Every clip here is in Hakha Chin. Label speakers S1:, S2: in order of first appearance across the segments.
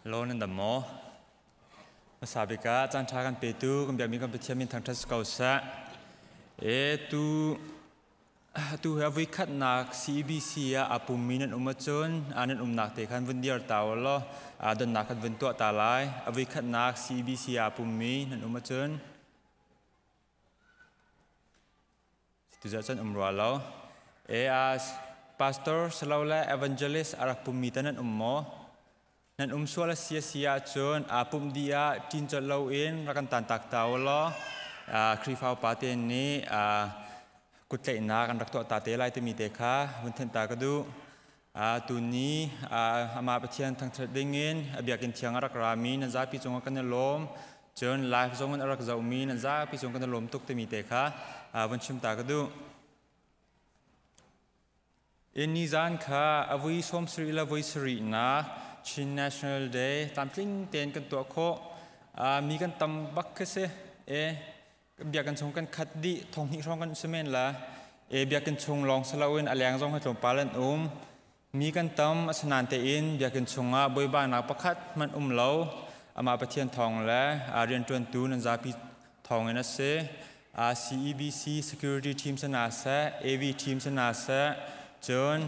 S1: Lo nan dam maw? Hmasa bik ah caan ṭha kan petu kan biakmi kan Pathian min thangṭhat si ko seh. E tu tu hi a voikhatnak CEBC ah aa pummi nan um ahcun nan umnak te khan vun dir ta u law donnak kan vun tuah ta lai. A voikhatnak CEBC ah aa pummi nan um ahcun Tuzah cun um rua lo. E as pastor silole evangelist a rak pummi te nan um maw? Nan um sual a si a si ahcun aa pumh dih ah ṭin colh loin rak kan tantak ta u law Khrihfa upa te nih kuttlaihnak an rak tuah ta te lai timi te kha vun thenh ta ka duh. Tuni amah Pathian thangṭhat dingin a biakinn thiang a rak rami nan zapi cungah kan i lawm. Cun live zong in a rak zohmi nan zapi cung kan i lawm tuk timi te kha vun chim ta ka duh. In nizan kha a vui 70 le voi sarihnak Chin National Day tlamtling tein kan tuah khawh. Mi kan tam bak khi si. E biakinn chung kan khat dih 2000 hrawng kan si men la. E biakinn chung lawng si loin a leng zong hi tlawmpal an um. Mi kan tam asinain tein biakinn chungah buaibainak pakhat hmanh um lo. Amah Pathian thawng le rianṭuantu nan zapi thawngin a si. CEBC security team sana seh, AV team sana seh, cun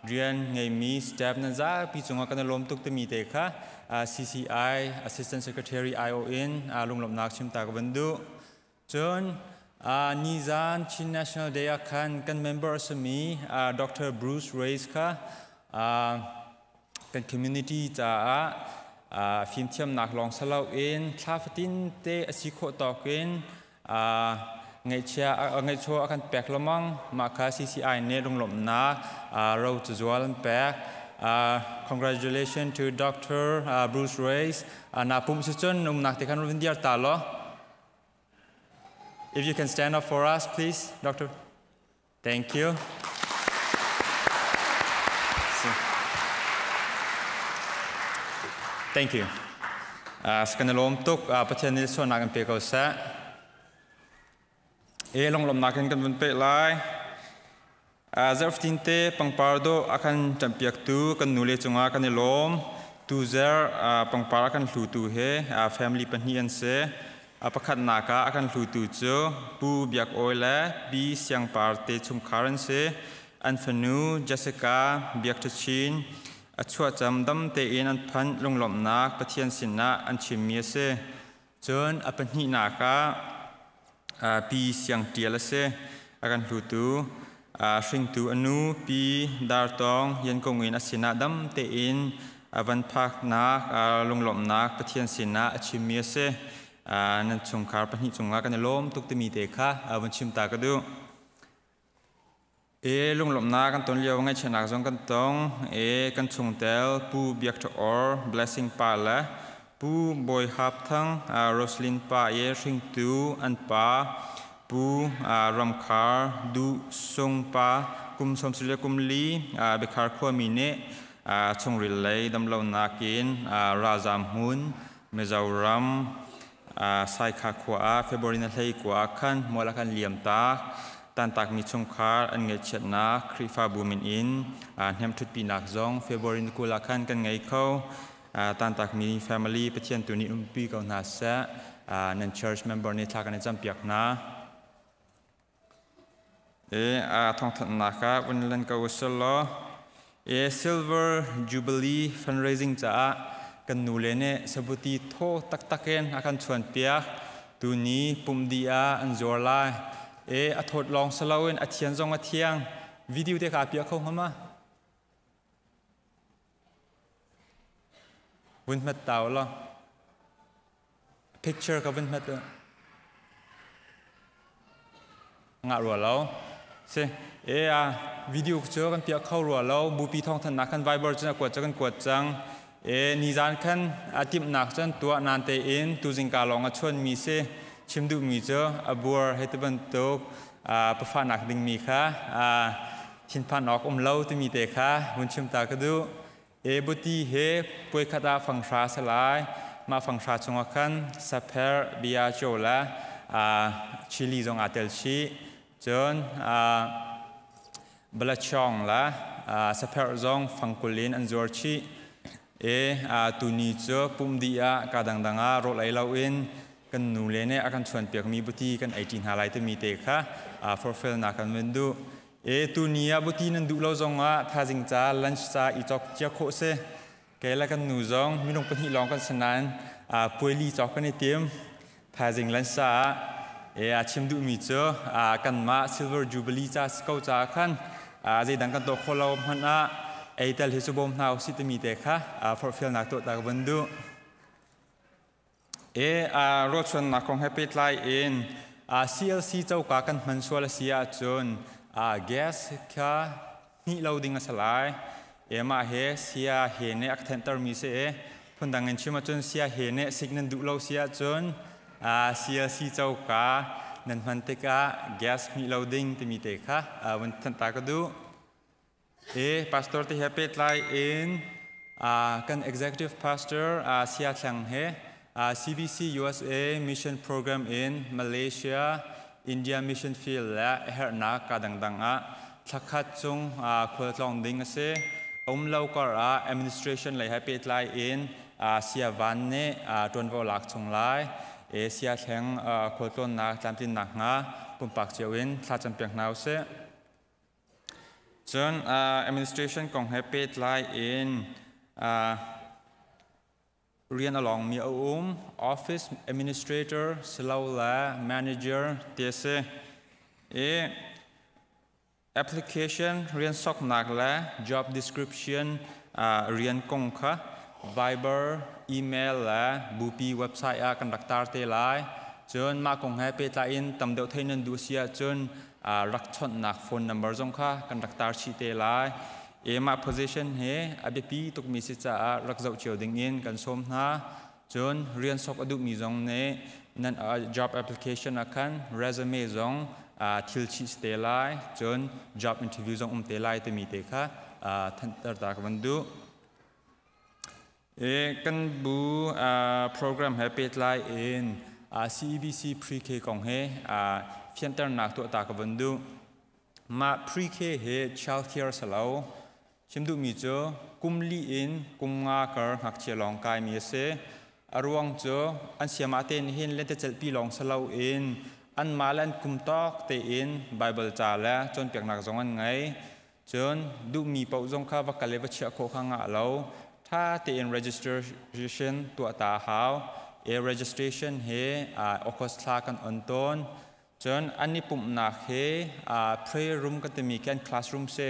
S1: rian ngeimi staff nan zapi cungah kan i lawm tuk timi te kha CCI Assistant Secretary IO in lunglawmhnak chim ta ka van duh. Cun nizan Chin National Day ah khan kan member a simi Dr. Bruce Reyes kha kan community caah fimthiamnak lawng si loin thla fatin te a si khawh tawk in ngaihchia a kan pek lengmang. Mah kha CCI nih lunglawmhnak ro cazual an pek. Congratulations to Dr. Bruce Reyes. Na pumh si cun umnak te khan run diar ta law. If you can stand up for us, please, Doctor. Thank you. Thank you. Kan i lawm tuk. Pathian nih sualnak in pe ko seh. E lunglawmhnak in kan vun peh lai. Zarhfatin te pangpar dawh a kan ṭamhpiaktu kan nule cungah kan i lawm. Tuzer pangpar a kan hlutu he family pahnih an si. A pakhatnak ah a kan hlutu cu Pu Biak Awi le Pi Siang Par te chungkhar an si. An fanu Jessica Biak Ṭha Chin a chuahcam dam tein an phanh lunglawmhnak Pathian sinah an chimmi a si. Cun a pahnihnak ah Pi Siang Ṭial a si. A kan hlutu hringtu a nu Pi Dar Tawng Yankung in a sinah dam tein a van phaknak lunglawmhnak Pathian sinah a chimmi a si. Nan chungkhar pahnih cungah kan i lawm tuk timi te kha vun chim ta ka duh. E lunglawmhnak kan ton lio ngaihchiatnak zong kan tong. E kan chungtel Pu Biak Ṭha Or Blessing pa le Pu Bawi Hap Thang Roslyn pa i hringtu an pa Pu Ramkhar Duh Sung pa kum 34 Biakhar khuami nih chungril lei damlonak in ralzaam hmun Mizoram Saikha khua ah February na hlei kua ah khan mual a kan liam tak. Tantakmi chungkhar an ngaihchiatnak Khrihfabu min in hnemṭhutpinak zong February ni 20 ah khan kan ngei kho. Tantakmi family Pathian tu nih umpi ko hna seh. Nan church member nih thla kan i campiak hna. E thawngthanhnak ah vun lan ko usih E Silver Jubilee fundraising caah kan nule nih sabuti thaw taktak in a kan chuanpiak. Tuni pumdi ah an zuar lai. E a thawt lawng si loin a thian zong a thiang. Video te ka piah kho hnga ma? Vun hmet ta u law. Picture ka vun hmet u. Ngah rua lo. Si e a video cu kan piah kho rua lo. Bupi thawngthanhnak khan Viber cun a kuat cu kan kuat cang. E nizan khan a timhnak cun tuah nan tein tuzingka lawng a chuanmi si. Chim duhmi cu a buar hei ti bantuk pafahnak dingmi kha thinphan awk um lo timi te kha vun chim ta ka duh. E buti he puai khat ah fanghra a si lai. Mah fanghra chungah khan sapher, bia, chaw le chili zong aa tel chih. Cun balachong le sapher zong fangkul in an zuar chih. E tuni cu pum dih ah ka dangdang ah rawl ei loin kan nu le nih a kan chuanpiakmi buti kan ei ṭi hna lai timi te kha forfelnak kan van duh. E tuni ah buti nan duh lo zongah thazing ca lunch ca i cawk cia khawh si. Kei le kan nu zong minung pahnih lawng kan si nain puaili cawk kan i tim. Thaizing lunch caah e a chim duhmi cu kanmah Silver Jubilee ca si ko caah khan zeidang kan tuah khawh lo hmanh ah ei tel hi cu bawm hna usih timi te kha forhfialnak tuah ta ka van duh. E rawlchuannak kong he pehtlai in CLC coka kan hman sual a si ahcun gas kha hnih lo ding a si lai. E mah he sia he nih a ka thenhtermi si i phundang in chim ahcun sia he nih sik nan duh lo si ahcun CLC coka nan hman tikah gas hmih lo ding timi te kha vun thanh ta ka duh. E pastor te he pehtlai in kan executive pastor Sia Thlang he CBC USA mission program in Malaysia India mission field le herhnak ka dangdang ah thlakhat chung khualtlawng ding a si. Um lo kar ah administration lei he pehtlai in Sia Van nih ṭuanvo lak chung lai. E Sia Thleng khualtlawnnak tlamtlinnak hnga pumpak cio in thlacam piak hna usih. Cun administration kong he pehtlai in rian a lawngmi a um. Office administrator silole manager ti a si. I application rian soknak le job description rian kong kha Viber, email le bupi website ah kan rak tar te lai. Cun mah kong he pehtlai in tam deuh thei nan duh si ahcun rak chawnhnak phone number zong kha kan rak tar chih te lai. Mah position hi a biapi tukmi si caah rak zoh cio ding in kan sawm hna. Cun rian sok a duhmi zong nih nan job application ah khan resume zong thil chih si te lai. Cun job interview zong um te lai timi te kha thanter ta ka van duh. Kan bu program he pehtlai in CEBC pre-K kong he fianternak tuah ta ka van duh. Mah pre-K hi child care si lo. Chim duhmi cu kum li in kum nga kar ngakchia lawng kaimi a si. A ruang cu an siamah te nih hin lentecelhpi lawng si loin anmah le an kum tawk tein Baibal ca le cawnpiaknak zong an ngei. Cun duhmi paoh zong kha va kal i va chiah khawh kha ngah lo. Ṭha tein registration tuah ta a hau. E registration hi August thla kan on tawn. Cun an i pumhnak hi prayer room kan timi khi an classroom si.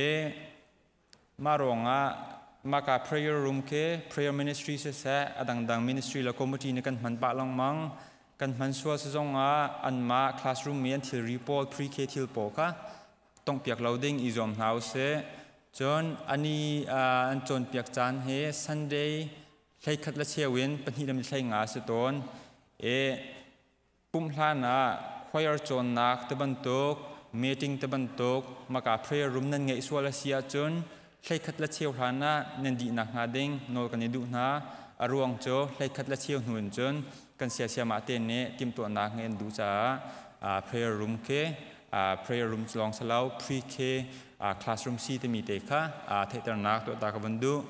S1: I mah ruangah maka prayer room khi prayer ministry siseh a dangdang ministry le committee nih kan hman pah lengmang. Kan hman sual si zongah anmah classroom i an thilri pawl pre-K thil pawl kha tonghpiak lo ding i zuam hna usih. Cun ani an cawnpiak caan hi Sunday 11 le cheu in 2 le 15 a si tawn. I pumh hlan ah choir cawnnak ti bantuk meeting ti bantuk maka prayer room nan ngeih sual a si ahcun 11 le cheu hlan ah nan dihnak hnga ding nawl kan i duh hna. A ruang cu 11 le cheu hnu in cun kan siasiamah te nih timhtuahnak ngeih an duh caah prayer room khi prayer room lawng si lo pre-K classroom si timi te kha theihternak tuah ta ka van duh.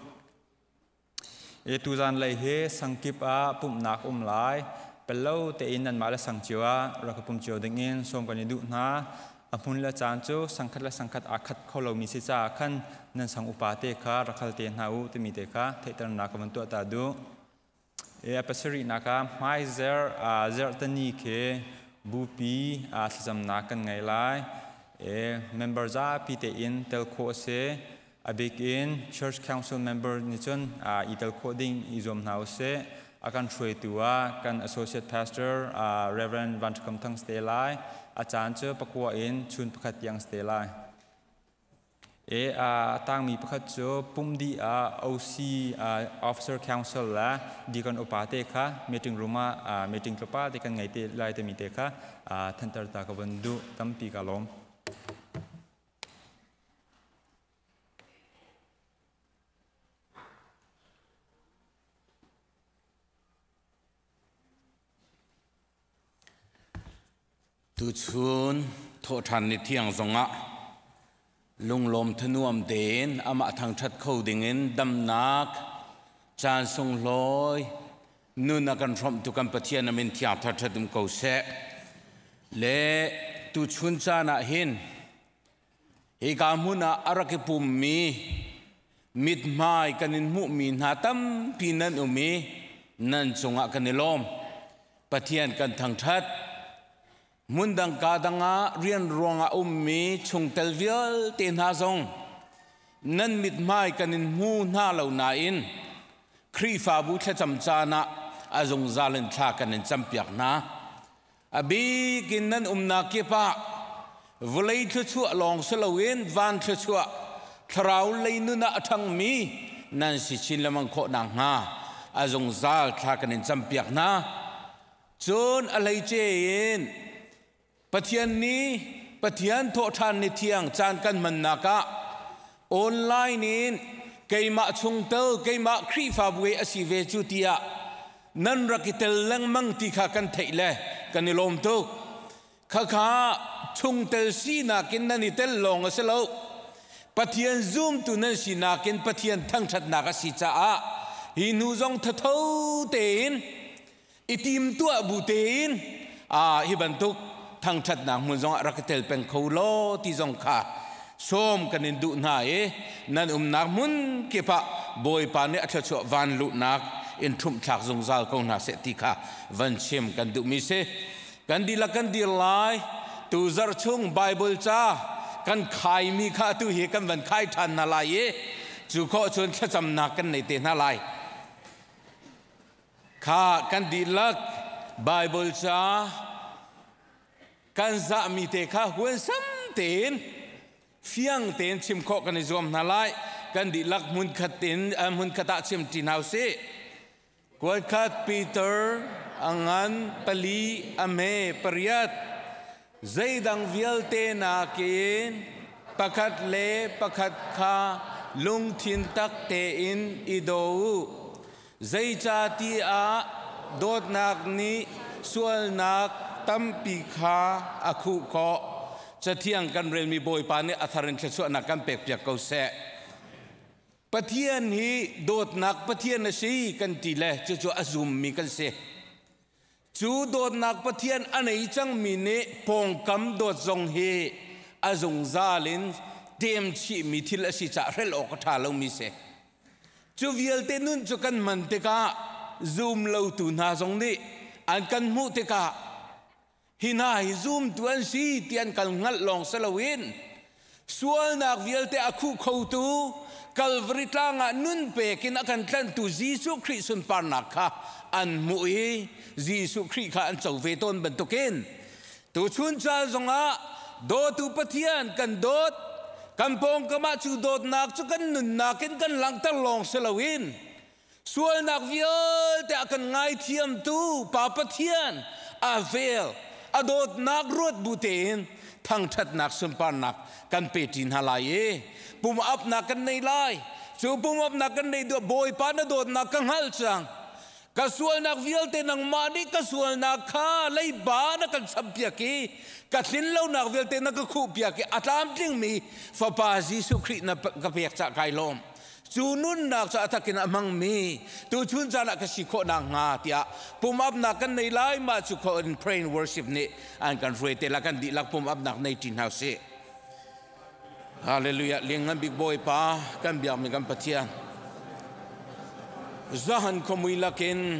S1: E tuzan lei hi sangkip ah pumhnak um lai. Pello tein nanmah le sang cio ah rak pum cio ding in sawm kan i duh hna. A hmun le caan cu sangkhat le sangkhat aa khat kho lomi si caah khan nan sang upa te kha rak hal te hna u timi te kha theihternak ka van tuah ta duh. E a pasarihnak ah hmaizer zerhtani khi bupi thlacamnak kan ngei lai. E member zapi tein tel khawh a si. A bik in Church Council member nih cun i tel khawh ding i zuam hna usih. A kan hruaitu ah kan Associate Pastor Reverend Van Ṭha Kam Thang si te lai. A caan cu 9 in chun 1 tiang si te lai. E a tangmi pakhat cu pum dih ah OC Officer Council le deacon upa te kha meeting room ah meeting tlawpa te kan ngei te lai timi te kha thanter ta ka von duh. Tampi ka lawm.
S2: Tuchun thawhṭhan ni thiang zongah Lunglawm thanuam tein amah thangṭhat kho dingin damnak caan sunglawi nun a kan hrawmhtu kan Pathian a min thiang thar um ko seh. Le tuchun caan ah hin hika hmun ah a rak i pummi mithmai kan in hmuhmi hna tampi nan um i nan cungah kan i lawm. Pathian kan thangṭhat. Hmundang ka dangah rian ruangah ummi chungtel vialte hna zong nan mithmai kan in hmu hna lo nain Khrihfabu thlacam caan ah a zungzal in thla kan in campiak hna. A bik in nan umnak kip ah vawlei thluachuah lawng si loin van thluachuah thlarau lei nun ah a ṭhangmi nan si chin lengmang khawh nakhnga a zungzal thla kan in campiak hna. Cun a hleice in Pathian nih Pathian thawhṭhan ni thiang caan kan hmannak ah online in keimah chungtel keimah Khrihfabu i a si ve cu tiah nan rak i tel lengmang ti kha kan theih le kan i lawm tuk. Khakha chungtel sinak in nan i tel lawng a si lo. Pathian zumtu nan sinak in Pathian thangṭhatnak a si caah hi hnu zong thatho tein i timtuah bu tein hi bantuk thangṭhatnak hmun zongah rak i tel peng kho law ti zong kha sawm kan in duh hna i nan umnak hmun kip ah Bawipa nih a thluachuah van luhnak in ṭhumhthlak zungzal ko hna seh ti kha van chim kan duhmi si. Kan dihlak kan dir lai. Tu zarh chung Bible ca kan khaimi kha atu hi kan van khai ṭhan hna lai i cu khawh cun thlacamnak kan nei te hna lai. Kha kan dihlak Bible ca kan zahmi te kha huansam tein fiang tein chim khawh kan i zuam hna lai. Kan dihlak hmunkhat in hmunkhat ah chim ṭi hna usih. Kuatkhat Peter a ngan pali a hme pariat zeidang vialte nakin pakhat le pakhat kha lungthin tak tein i daw u. Zeicahtiah dawtnak nih sualnak tampi kha a khuh khawh. Cathiang kan relmi Bawipa nih a thar in thluachuahnak kan pekpiak ko seh. Pathian hi dawtnak Pathian a si kan ti le cucu a zummi kan si. Cu dawtnak Pathian a nei cangmi nih pawngkam dawt zong hi a zungzal in ṭemchihmi thil a si caah hrelh awk a ṭha lomi si. Cu vialte nun cu kan hman tikah zum lotu hna zong nih an kan hmuh tikah hi hna hi zumtu an si ti an kal hngalh lawng si loin sualnak vialte a khuh khotu Kalvari tlang ah nun pek in a kan tlanhtu Jesuh Khrih sunparnak kha an hmuh i Jesuh Khrih kha an co ve tawn bantukin tuchun ca zongah dawtu Pathian kan dawt kan pawngkam ah cu dawtnak cu kan nunnak in kan langhter lawng si loin Sualnak vialte a kan ngaithiamtu Pa Pathian a vel a dawtnak ruat bu tein thangṭhatnak sunparnak kan pe ṭi hna lai i pum apnak kan nei lai. Cu pum apnak kan nei duh Bawipa na dawtnak ka hngalh cang. Ka sualnak vialte nangmah nih ka sualnak kha leiba na kan champiak i ka tlinlonak vialte na ka khuhpiak i a tlamtlingmi Fapa Jesuh Khrih na ka pek cah kai lawm. Cu nunnak cu a takin a hmangmi tuchun caan ah ka si khawh nakhnga tiah pumapnak kan nei lai. Mah cu khawh in pray and worship nih an kan hruai te la. Kan dihlak pumapnak nei ṭi hna usih. Hallelujah. Lianngan bik Bawipa kan biakmi kan Pathian, zahan khuamui lakin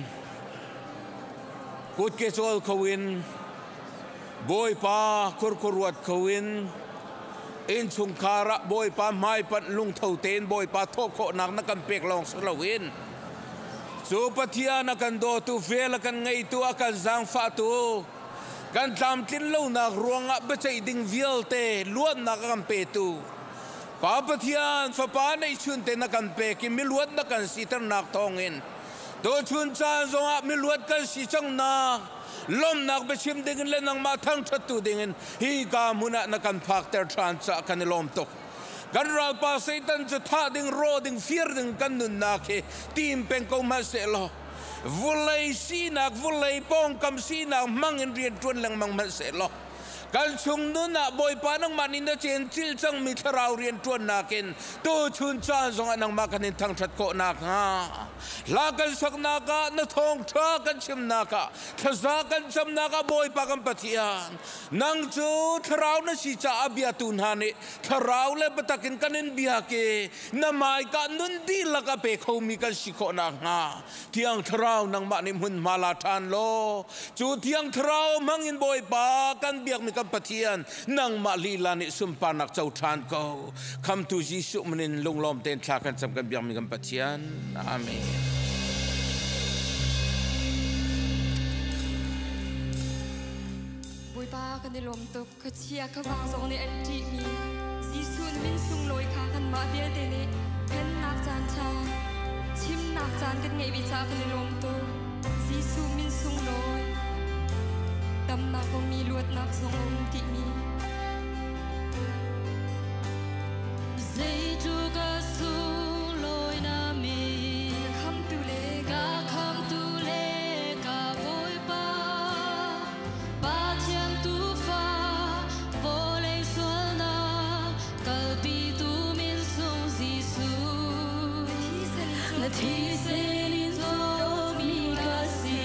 S2: kutke cawl kho in, Bawipa khurkhuruat kho in, innchungkhar ah Bawipa hmaipanh lungtho tein Bawipa thawh khawhnak na kan pek lawng si loin cu Pathian a kan dawtu, vel a kan ngeitu, a kan zaangfahtu, kan tlamtlin lonak ruangah biaceih ding vialte luatnak a kan petu Pa Pathian Fapa neihchun te na kan pek i miluat na kan siternak thawngin tuchun caan zongah miluat kan si cangnak lawmnak biachim dingin le nangmah thangṭhattu dingin hi ka hmun ah na kan phakter ṭhan caah kan i lawm tuk. Kan ralpa Satan cu thah ding, rawh ding, fir ding kan nunnak hi tim peng ko hmanh sehlaw, vulei sinak, vulei pawngkam sinak hmang in rian ṭuan lengmang hmanh sehlaw, Kan chung nun ah Bawipa nangmah nih na cencil cangmi thlarau rianṭuannak in tuchun caan zongah nangmah kan in thangṭhat khawh nakhnga hla kan saknak ah na thawngṭha kan chimnak ah thlaza kan camnak ah Bawipa kan Pathian nang cu thlarau na si caah biatu hna nih thlarau le biatak in kan in biak i na hmaika nun dihlak a pe khomi kan si khawh nakhnga Thiang Thlarau nangmah nih hmunhma la ṭhan law cu Thiang Thlarau hmangin Bawipa kan biakmi kan Pathian nangmah lila nih sunparnak co ṭhan ko. Khamtu Jesuh min in lunglawm tein thla kan cam kan biakmi kan Pathian. Amen.
S3: Bawipa kan i lawm tuk khuachia khuavang zong nih an ṭihmi Jesuh min sunglawi kha kanmah vialte nih phennak caan ṭha chimnak caan kan ngeih ve caah kan i lawm tuk. Jesuh min sunglawi damnak ummi luatnak zong a um timi.
S4: Zeitluk a sunglawi na min.
S3: Ka khamtu le
S4: Ka khamtu le ka Bawipa. Pathian tuufa vawlei sualnak kalpitu min sung Jesuh.
S3: Na
S4: Na
S3: thisen in
S4: thisen in cawkmi ka si,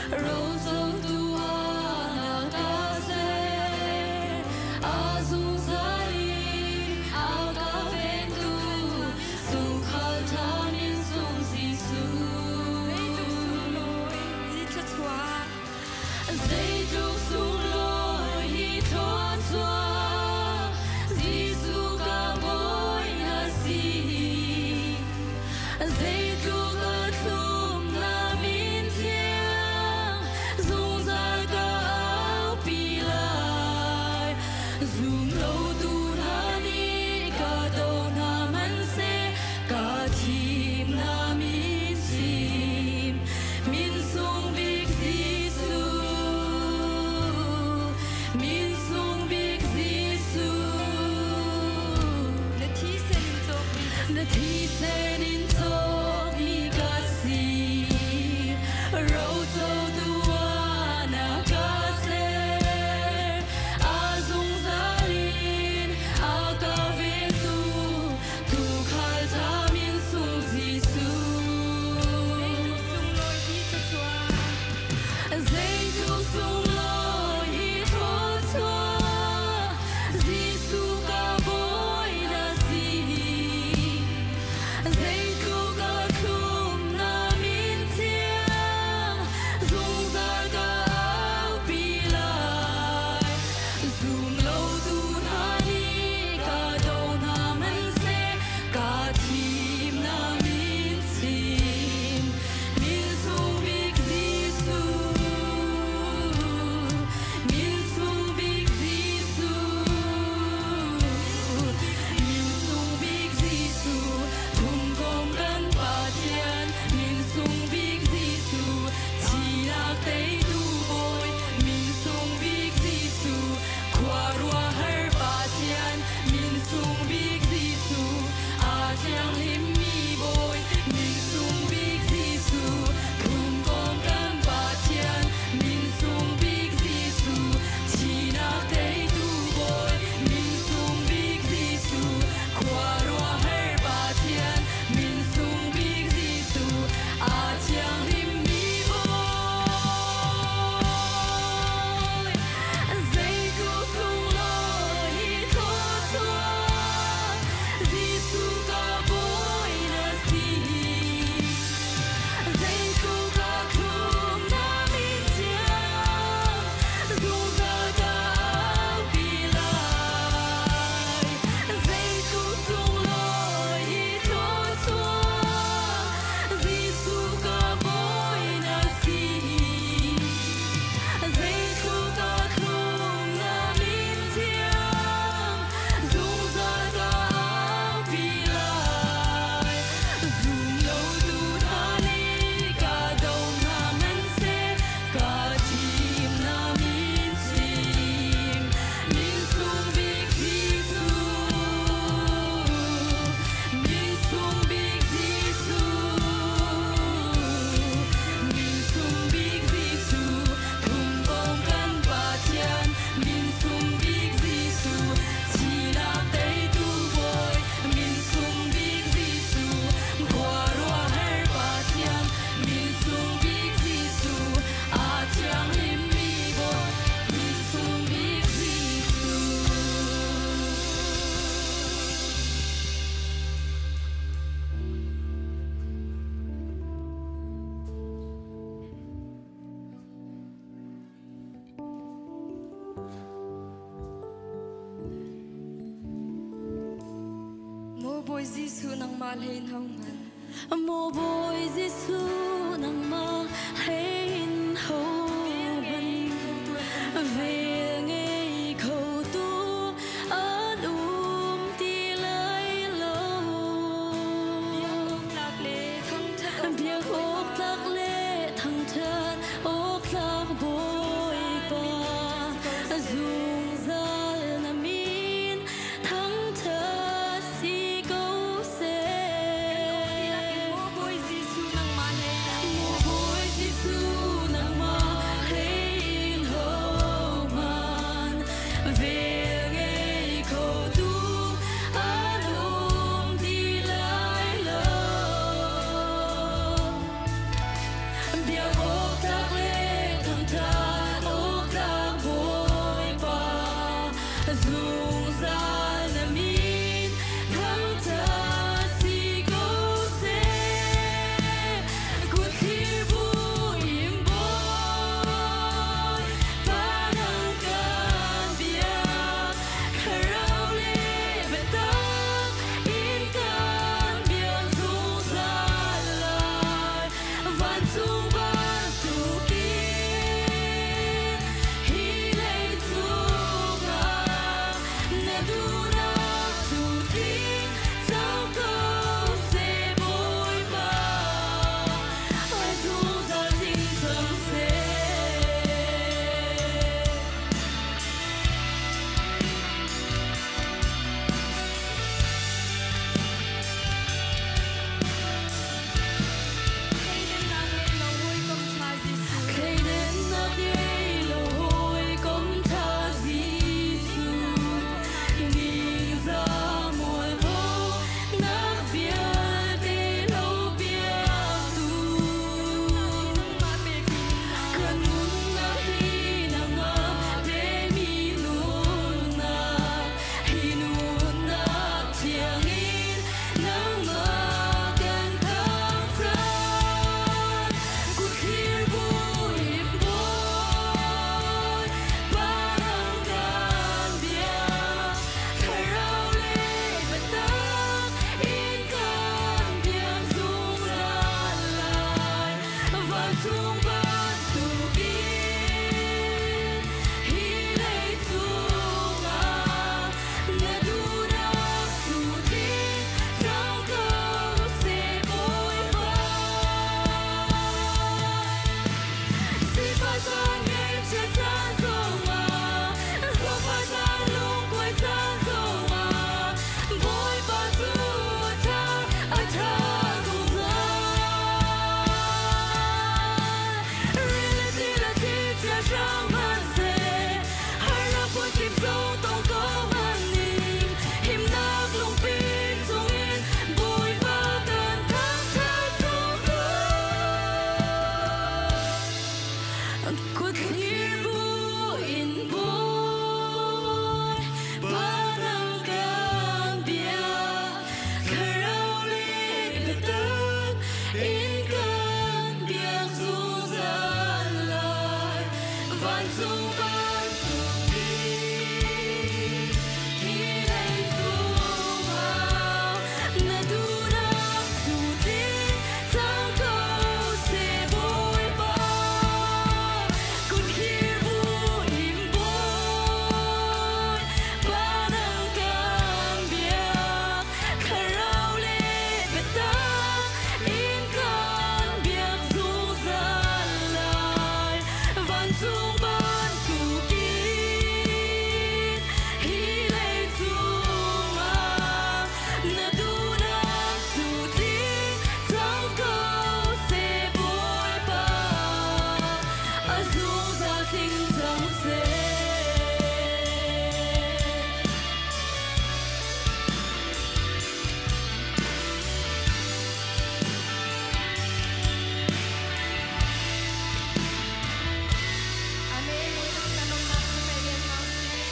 S4: rocotu ah na ka ser. A zungzal in a ka vengtu, tuukhal ṭha min sung Jesuh.
S3: Zeitluk sunglawi hi thluachuah.
S4: Zeitluk sunglawi hi thluachuah, Jesuh ka Bawi na si. Zeitluk a thlum na min thiang, zungzal ka aupi lai. Zum lotu hna nih ka do hna hmanhseh, ka thim na min chim. Min sung bik Jesuh, min sung bik Jesuh.
S3: Na thisen in cawkmi ka
S4: Na thisen in cawkmi ka si, rocotu ah na ka ser. A zungzal in a ka vengtu, tuukhal ṭha min sung Jesuh.
S3: Zeitluk sunglawi hi thluachuah.
S4: Zeitluk sunglawi hi thluachuah, Jesuh ka Bawi na si. Zeitluk a thlum na min thiang, zungzal ka aupi lai. Zum lotu hna nih ka do hna hmanhseh, ka thim na min chim. Min sung bik Jesuh, min sung bik Jesuh, min sung bik Jesuh, thumkomh kan Pathian, min sung bik Jesuh, thihnak
S3: nangmah hlei in hohmanh.
S4: Maw Bawi Jesuh nangmah hlei in hohmanh vel ngei khotu an um ti lai lo.
S3: Biak awk tlak le thangṭhat awk tlak
S4: Biak awk tlak le thangṭhat awk tlak Bawipa, zungzal na min thangṭhat si ko seh.
S3: Maw Bawi Jesuh nangmah hlei
S4: Maw Bawi Jesuh nangmah hlei in hohmanh vel ngei khotu an um ti lai lo. Biak awk tlak le thangṭhat awk tlak Bawipa, zungzal na min thangṭhat si ko seh. Kut thlir bu in Bawipa nang kan biak, thlarau le biatak in kan biak zungzal lai. Vancung bantukin hi leicung ah na duhnak cu tling cang ko seh Bawipa, a zungzal tling cang seh.
S3: Thleidennak ngei lo hawikom ṭha Jesuh.
S4: Thleidennak ngei lo hawikom ṭha Jesuh, ningzah mualphonak vialte hlohpiaktu.
S3: Nangmah pekmi nunnak
S4: Ka nunnak hi nangmah pekmi nunnak, hi nunnak thiangin nangmah kan thangṭhat. Kut thlir bu in Bawipa nang kan biak, thlarau le biatak in kan biak zungzal lai. Vancung bantukin hi leicung ah na duhnak cu tling cang ko seh Bawipa. Sifah caan ngaihchiat caan zongah, zawtfah caan lungkuai caan zongah, Bawipa cu a ṭha, a ṭha zungzal. Rili ti le thlichia hrang hmanhseh, harnak phunkip zong tong ko hmanhning, himnak lungpi chungin Bawipa kan thangṭhat zungzal. Kut thlir bu in Bawipa nang kan biak, thlarau le biatak in kan biak zungzal lai. Vancung bantukin hi leicung ah na duhnak cu tling cang ko seh Bawipa. Kut thlir bu in Bawipa nang kan biak, thlarau le biatak in kan biak zungzal lai. Vancung bantukin hi leicung ah na duhnak cu tling cang ko seh Bawipa, a zungzal tling cang seh.
S3: Amen. Bawipa sin ah lawmhnak cu pe ve hna usih.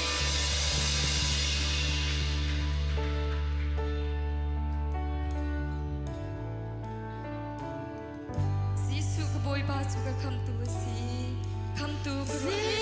S3: Jesuh ka Bawipa cu ka khamtu a si. Khamtu ka ruah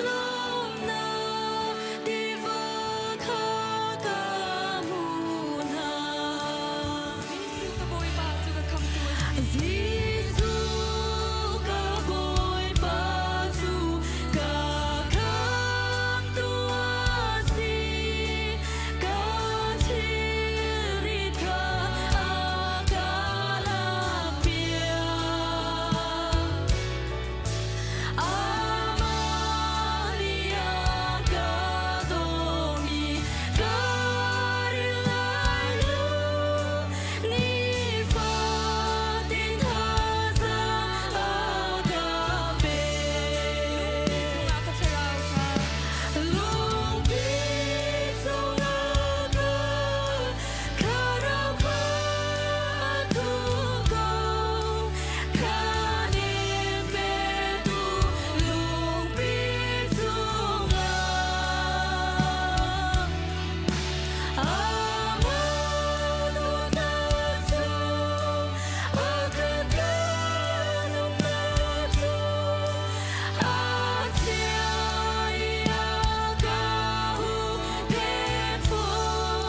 S4: Lawmnak tiva kha ka hmu hna.
S3: Jesuh ka Bawipa cu ka khamtu a si.
S4: Jesuh ka Bawipa cu ka khamtu a si. Ka thilrit kha a ka lakpiak. Amah nih a ka dawmi ka ril lai lo. Nifatin thazaang a ka pek.
S3: Chungah ka thlarau kha
S4: Lungpi chungah ka thlarau kha a thu ko. Ka nem petu lungpi chungah. Amah dawtnak cu a khat ka nunnak cu a chia i a ka huhphenh fawn.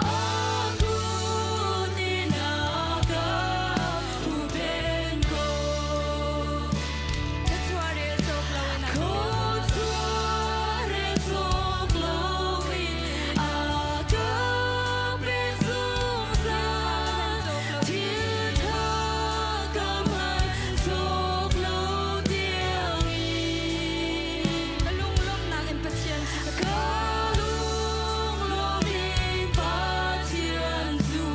S4: A kut in a ka huhphenh ko.
S3: Thluachuah rel cawk lo in a ka
S4: Thluachuah rel cawk loin a ka pek zungzal. Thil ṭha ka hman cawk lo tiangin.
S3: Ka lunglawmhnak in Pathian cu ka
S4: Ka lunglawm in Pathian cu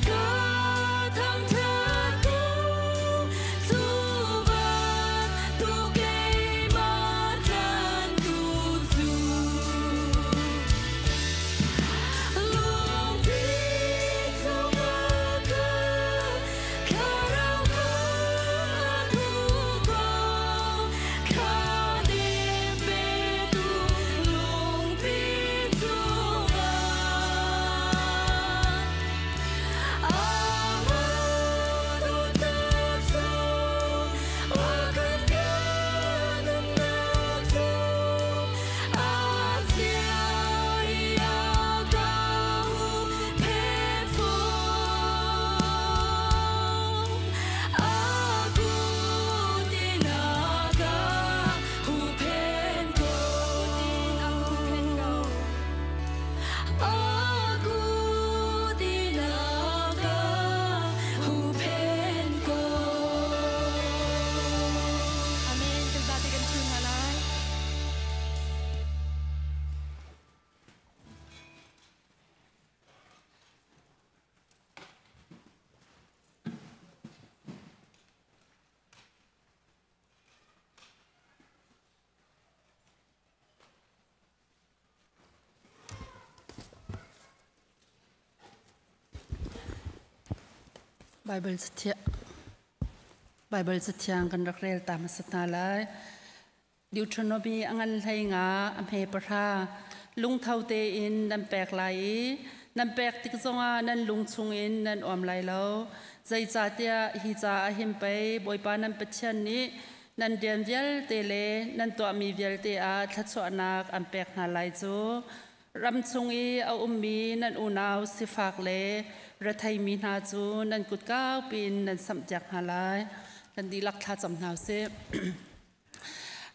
S4: ka thangṭhat ko. Cu bantuk keimah tlanhtu cu. Lungpi chungah ka thlarau kha a thu ko. Ka nem petu lungpi chungah. Amah dawtnak cu a khat ka nunnak cu a chia i a ka huhphenh fawn. A kut in a ka huhphenh ko.
S3: A huhphenh ko.
S4: A kut in a ka huhphenh ko.
S3: Amen. Kan zate kan ṭhu hna lai.
S5: Bible cathiang Bible cathiang kan rak rel ta hmasa hna lai. Deuteronomy a ngan 15 a hme 10 lungtho tein nan pek lai i nan pek tik zongah nan lung chungin nan uam lai lo. Zeicahtiah hi ca ah hin pei Bawipa nan Pathian nih nan rian vialte le nan tuahmi vialte ah thluachuahnak an pek hna lai cu. Ram chung i a ummi nan unau sifak le retheimi hna cu nan kut kau piin nan samhpiak hna lai. Kan dihlak thlacam hna usih.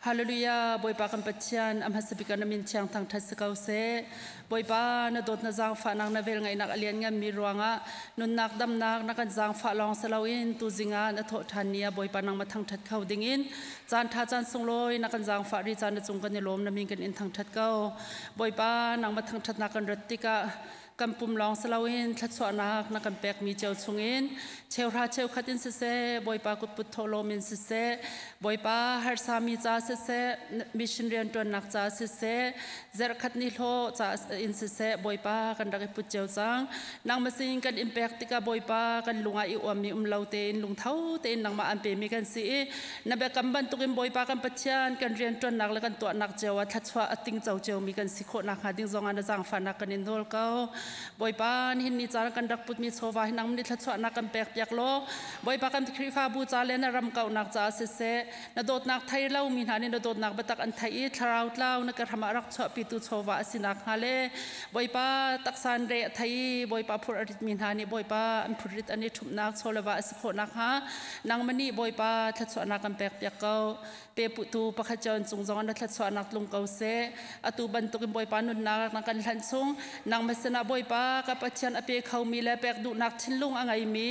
S5: Hallelujah Bawipa kan Pathian a hmasa bik ah na min thiang thangṭhat si ko seh. Bawipa na dawt na zaangfahnak na velngeihnak a liannganmi ruangah nunnak damnak na kan zaangfah lawng si loin tuzing ah na thawh ṭhan ni ah Bawipa nangmah thangṭhat kho dingin caan ṭha caan sunglawi na kan zaangfah ri caan na cung kan i lawm na min kan in thangṭhat ko. Bawipa nangmah thangṭhatnak kan rat tikah kan pum lawng si loin thluachuahnak na kan pekmi cio chungin cheuhra cheukhat in siseh Bawipa kutput thawhlawm in siseh Bawipa harsami ca siseh mission rianṭuannak ca siseh zarhkhat ni hlawh ca in siseh Bawipa kan rak i put cio cang. Nangmah sin kan in pek tikah Bawipa kan lung ah i uammi um lo tein lungtho tein nangmah an pemi kan si i na biakam bantukin Bawipa kan Pathian kan rianṭuannak le kan tuahnak cio ah thluachuah a tingco ciomi kan si khawh nakhnga ding zongah na zaangfahnak kan in nawl ko. Bawipa nihin ni caan kan rak putmi chawva hi nang nih thluachuahnak kan pek piak law Bawipa kan Khrihfabu ca le na ram kauhnak caah siseh na dawtnak thei lomi hna nih na dawtnak biatak an theih i thlarau tlau na ka hram ah rak chuahpitu chawva a si nakhnga le Bawipa taksan re a thei i Bawipa phur a ritmi hna nih Bawipa an phurrit an i ṭhumhnak chawleva a si khawh nakhnga nangmah nih Bawipa thluachuahnak kan pek piak ko. Pe putu pakhat cio cung zong na thluachuahnak tlung ko seh. Atu bantukin Bawipa nunnak na kan hlanh chung nangmah sinah Bawipa ka Pathian a pe khomi le pek duhnak thinlung a ngeimi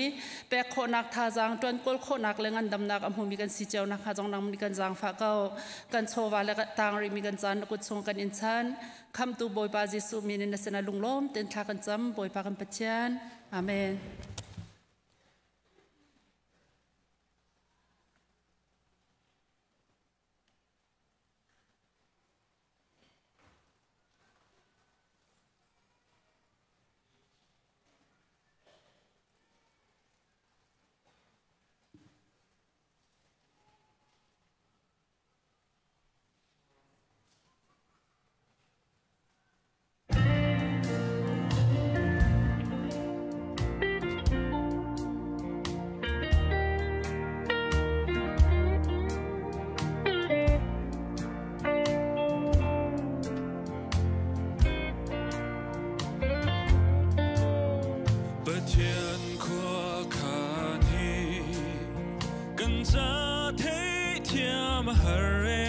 S5: pek khawhnak thazaang ṭuan kawl khawhnak le ngandamnak a hmumi kan si cio nakhnga zong nang nih kan zaangfah ko. Kan chawva le tang rihmi kan caan na kut chung kan in chan. Khamtu Bawipa Jesuh min in na sinah lunglawm tein thla kan cam. Bawipa kan Pathian. Amen.
S4: Pathian khua khan hi kan ca theithiam a har e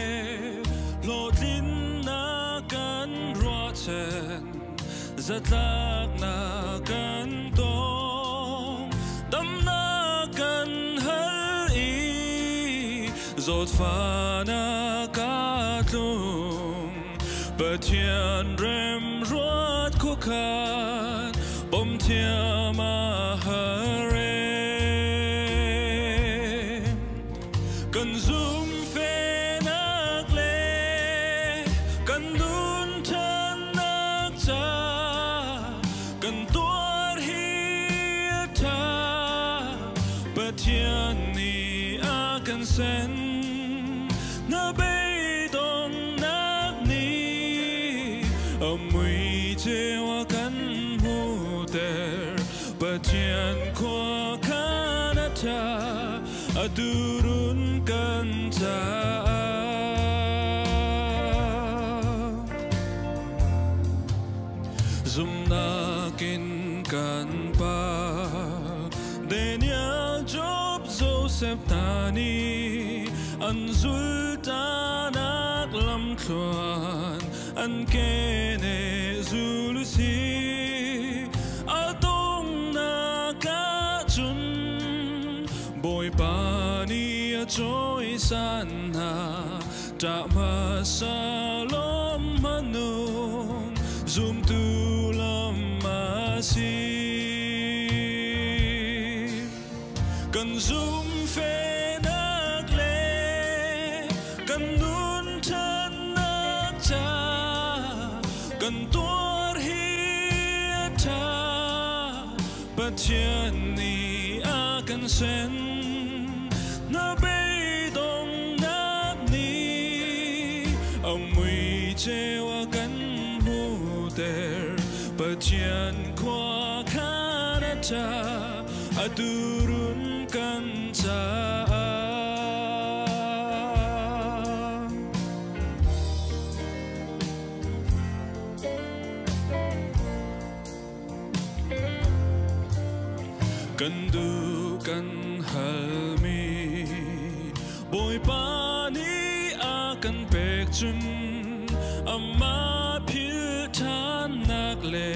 S4: hlawhtlinnak kan ruahchan zatlaknak kan tong damnak kan hal i zawtfahnak a tlung Pathian remruat khuakhan bawmthiam a har e kan zumhfehnak le kan nun ṭhannak ca kan tuar hi a ṭha Pathian nih a kan sen na beidonghnak nih a mui ceu a kan hmuhter Pathian khua khan a ṭha a turun kan caah zumhnak in kan pa Daniel Job Joseph hna nih an zultanak lamthluan an kene zul u sih a donghnak ahcun Bawipa nih a cawisan hna ṭah hmasa lawm hmanung zumtu lam a si kan zumhfehnak le kan nun ṭhannak ca kan tuar hi a ṭha Pathian nih a kan sen na beidonghnak nih a mui ceu a kan hmuhter Pathian khua khan a ṭha a turun kan caah Kan duh kan halmi Bawipa nih a kan pek cun amah philh ṭhannak le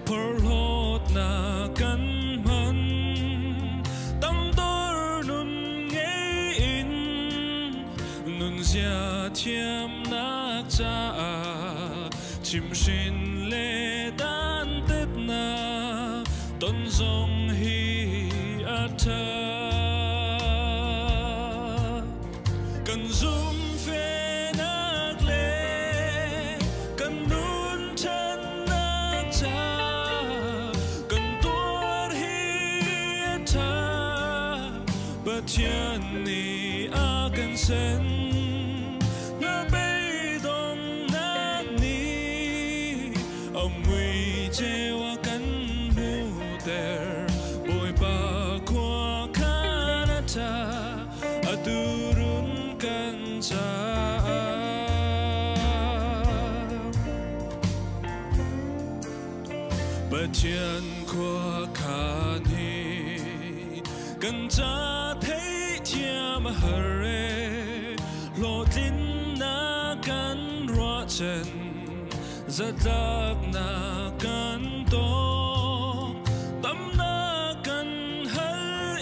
S4: phorhlawtnak kan hman. Tangdor nun ngei in nunzia thiamnak caah chimhhrin le dantatnak ton zong hi a ṭha. Kan zumhfehnak le kan nun ṭhannak ca kan tuar hi a ṭha. Pathian nih a kan sen na beidonghnak nih a mui ceu Caah. Pathian khuakhan hi kan ca theihthiam a har e, hlawhtlinnak kan ruahchan, zatlaknak kan tong, damnak kan hal i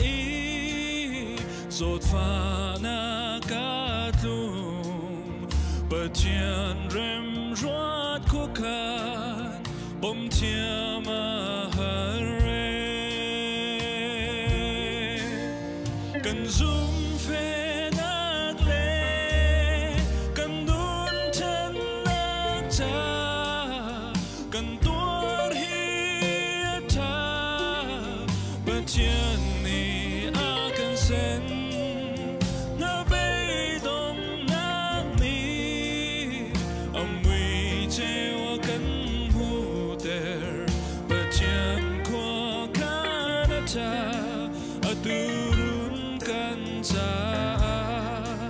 S4: zawtfahnak a tlung. Pathian remruat khuakhan pom thiam a har e. Kan zumhfehnak le kan nunthennak ca kan tuar hi a ṭha. Pathian nih a kan sen hnabeidomnak nih a mui ceu a kan hmuhter. Pathian khuakhan a ṭha, a turun kan caah.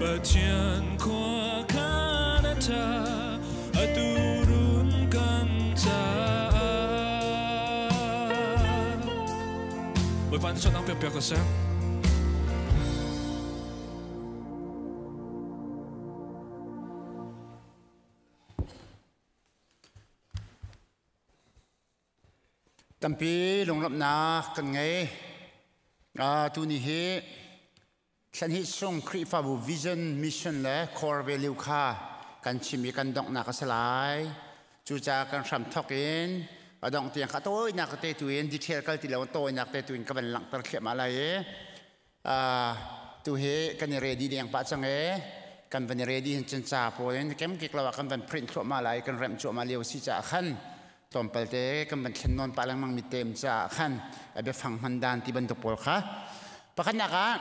S4: Pathian khuakhan a ṭha, a turun kan caah. Bawipa nih chawnh pek ko seh.
S6: Tampi lunglawmhnak kan ngei. Tuni hi thlanhnih chung Khrihfabu vision, mission le core value kha kan chim i kan donghnak a si lai. Cucaah kan hram thawk in a dongh tiang kha tawinak te tu in detail kal ti lo tawinak te tu in ka van langhter thliahmah lai i tu hi kan i ready deng pah cang i kan van i ready hin cun ca pawl in kemkik lo ah kan van print thluahmah lai, kan remh cuahmah lio si caah khan tlawmpal te kan van thlen nawn pah lengmang mi tem caah khan a biafang hman dan ti bantuk pawl kha. Pakhatnak ah,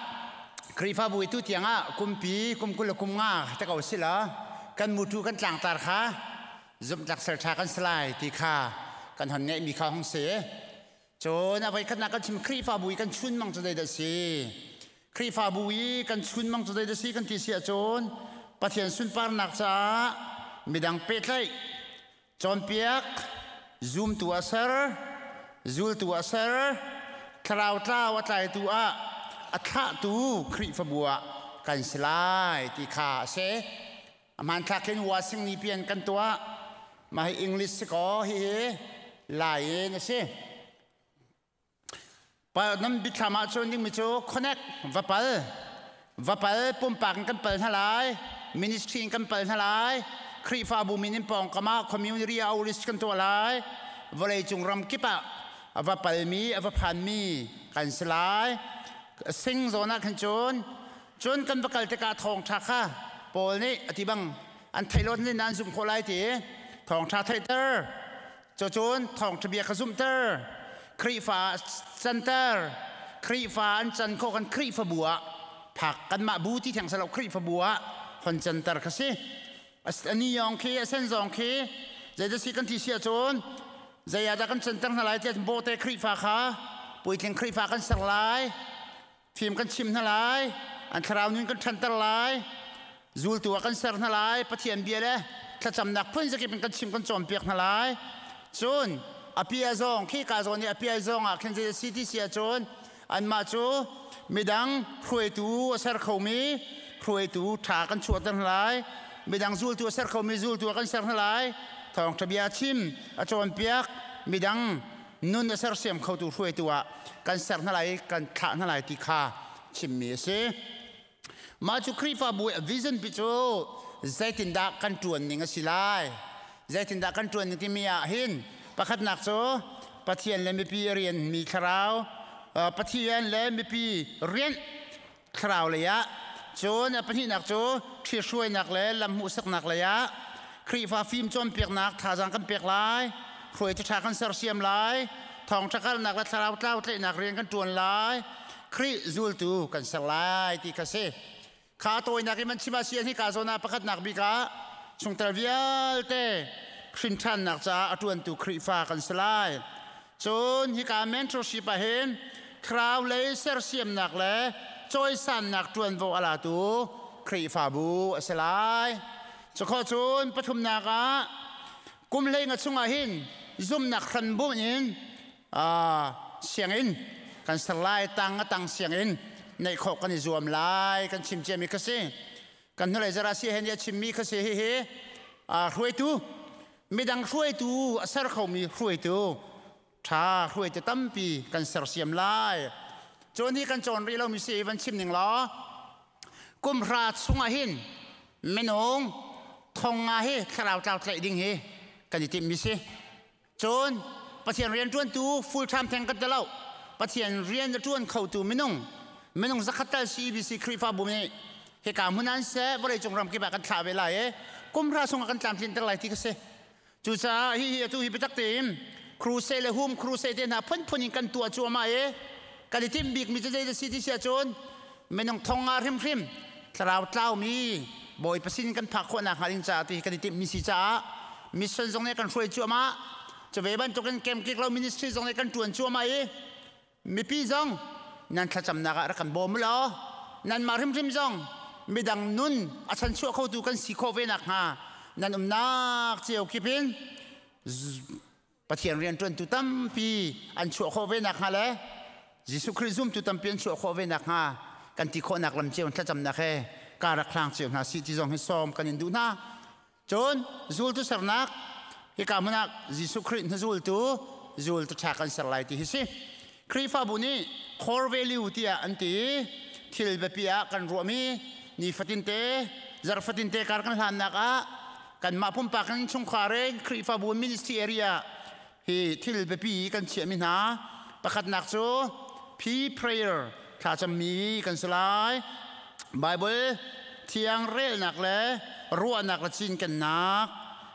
S6: Khrihfabu i tu tiang ah kumpi kum 20 le kum 5 te ko si la, kan mutu kan tlangtar kha zumhtlak sal ṭha kan si lai ti kha kan hon ngeihmi kha hong si. Cun a voikhatnak kan chim, Khrihfabu i kan chunmang cu zeidah si? Khrihfabu i kan chunmang cu zeidah si kan ti si ahcun, Pathian sunparnak caah midang pehtlaih, cawnpiak, zumtu a ser, zultu a ser, thlarau tlau a tlaitu ah a thlahtu Khrihfabu ah kan si lai ti kha a si. A hmanthlak in wasing ni pian kan tuah. Mah hi English si kaw, hihi Lai in a si. Pa nan bithlam ah cun dingmi cu connect, va pal, va pal, pumpak in kan pal hna lai, ministry in kan pal hna lai, Khrihfabu min in pawngkam ah community outreach kan tuah lai, vawleicung ram kip ah a va palmi, a va phanmi kan si lai. Sing zawn ah khan cun cun kan va kal tikah thawngṭha kha Paul nih a ti bang an theih lo nin an zumh khawh lai ti thawngṭha theihter, cucun thawngṭha bia kha zumhter, Khrihfa canter, Khrihfa an can khawh kan Khrihfabu ah phak, kanmah bu ti theng silo, Khrihfabu ah hon canter kha si. Ani yong khi a sen zong khi zeidah si kan ti si ahcun, zei ah dah kan canter hna lai tiah, bawhte Khrihfa kha puitling Khrihfa kan ser lai, fim kan chim hna lai, an thlarau nun kan ṭhanter lai, zultu ah kan ser hna lai, Pathian bia le thlacamnak phun zakip in kan chim, kan cawnpiak hna lai. Cun apia zong khi ka zawn i apia zong ah khin zei CTC ahcun anmah cu midang hruaitu a ser khomi hruaitu ṭha kan chuahter hna lai, midang zultu a ser khomi zultu ah kan ser hna lai, thawngṭha bia chim a cawnpiak, midang nun a sersiam khotu hruaitu ah kan ser hna lai, kan thlah hna lai ti kha chimmi a si. Mah cu Khrihfabu vision pi cu zeitindah kan ṭuan ning a si lai, zeitindah kan ṭuan ning timi ah hin pakhatnak cu Pathian le mipi rian mi thlarau, Pathian le mipi rian thlarau lei ah, cun a pahnihnak cu ṭhihruainak le lam hmuhsaknak lei ah Khrihfa fim cawnpiaknak thazaang kan pek lai, hruaitu ṭha kan sersiam lai, thawngṭha karhnak le thlarau tlau tlaihnak rian kan ṭuan lai, Khrih zultu kan ser lai ti kha si. Kha tawinak in man chim ah si hi ka zawn ah pakhatnak bik ah chungtel vialte hrinṭhannak caah a ṭuantu Khrihfa kan si lai. Cun hika mentorship ah hin thlarau lei sersiamnak le cawisannak ṭuanvo a latu Khrihfabu a si lai. Cukho cun pathumnak ah kum hlei nga chungah hin zumnak hran bu in sianginn kan ser lai, tang a tang sianginn neih khawh kan i zuam lai kan chim ciami kha si. Kan hnulei zara si hen i a chimmi kha si. Hihi hruaitu, midang hruaitu a ser khomi hruaitu ṭha, hruaitu tampi kan sersiam lai. Cun hi kan cawn rih lomi si, van chim ning law, kum hra chungah hin minung 5000 hi thlarau tlau tlaih ding hi kan i timhmi si. Cun Pathian rian ṭuantu full time theng kan ti lo, Pathian rian a ṭuan khotu minung 100 tal CBC Khrihfabu nih hika hmun an seh, vawleicung ram kip ah kan thlah ve lai i kum hra chungah kan tlamtlinter lai ti ka si. Cucaah hihi atu hi biatak tein crusade le home crusade te hna phunphun in kan tuah cuahmah i kan i timh bikmi cu zei si ti si ahcun minung 5000 hrimhrim thlarau tlaumi Bawipa sin kan phak khawhnak hnga ding caah ti kan i timhmi si caah mission zong nih kan hruai cuahmah. Cu ve bantukin kemkik lo ministry zong nih kan ṭuan cuahmah i mipi zong nan thlacamnak ah rak kan bawm law, nanmah hrimhrim zong midang nun a chanchuah khotu kan si khawh ve nakhnga nan umnak cio kip in Pathian rianṭuantu tampi an chuah khawh ve nakhnga le Jesuh Khrih zumtu tampi an chuah khawh ve nakhnga kan ti khawhnak lam cio thlacamnak he ka rak hlang cio hna si ti zong hi sawm kan in duh hna. Cun zultu sernak, hika hmun ah Jesuh Khrih na zultu ṭha kan ser lai ti hi si. Khrihfabu nih core value tiah an ti, thil biapi ah kan ruahmi, nifatin te, zarh fatin te kar kan hlannak ah kanmah pumpak in, chungkhar in, Khrihfabu ministry area hi thil biapi kan chiahmi hna pakhatnak cu P, prayer, thlacammi kan si lai, Bible thiang relnak le ruahnak le cinkennak,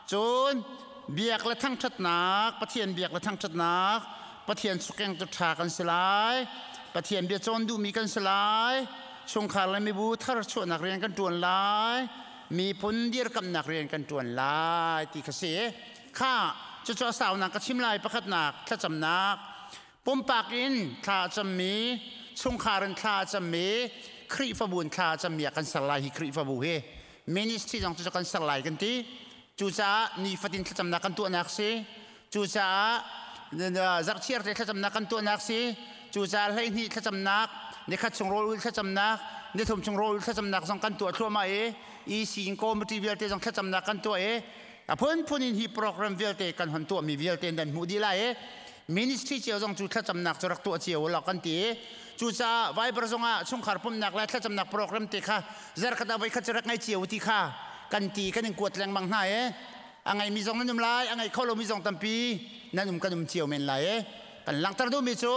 S6: cun biak le thangṭhatnak, Pathian biak le thangṭhatnak, Pathian sukeng tu ṭha kan si lai, Pathian bia cawn duhmi kan si lai, chungkhar le mibu thar chuahnak rian kan ṭuan lai, miphun dirkamnak rian kan ṭuan lai ti kha si. Kha cucu a saunak ka chim lai. Pakhatnak, thlacamnak. Pumpak in thla a cammi, chungkhar in thla a cammi, Khrihfabu in thla a cammi ah kan ser lai. Hi Khrihfabu hi ministry zong cu kan ser lai kan ti. Cucaah nifatin thlacamnak kan tuahnak si. Cucaah zarhchiar te thlacamnak kan tuahnak si. Cucaah 12 thlacamnak, nikhat chung rawl ul thlacamnak, nithum chung rawl ul thlacamnak zong kan tuah thluahmah i EC in committee vialte zong thlacamnak kan tuah i a phunphun in hi program vialte kan hon tuahmi vialte nan hmuh dih lai i ministry cio zong cu thlacamnak cu rak tuah cio law kan ti. Cucaah Viber zongah chungkhar pumhnak le thlacamnak program te kha zarkhat ah voikhat cu rak ngei cio ti kha kan ti, kan in kuat lengmang hna i a ngeimi zong nan um lai, a ngei kho lomi zong tampi nan um, kan um cio men lai i kan langhter duhmi cu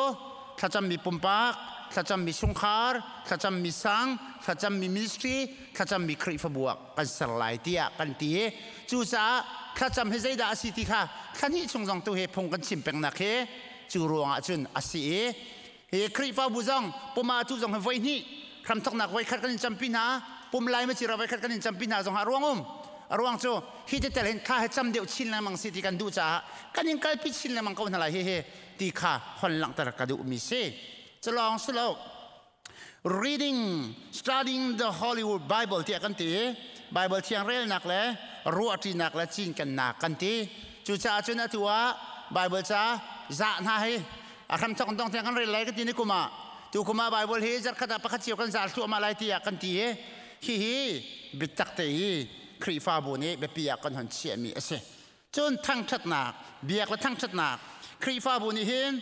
S6: thlacammi pumpak, thlacammi chungkhar, thlacammi sang, thlacammi ministry, thlacammi Khrihfabu ah kan ser lai tiah kan ti. Cucaah thlacam hi zeidah a si ti kha thla hnih chung zong tu hi phung kan chim pengnak hi cu ruangah cun a si i hi Khrihfabu zong puma tu zong hi voi hnih hramthoknak voi khat kan in campi hna, pum lai ma cira voi khat kan in campi hna zong a ruang um, a ruang cu hi te tel hin thla he cam deuh chin lengmang si ti kan duh caah kan in kalpi chin lengmang ko hna lai hi hi ti kha hon langhter ka duh mi si. Culawng si lo, reading, studying the Holy Bible tiah kan ti, Bible thiang relnak le ruahṭinak le cinkennak kan ti. Cucaah cun atu ah Bible ca zah hna hi a hramthok dong tiang kan rel lai ka ti. Ni kum ah, tu kum ah Bible hi zarkhat ah pakhat cio kan zal thluahmah lai tiah kan ti i hihi biatak te hi Khrihfabu nih biapi ah kan hon chiahmi a si. Cun thangṭhatnak, biak le thangṭhatnak, Khrihfabu nih hin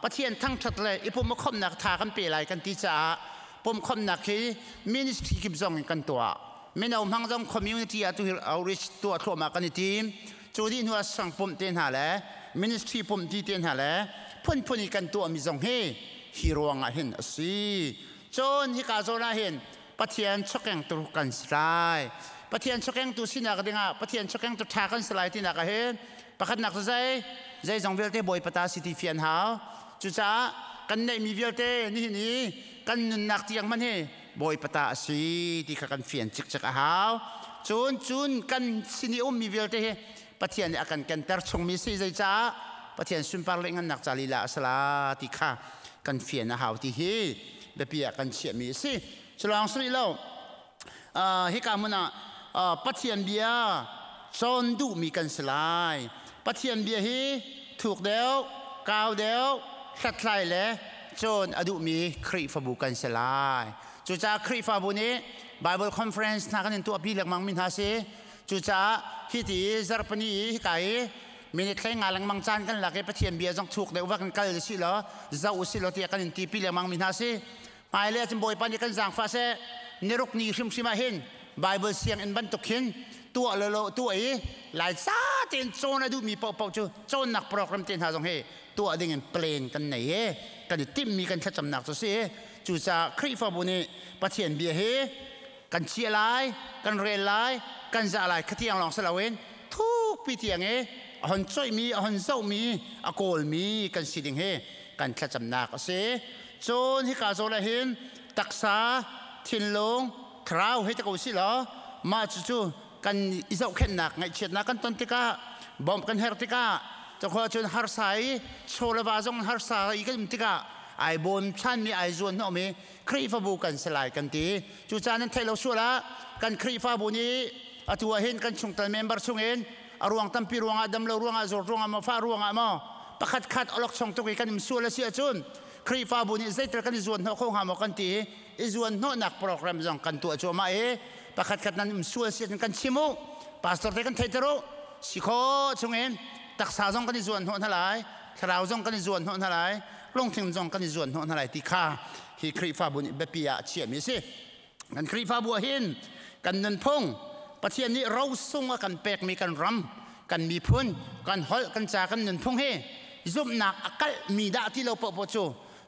S6: Pathian thangṭhat le i pum khomhnak tha kan pe lai kan ti caah pumkhomhnak hi ministry kip zong in kan tuah. Mino hmang zong community ah tu outreach tuah thluahmah kan i tim. Cu dih hnu ah sang pumh te hna le ministry pumh ti te hna le phunphun i kan tuahmi zong hi hi ruang ah hin a si. Cun hika zawn ah hin Pathian chokengtu kan si lai. Pathian chokengtu sinak dingah, Pathian chokengtu ṭha kan si lai tinak ah hin pakhatnak cu zei zeizong vialte Bawipa ta si ti fian hau. Cucaah kan neihmi vialte, nihin i kan nunnak tiang hmanh hi Bawipa ta a si ti kha kan fian cikcek a hau. Cun cun kan sin i ummi vialte hi Pathian nih a kan kenter chungmi si, zeicaah Pathian sunpar le ngannak ca lila a si la ti kha kan fian a hau ti hi biapi ah kan chiahmi a si. Culawng si rih lo. Hika hmun ah Pathian bia cawn duhmi kan si lai. Pathian bia hi thuk deuh, kau deuh, hlathlai le cawn a duhmi Khrihfabu kan si lai. Cucaah Khrihfabu nih Bible conference hna kan in tuahpi lengmang mi hna si. Cucaah hiti zarhpini i hika i minute hlei nga lengmang caan kan lak i Pathian bia zong thuk deuh va kan kal si law zoh u si law tiah kan in tipi lengmang mi hna si. Hmailei ahcun Bawipa nih kan zaangfah seh. Niruk ni hrimhrim ah hin Bible sianginn bantuk hin tuah lo tuah i lai ca tein cawn a duhmi paohpaoh cu cawnnak program te hna zong hi tuah ding in plan kan nei i kan i timhmi kan thlacamnak cu si. Cucaah Khrihfabu nih Pathian bia hi kan chia lai, kan rel lai, kan zah lai khatiang lawng si loin thukpi tiang i a hon coihmi, a hon zohmi, a kawlmi kan si ding hi kan thlacamnak a si. Cun hika zawn ah hin taksa, thinlung, thlarau hei ti ko si law mah cucu kan i zohkhenhnak ngaihchiatnak kan ton tikah bawmh kan herh tikah cakho cun harsa i chaw le va zong harsa i kan um tikah ai bawm ṭhanmi ai zuan hnawhmi Khrihfabu kan si lai kan ti. Cucaah nan theih lo sual ah kan Khrihfabu nih atu ah hin kan chungtel member chungin a ruang tampi ruangah damlo ruangah zawt ruangah maw fah ruangah maw pakhat khat olokchong tuk i kan um sual a si ahcun Khrihfabu nih zeitel kan i zuan hnawh kho hnga maw kan ti i i zuan hnawhnak program zong kan tuah cuahmah i pakhat khat nan um sual si ahcun kan chim u pastor te kan theihter u si khawh chungin taksa zong kan i zuan hnawh hna lai thlarau zong kan i zuan hnawh hna lai lungthin zong kan i zuan hnawh hna lai ti kha hi Khrihfabu nih biapi ah a chiahmi a si. Kan Khrihfabu ah hin kan nunphung Pathian nih rosung a kan pekmi kan ram, kan miphun, kan holh, kan ca, kan nunphung hi zumhnak a kalhmi dah ti lo paohpaoh cu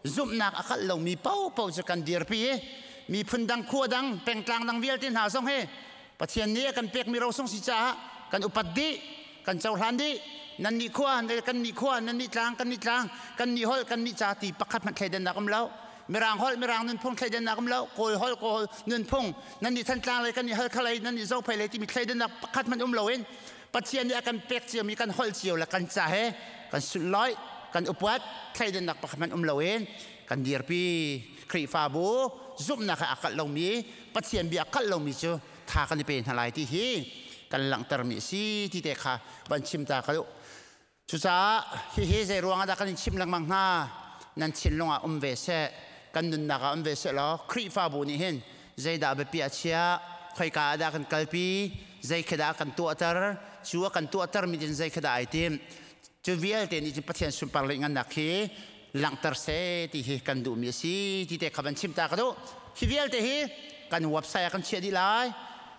S6: zumhnak a kalh lomi paohpaoh cu kan dirpi i miphun dang khua dang pengtlang dang vialte hna zong hi Pathian nih a kan pekmi rosung si caah kan upat dih, kan cohlan dih. Nan nih khua, kan nih khua, nan nih tlang, kan nih tlang, kan nih holh, kan nih ca ti pakhat hmanh thleidannak um lo. Mirang holh, Mirang nunphung thleidannak um lo. Kawl holh, Kawl nunphung. Nan nih Thantlang lei, kan nih Halkha lei, nan nih Zophei lei timi thleidannak pakhat hmanh um loin Pathian nih a kan pek ciomi kan holh cio le kan ca he kan sunhlawih, kan upat, thleidannak pakhat hmanh um loin kan dirpi. Khrihfabu zumhnak he aa kalh lomi Pathian bia kalh lomi cu tha kan i pe hna lai ti hi kan langhtermi a si ti te kha van chim ta ka duh. Cucaah hihi zei ruang ah dah kan in chimh lengmang hnga? Nan thinlung ah um ve seh, kan nunnak ah um ve seh law Khrihfabu nih hin zeidah biapi a chiah, khoika ah dah kan kalpi, zei khi dah kan tuahter, cu a kan tuahtermi din zei khi dah ai tim. Cu vialte nih cun Pathian sunpar le ngannak hi langhter seh ti hi kan duhmi a si ti te kha van chim ta ka duh. Hi vialte hi kan website ah kan chiah dih lai.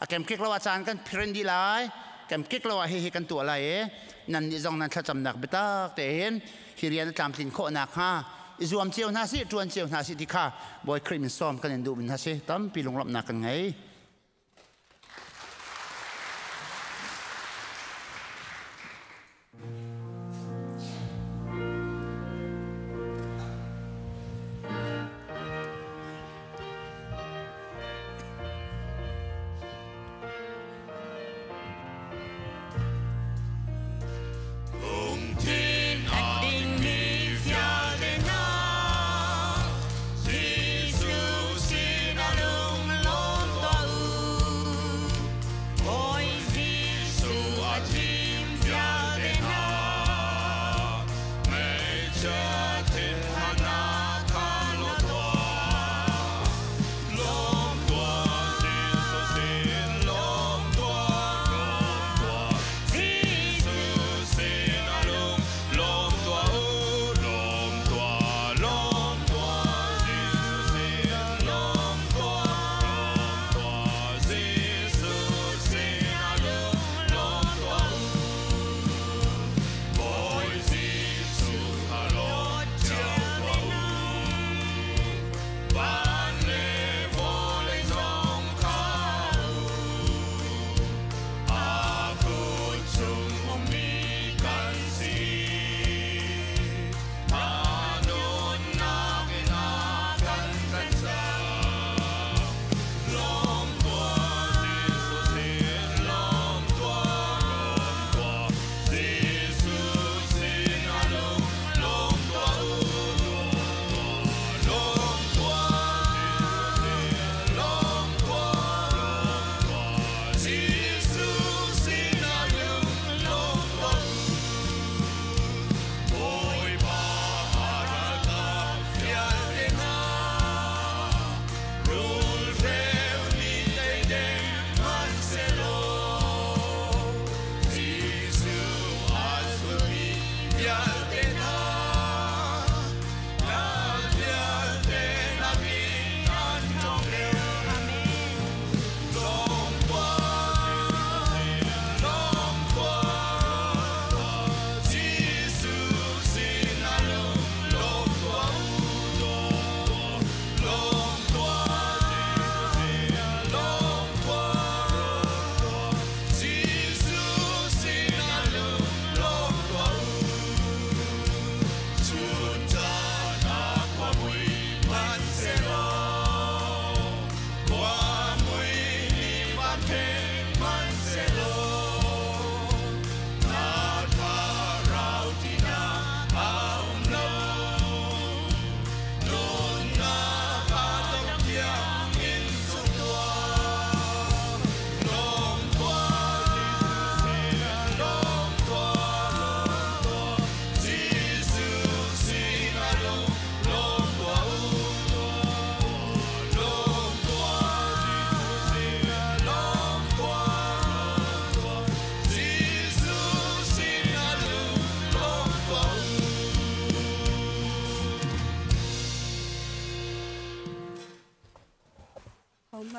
S6: A kemkik lo ah caan kan print dih lai. Kemkik lo ah hihi kan tuah lai i nan nih zong nan thlacamnak biatak tein hi rian a tlamtlin khawh nakhnga i zuam cio hna sih, ṭuan cio hna sih ti kha Bawi Khrih min sawm kan in duh min hna si. Tampi lunglawmhnak kan ngei.
S4: Lungthin a dingmi vialte hna, Jesuh sinah lunglawm tuah u.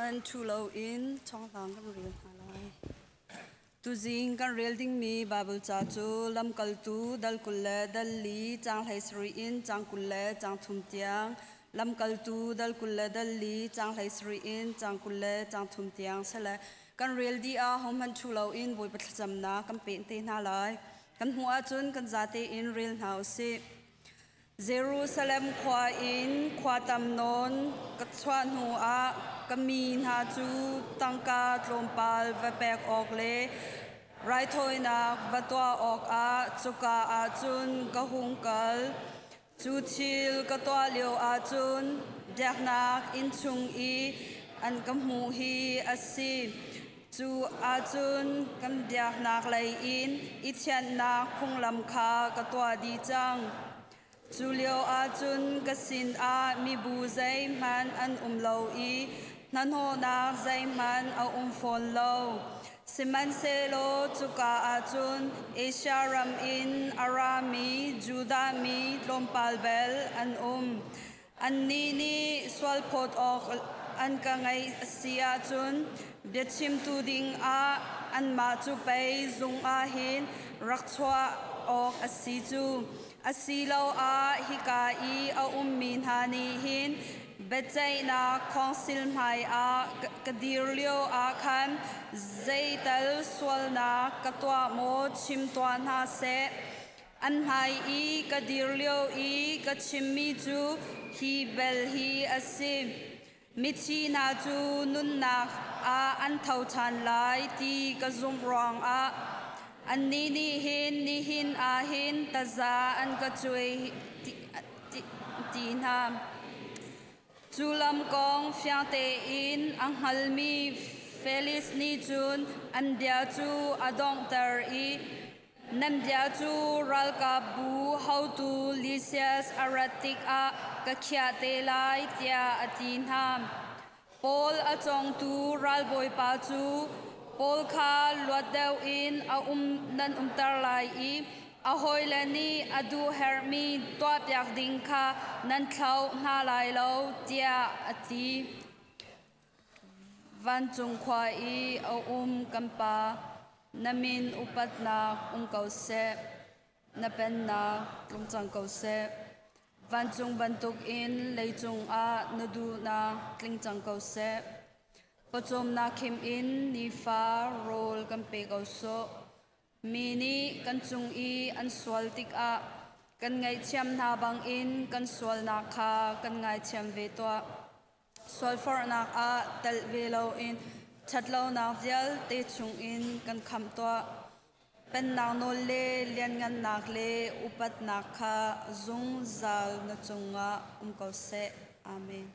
S7: Hohmanh ṭhu loin thawngtlang kan rel hna lai. Tuzing kan rel dingmi Baibal ca cu Lamkaltu dal 20 le dal 4 caang 17 in caang 23 tiang, Lamkaltu dal 20 le dal 4 caang 17 in caang 23 tiang si le kan rel dih ah hohmanh ṭhu loin Bawipa thlacamnak kan peh te hna lai. Kan hmuh ahcun kan zate in rel hna u sih. Jerusalem khua in khua tam nawn ka chuah hnuah ka mi hna cu tangka tlawmpal va pek awk le raithawinak va tuah awkah cuka ah cun ka hung kal. Cu thil ka tuah lio ahcun biaknak inn chung i an ka hmuh hi a si. Cu ahcun kan biaknak lei in i thianhnak phunglam kha ka tuah dih cang. Cu lio ahcun ka sinah mibu zeihmanh an um lo i hnahnawhnak zeihmanh a um fawn lo. Sihmanhsehlaw cuka ahcun Asia ram in a rami Judah mi tlawmpal bel an um. Annih nih sualphawt awk an ka ngeih a si ahcun biachimtu dingah anmah cu pei zung ah hin rak chuah awk a si cu. Asiloah hika i a ummi hna nih hin biaceihnak khawngsil hmaiah ka dir lio ah khan zeital sualnak ka tuah maw chim tuah hna seh. An hmai i ka dir lio i ka chimmi cu hi bel hi a si. Mithi hna cu nunnak ah an tho ṭhan lai ti ka zumh ruangah annih nih hin nihin ah hin taza an ka cuai ti hna. Cu lam kong fiang tein a hngalmi Felix nih cun an bia cu a donghter i Nan bia cu ralkapbu haotu Lysias a rat tikah ka khiah te lai, tiah a ti hna. Paul a cawngtu ralbawipa cu Paul kha luat deuh in a um nan umter lai i a hawile nih a duh herhmi tuahpiak ding kha nan thlauh hna lai lo, tiah a ti. Vancung khua i a um kan Pa, na min upatnak um ko seh. Na pennak tlung cang ko seh. Vancung bantukin leicung ah na duhnak tling cang ko seh. Pawcawmnak khim in nifa rawl kan pe ko sawh. Mi nih kan cung i an sual tikah kan ngaihthiam hna bangin kan sualnak kha kan ngaithiam ve tuah. Sualforhnak ah telh ve loin ṭhatlonak vialte chungin kan khamh tuah. Pennak nawl le lianngannak le upatnak kha zungzal na cungah um ko seh. Amen.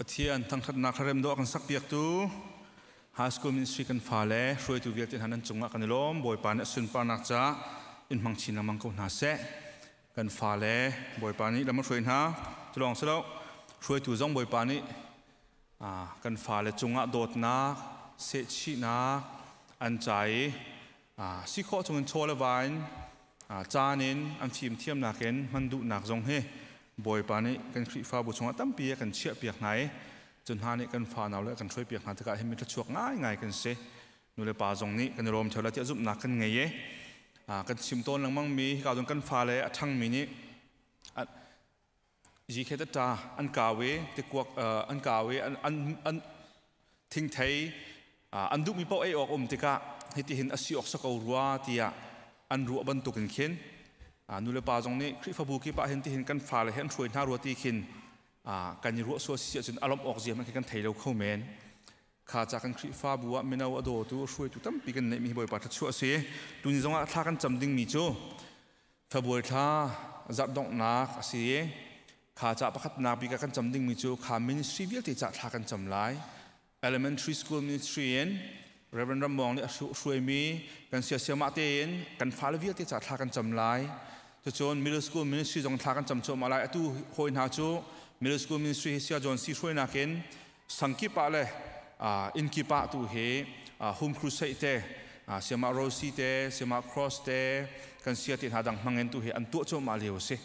S8: Pathian thangthatnak hlarem dawh kan sak piaktu High School Ministry kan fale hruaitu vialte hna nan cungah kan i lawm. Bawipa nih a sunparnak ca in hmang chin lengmang ko hna seh. Kan fale Bawipa nih lam a hruai hna. Cu lawng si lo, hruaitu zong Bawipa nih kan fale cungah dawtnak, sehchihnak an ca i si khawh chungin chaw le va in caan in an fimthiamnak in hman duhnak zong hi Bawipa nih kan Khrihfabu chungah tampi a kan chiahpiak hna i cu hna nih kan fanau le kan hruaipiak hna tikah hin mi thluachuak ngaingai kan si. Nu le pa zong nih kan i rawm theo lai tiah zumhnak kan ngei i kan chim tawn lengmang mi hika cun kan fale a ṭhangmi nih zikhet a ṭa an kau i tikuak an kau i an thingthei an duhmi paoh ei awk um tikah hitihin a si awk sa ko rua tiah an ruah bantukin khin nu le pa zong nih Khrihfabu kip ah hin tihin kan fale he an hruai hna rua ti khin kan i ruah sual si ahcun a lawmh awk zia hmanh khi kan thei lo kho men. Kha ca kan Khrihfabu ah mino a dawtu hruaitu tampi kan neihmi hi Bawipa thluachuah a si. Tuni zongah thla kan cam dingmi cu February thla zarh donghnak a si i kha ca pakhatnak bik ah kan cam dingmi cu kha ministry vialte ca thla kan cam lai. Elementary school ministry in Reverend Ramwong nih a hruaimi kan siasiamah tein kan fale vialte ca thla kan cam lai. Cucun middle school ministry zong thla kan cam cuahmah lai. Atu hawi hna cu middle school ministry hi Sia John Si hruainak in sangkip ah le inn kip ah tu hi home crusade te siamah Rosie te siamah Cross te kan sia te hna dang hmangin tu hi an tuah cuahmah lio a si.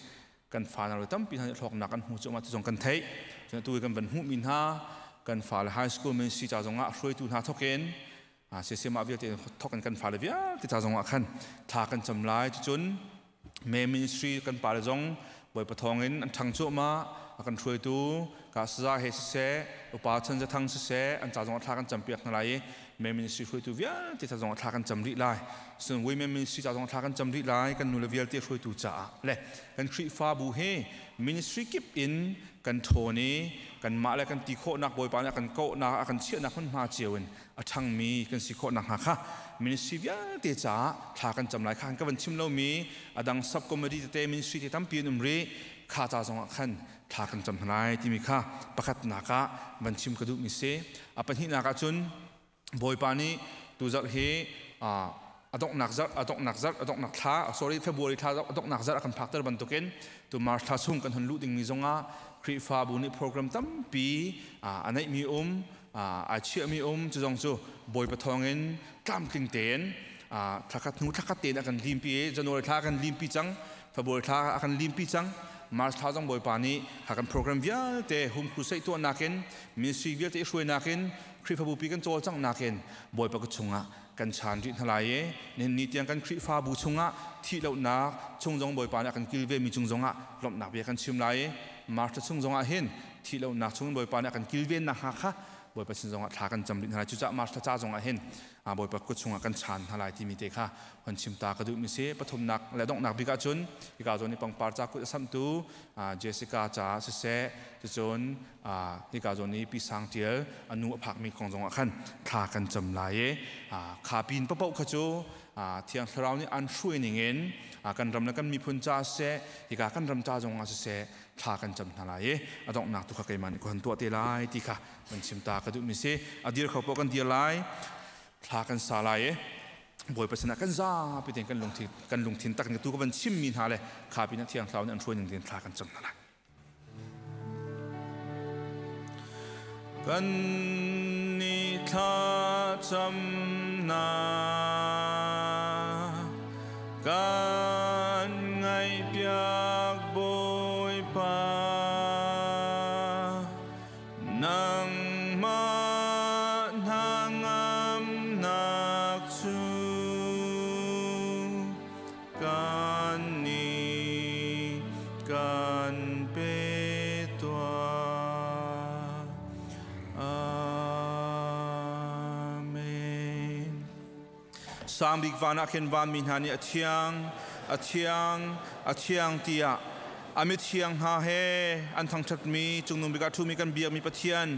S8: Kan fa hna tampi hna nih hlawknak an hmu cuahmah ti zong kan theih. Cun atu kan van hmuhmi hna kan fale high school ministry ca zongah hruaitu hna thokin siasiamah vialte thokin kan fale vialte ca zongah khan thla kan cam lai. Cucun me ministry kan pale zong Bawipa thawngin an ṭhang cuahmah. A kan hruaitu ka saza he siseh, upa chan zathang siseh, an ca zongah thla kan campiak hna lai i me ministry hruaitu vialte ca zongah thla kan cam rih lai. Cun women ministry ca zongah thla kan cam rih lai. Kan nule vialte hruaitu caah le kan Khrihfabu hi ministry kip in kan ṭhawn i kanmah le kan ti khawhnak Bawipa nih a kan kawhnak a kan chiahnak hmunhma cio in a ṭhangmi kan si khawh nakhnga kha ministry vialte caah thla kan cam lai. Kha ka van chim lomi a dang sub committee tete ministry te tampi an um rih. Kha ca zongah khan thla kan cam hna lai timi kha pakhatnak ah van chim ka duhmi si. A pahnihnak ah cun Bawipa nih tuzarh hi a donghnak zarh a donghnak zarh a donghnak thla sorry February thla a donghnak zarh a kan phakter bantukin tu March thla chung kan hun luh dingmi zongah Khrihfabu nih program tampi a neihmi um ai chiahmi um. Cu zong cu Bawipa thawngin tlamtling tein thlakhat hnu thlakhat tein a kan limpi i January thla a kan limpi cang, February thla a kan limpi cang, March thla zong Bawipa nih kha kan program vialte home crusade tuahnak in ministry vialte i hruainak in Khrihfabu pi kan cawlcanghnak in Bawipa ka chungah kan chan rih hna lai i nihin ni tiang kan Khrihfabu chungah thih lohnak chung zong Bawipa nih a kan kilvemi cung zongah lawmhnak bia kan chim lai i March thla chung zongah hin thih lohnak chung Bawipa nih a kan kilvennak hnga kha Bawipa sin zongah thla kan cam rih hna lai. Cucaah March thla ca zongah hin Bawipa kut chungah kan chan hna lai timi te kha hon chim ta ka duhmi si. Pathumnak le donghnak bik ahcun hika zawn i pangpar ca kut a samhtu Jessica caah siseh, cucun hika zawn i Pi Sang Tial a nu a phakmi kong zongah khan thla kan cam lai i kha pin papoh kha cu Thiang Thlarau nih an hruai ningin kan ram le kan miphun ca siseh, hika kan ram ca zongah siseh thla kan cam hna lai i a donghnak tu kha keimah nih ka hon tuah te lai ti kha kan chim ta ka duhmi si. A dir kho poh kan dir lai, thla kan sa lai i Bawipa sinah kan zapi tein kan lungthin kan lungthin tak in tu ka van chimmi hna le kha pinah Thiang Thlarau nih an hruai ning tein thla kan cam hna lai. Kan ni thla camnak kan ngaihpiak Bawipa, nangmah hnangamnak cu kan nih kan pe tuah. Amen. Sangbik van ah khin vanmi hna nih a thiang, a thiang, a thiang tiah a mithiang hna he an thangṭhatmi Cungnung bik ah ṭhumi kan biakmi Pathian,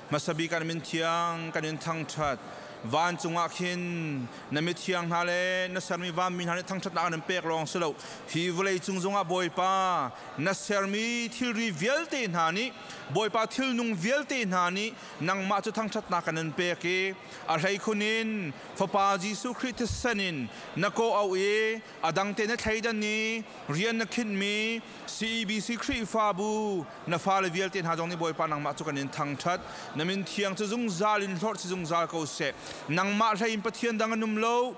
S8: hmasa bik ah na min thiang kan in thangṭhat. Vancung ah khin na mithiang hna le na sermi vanmi hna nih thangṭhatnak an in pek lawng si lo, hi vawlei cung zongah Bawipa, na sermi thilri vialte hna nih, Bawipa, thilnung vialte hna nih nangmah cu thangṭhatnak kan in pek i a hleikhun in Fapa Jesuh Khrih thisen in na kawh auh i a dangte na thleidan i rian na khinhmi CEBC Khrihfabu na fale vialte hna zong nih Bawipa, nangmah cu kan in thangṭhat. Na min thiang cu zungzal in hlorh si zungzal ko seh. Nangmah hlei in Pathian dang an um lo.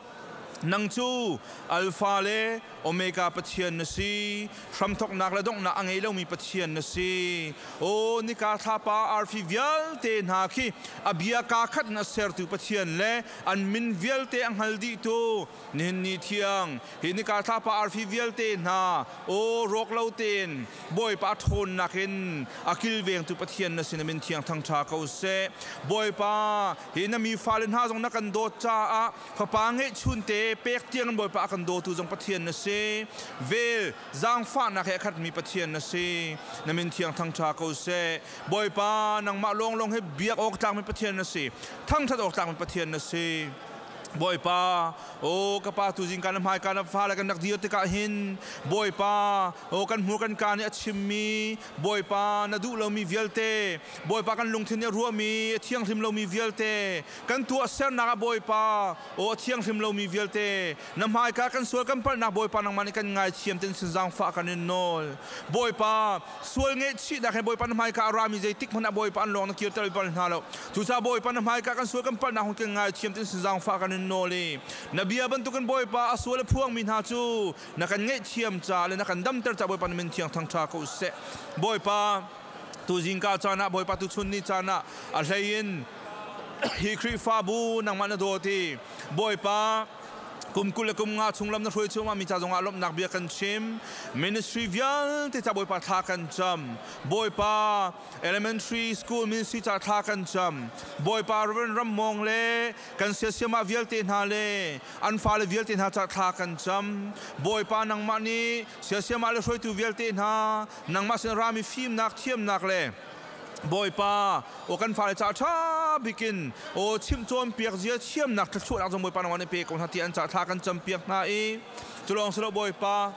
S8: Nang cu Alpha le Omega Pathian na si. Hramthawknak le donghnak a ngei lomi Pathian na si. Aw, nika, thlapa, arfi vialte hna khi a bia kaa khat in a sertu Pathian le an min vialte a hngal dihtu, nihin ni thiang hi nika, thlapa, arfi vialte hna, aw, rawk lo tein Bawipa ṭhawnnak in a kilvengtu Pathian na sin, a min thiang thangṭha ko seh. Bawipa, hi na mi fale hna zong na kan dawt caah fapa ngeihchun te pek tiang in Bawipa, a kan dawtu zong Pathian na si. Vel zaangfahnak he a khatmi Pathian na si, na min thiang thangṭha ko seh. Bawipa, nangmah lawnglawng hi biak awk tlakmi Pathian na si, thangṭhat awk tlakmi Pathian na si. Bawipa, o ka pa, tuzing kan hmai kan fale kan rak dir tikah hin, Bawipa, o kan hmur kan ka nih a chimmi, Bawipa, na duh lomi vialte, Bawipa, kan lungthin nih a ruahmi a thianghlim lomi vialte, kan tuahsernak ah, Bawipa, o a thianghlim lomi vialte, na hmaika kan sual kan palhnak, Bawipa, nangmah nih kan ngaithiam ten sin zaangfah kan in nawl. Bawipa, sual ngaihchihnak he Bawipa na hmaika a rami zeitik hmanh ah Bawipa an lawng na kirter bal hna lo. Cucaah Bawipa, na hmaika kan sual kan palhnak hun kan ngaithiam tin sin zaangfah kan in nawl i na bia bantukin, Bawipa, a sual a phuangmi hna cu na kan ngaihthiam ca le na kan damter ca, Bawipa, na min thiang thangṭha ko seh. Bawipa, tu zingka caan ah, Bawipa, tu chun ni caan ah, a hlei in hi Khrihfabu nangmah na dawt i, Bawipa, kum 20 le kum 50 chung lam na hruai chung mi ca zongah lawmhnak bia kan chim. Ministry vialte ca, Bawipa, thla kan cam. Bawipa, elementary school ministry ca thla kan cam. Bawipa, Reverend Rammong le kan siasiama vialte hna le an fale vialte hna ca thla kan cam. Bawipa, nangmah nih siasiama le hruaitu vialte hna nangmah sin rami fimnak thiamnak le, Bawipa, o kan fale ca ṭha bikin o chimh cawnpiak zia thiamnak thluachuahnak zong, Bawipa, nangmah nih pe ko hna ti an ca thla kan campiak hna i culawng silo, Bawipa,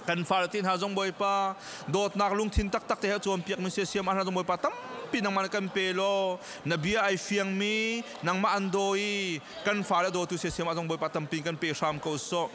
S8: kan fale te hna zong, Bawipa, dawtnak lungthin taktak te he cawnpiak mi siasiam hna zong, Bawipa, tampi nangmah nih kan pe law, na bia ai fiangmi, nangmah an daw i kan fale dawtu siasiam ah zong, Bawipa, tampi kan pe hram ko sawh.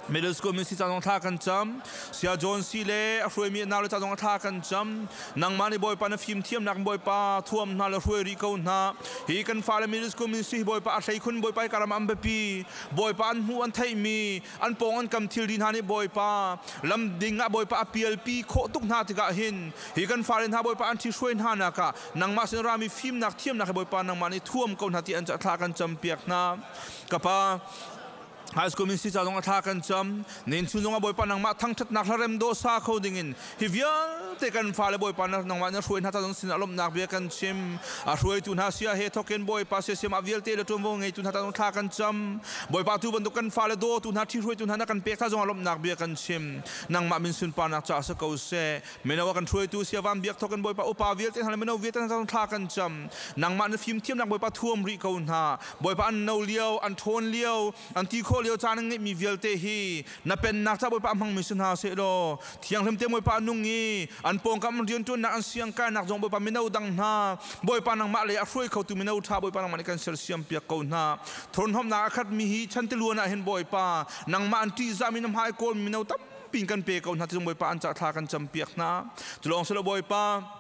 S8: Middle school min si ca zong thla kan cam. Sia John si le a hruaimi nau le ca zong thla kan cam. Nangmah nih, Bawipa, na fim thiamnak, Bawipa, thuam hna le hruai rih ko hna. Hi kan fale middle school min si, Bawipa, a hleikhun, Bawipa, karam an biapi. Bawipa, an hmuh an theihmi, an pawng an kam thilri hna nih, Bawipa, lam ding ah, Bawipa, a pialpi khawh tuk hna tikah hin, hi kan fale hna, Bawipa, an thi hruai hna nak ah nangmah sin rami fimnak thiamnak he, Bawipa, nangmah nih thuam ko hna ti an thla kan cam piak hna. Kapa, high school min si ca zong a thla kan cam. Nin chun zong a Bawipa nangmah thangṭhatnak hlarem do sa kho dingin hi vialte kan fale, Bawipa, nangmah na hruai hna ta zong sin alomnak bia kan chim. A hruaitu hna sia he thokin, Bawipa, sia siam a vialte le ṭuanvo ngeitu hna ta zong thla kan cam. Bawipa, tu bantuk kan fale dawtu hna, ṭhi hruaitu hna na kan pek ta zong alomnak bia kan chim. Nangmah min sunparnak ca sa ko seh. Mino a kan hruaitu sia van biak thokin, Bawipa, upa vialte hna le mino vialte hna zong thla kan cam. Nangmah na fimthiamnak, Bawipa, thuam rih ko hna. Bawipa, an no lio, an ṭhawn lio, an ti khawh lio caan ngeihmi vialte hi na pennak ca, Bawipa, hmangmi si hna seh law, thianghlim te, Bawipa, nung i an pawngkam rianṭuannak, an siangkainak zong, Bawipa, mino dang hna, Bawipa, nangmah lei a hruai khotu mino ṭha, Bawipa, nangmah nih kan sersiam piak ko hna. Thurhnawmnak a khatmi hi chantiluan ah hin, Bawipa, nangmah an ṭihzahmi, na hmai kawl mino tam pin kan pe ko hna ti Bawipa, an ca thla kan cam piak hna. Culawng silo, Bawipa,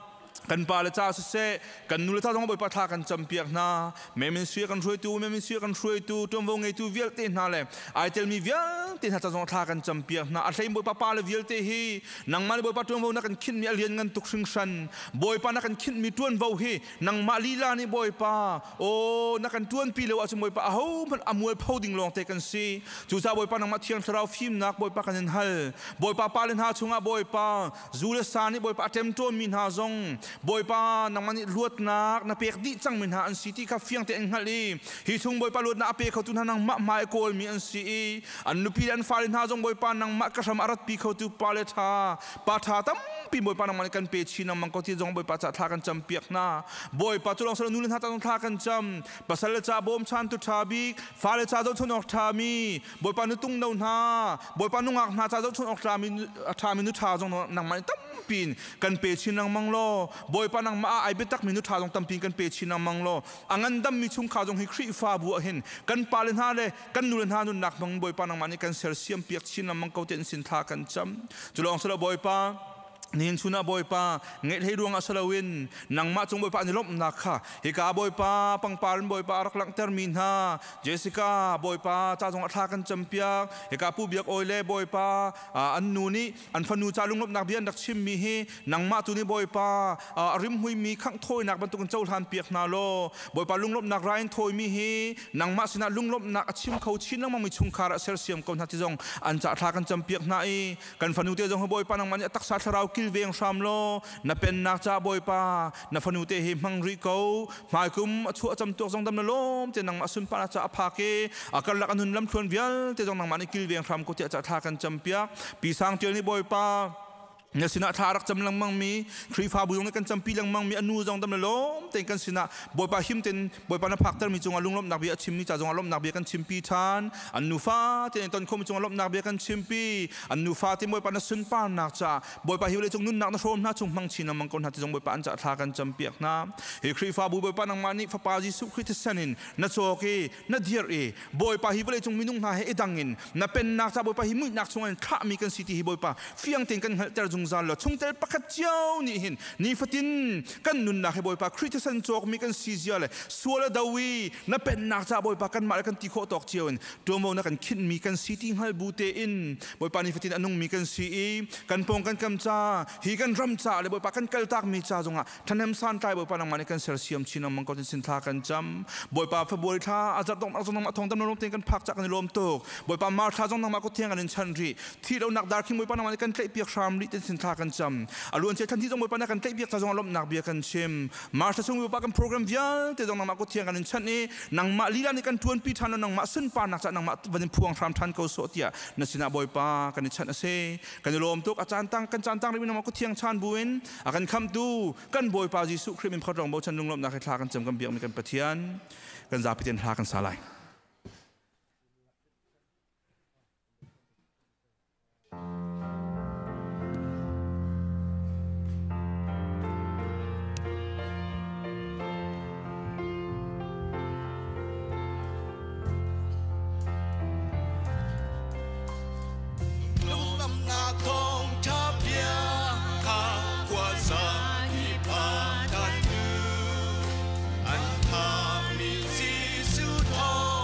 S8: kan pa le ca siseh, kan nu le ta zong, Bawipa, thla kan cam piak hna. Memin sia kan hruaitu, memin sia kan hruaitu tuanvo ngeitu vialte hna le ai telmi vialte hna ca zong thla kan cam piak hna. A hlein, Bawipa, pa le vialte hi nangmah le, Bawipa, tuanvo na kan khinhmi a lian ngan tuk hringhran. Bawipa, na kan khinhmi tuanvo hi nangmah lila nih, Bawipa, o na kan tuanpi lo ahcun, Bawipa, aho hmanh a mual pho ding lawng te kan si. Cucaah, Bawipa, nangmah Thiang Thlarau fimnak, Bawipa, kan in hal. Bawipa, pa le hna chungah, Bawipa, zu le sa nih, Bawipa, a ṭemṭawnmi hna zong Bawipa nangmah nih luatnak na pek dih cangmi hna an si ti kha fiang tein hngalh i hi chung Bawipa luatnak a pe khotu hna nangmah hmai a kawlmi an si i an nupi le an fale hna zong Bawipa nangmah ka hram a ratpi khotu pa le ṭha pa ṭha tampi Bawipa nangmah nih kan pe chin lengmang ko ti zong Bawipa ca thla kan cam piak hna. Bawipa cu lawng silo nu le hna ca zong thla kan cam. Pasal le ca bawmchantu ṭha bik, fale ca zohchun awk ṭhami, Bawipa nu tung no hna, Bawipa nungak hna ca zohchun awk ṭhami nu ṭha zong nangmah nih tampi in kan pe chin lengmang law, Bawipa nangmah ah ai biatakmi nu ṭha zong tampi in kan pe chin lengmang law, a ngandammi chungkhar zong hi Khrihfabu ah hin kan pale hna le kan nule hna nunnak hmang Bawipa nangmah nih kan sersiam piak chin lengmang ko tein sin thla kan cam. Cu lawng silo Bawipa, nihin chun ah Bawipa ngeih ruangah si loin nangmah cung Bawipa an i lawmhnak kha hika Bawipa pangpar in Bawipa a rak langhtermi hna Jessica Bawipa ca zong ah thla kan campiak. Hika Pu Biak Awi le Bawipa an nu nih an fanu ca lunglawmhnak bia an rak chimmi hi nangmah tu nih Bawipa a rimhuimi khangh thawinak bantukin cohlan piak hna law, Bawipa lunglawmhnak ra in thawimi hi nangmah sinah lunglawmhnak a chim kho chin lengmangmi chungkhar ah sersiam ko hna ti zong an ca thla kan campiak hna i kan fanu te zong hi Bawipa nangmah nih a taksa thlarau kilveng hram law, na pennak ca Bawipa na fanu te hi hmang rih ko. Hmaikum a chuah cam tuak zong dam na lawm te nangmah sunparnak ca a phak i a karlak a nun lamthluan vialte zong nangmah nih kilveng hram ko tiah ca thla kan campiak. Pi Sang Tial nih Bawipa na sinah thla rak cam lengmang mi, Khrihfabu zong nih kan campi lengmang mi, anu zong dam le lawm tein kan sinah Bawipa him ten Bawipa na phakter mi cungah lunglawmhnak bia a chimmi ca zongah lawmhnak bia kan chimpi ṭhan. An nufa te ton khomi cungah lawmhnak bia kan chimpi. An nufa te Bawipa na sunparnak ca Bawipa hi vawleicung nunnak na hrawm hna chung hmang chin lengmang ko hna ti zong Bawipa an ca thla kan campiak hna. Hi Khrihfabu Bawipa nangmah nih Fapa Jesuh Khrih thisen in na cawk i na dirh i Bawipa hi vawleicung minung hna he i dang in na pennak ca Bawipa hi muihnak chung in thlahmi kan si ti hi Bawipa fiang tein kan hngalhter zungzal law, chungtel pakhat cio nih hin nifatin kan nunnak hi Bawipa Khrih thisen cawkmi kan si zia le sual a do i na pennak ca Bawipa kanmah le kan ti khawh tawk cio in tuanvo na kan khinhmi kan si ti hngal bu tein Bawipa nifatin a nungmi kan si i kan pawng kan kam ca hi kan ram ca le Bawipa kan kaltakmi ca zongah ṭhahnem santlai Bawipa nangmah nih kan sersiam chin lengmang ko tin thla kan cam. Bawipa, February thla a zarh dong zong nangmah thong dam lawm tein kan phak cak kan i lawm tuk. Bawipa, March thla zong nangmah kut thiang kan in chan rih. Thi lonak dar khing Bawipa nangmah nih kan tlaih piak hram rih tin thla kan cam. A luan cia than zong Bawipa na kan tlaih piak ca zong lawmhnak bia kan chim. March thla chung Bawipa kan program vialte zong nangmah kut thiang kan in chanh i nangmah lila nih kan ṭuanpi ṭhan lo, nangmah sunparnak ca nangmah van in phuang hram ṭhan ko sawh tiah na sinah Bawipa kan i chanh a si. Kan i lawm tuk. A caan tang kan caan tang rih nangmah kut thiang chan buin a kan khamtu kan Bawipa Jesuh Khrih min phot rong bochan lunglawmhnak he thla kan cam. Kan biakmi kan Pathian kan zapi ten hla kan sa lai.
S4: Lunglamnak thawngṭha bia kha khuaza i pha than u. An thahmi Jesuh thawng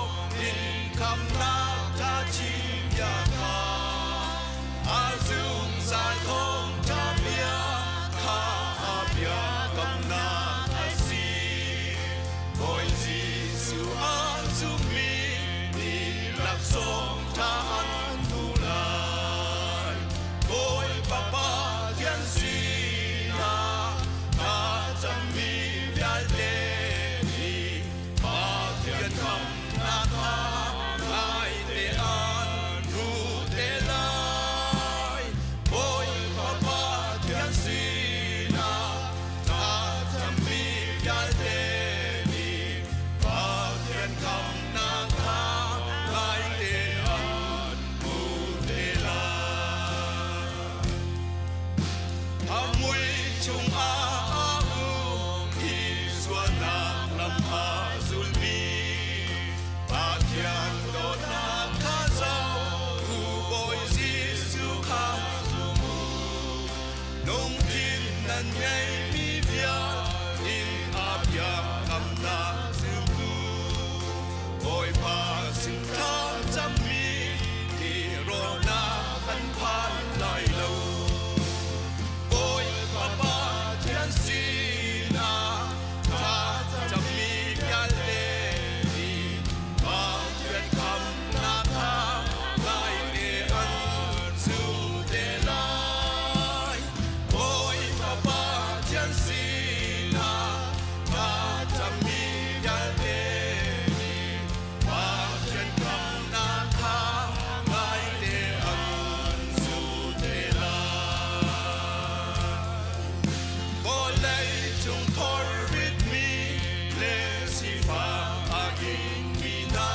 S4: Chungthor ritmi le sifak a inmi hna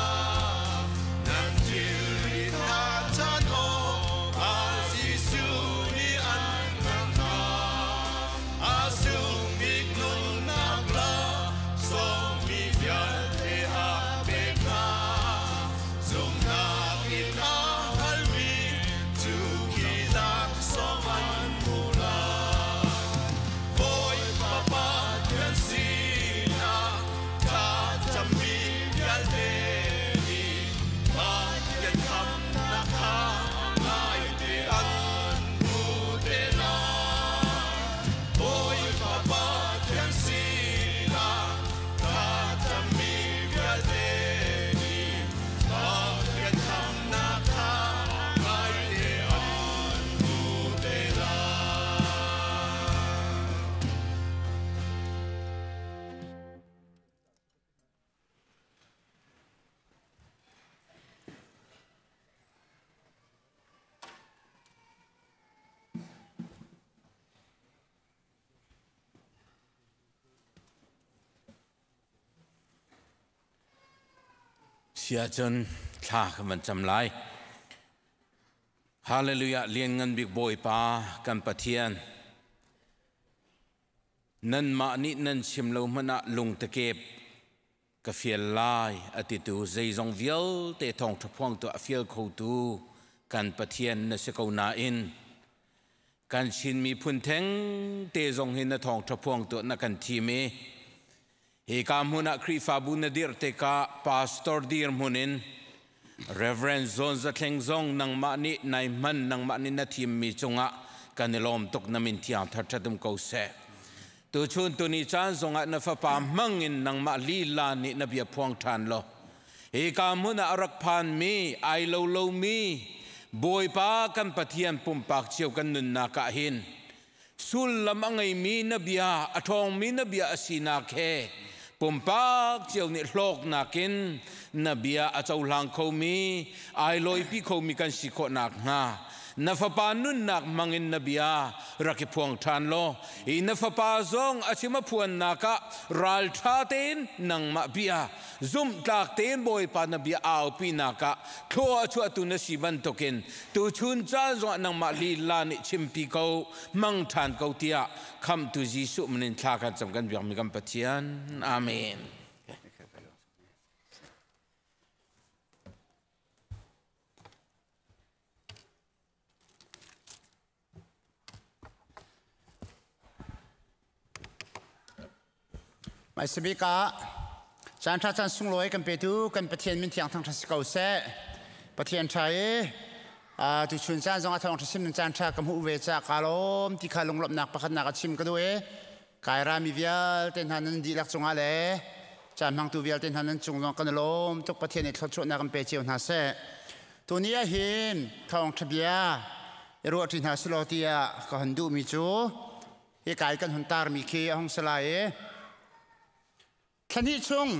S4: nan thilri hna chan awkah Jesuh nih an hngak hna. A sung bik nunnak laksawng mi vialte a pek hna. Zumhnak in a halmi cu khi laksawng an hmu lai. Bawipa Pathian sinah thlacammi vialte nih Pathian khamhnak kha ngaite an hmu te lai. Bawipa Pathian sinah thlacammi vialte nih Pathian khamhnak kha ngaite an hmu te lai.
S2: Sia cun thla kan van cam lai. Hallelujah lianngan bik Bawipa kan Pathian. Nanmah nih nan chim lo hmanh ah lungtakep ka fial lai a titu zeizong vialte thawngṭha phuangtu a fial khotu kan Pathian na si ko nain kan Chin miphun theng te zong hi na thawngṭha phuangtu na kan thim i hika hmun ah Khrihfabu na dirh tikah pastor dirhmun in Reverend Zawn Za Thleng zong nangmah nih nai hman nangmah nih na thimmi cungah kan i lawm tuk na min thiang thar ṭhatum ko seh. Tuchun tuni caan zongah na fapa hmangin nangmah lila nih na bia phuang ṭhan law hika hmun ah a rak phanmi ai lo lomi Bawipa kan Pathian pumpak cio kan nunnak ah hin sullam a ngeimi na bia a ṭhawngmi na bia a sinak he pumpak cio nih hlawknak in na bia a cohlang khomi ai lawipi khomi kan si khawh nakhnga na fapa nunnak hmangin na bia rak i phuang ṭhan law hi na fapa zong a chim a phuannak ah ralṭha tein nangmah bia zumhtlak tein Bawipa na bia aupinak ah thlua a chuahtu na si bantukin tuchun caan zongah nangmah lila nih chimpi ko hmang ṭhan ko tiah khamhtu Jesuh min in thla kan cam kan biakmi kan Pathian. Amen.
S6: Hmaisabik ah caan ṭha caan sunglawi kan petu kan Pathian min thiang thangṭhat si ko seh. Pathian ṭha i tuchun caan zong ah thawngṭha chim caan ṭha ka hmuh ve caah kaa lawm ti kha lunglawmhnak pakhatnak a chim ka duh i kai rami vialte hna nan dihlak cungah le caan hmangtu vialte hna nan cung zong kan i lawm tuk. Pathian nih thluachuahnak kan pe cio hna seh. Tuni ah hin thawngṭha bia i ruahṭi hna selaw tiah ka hun duhmi cu hi kai kan hun tarmi khi a hung si lai i thlahnih chung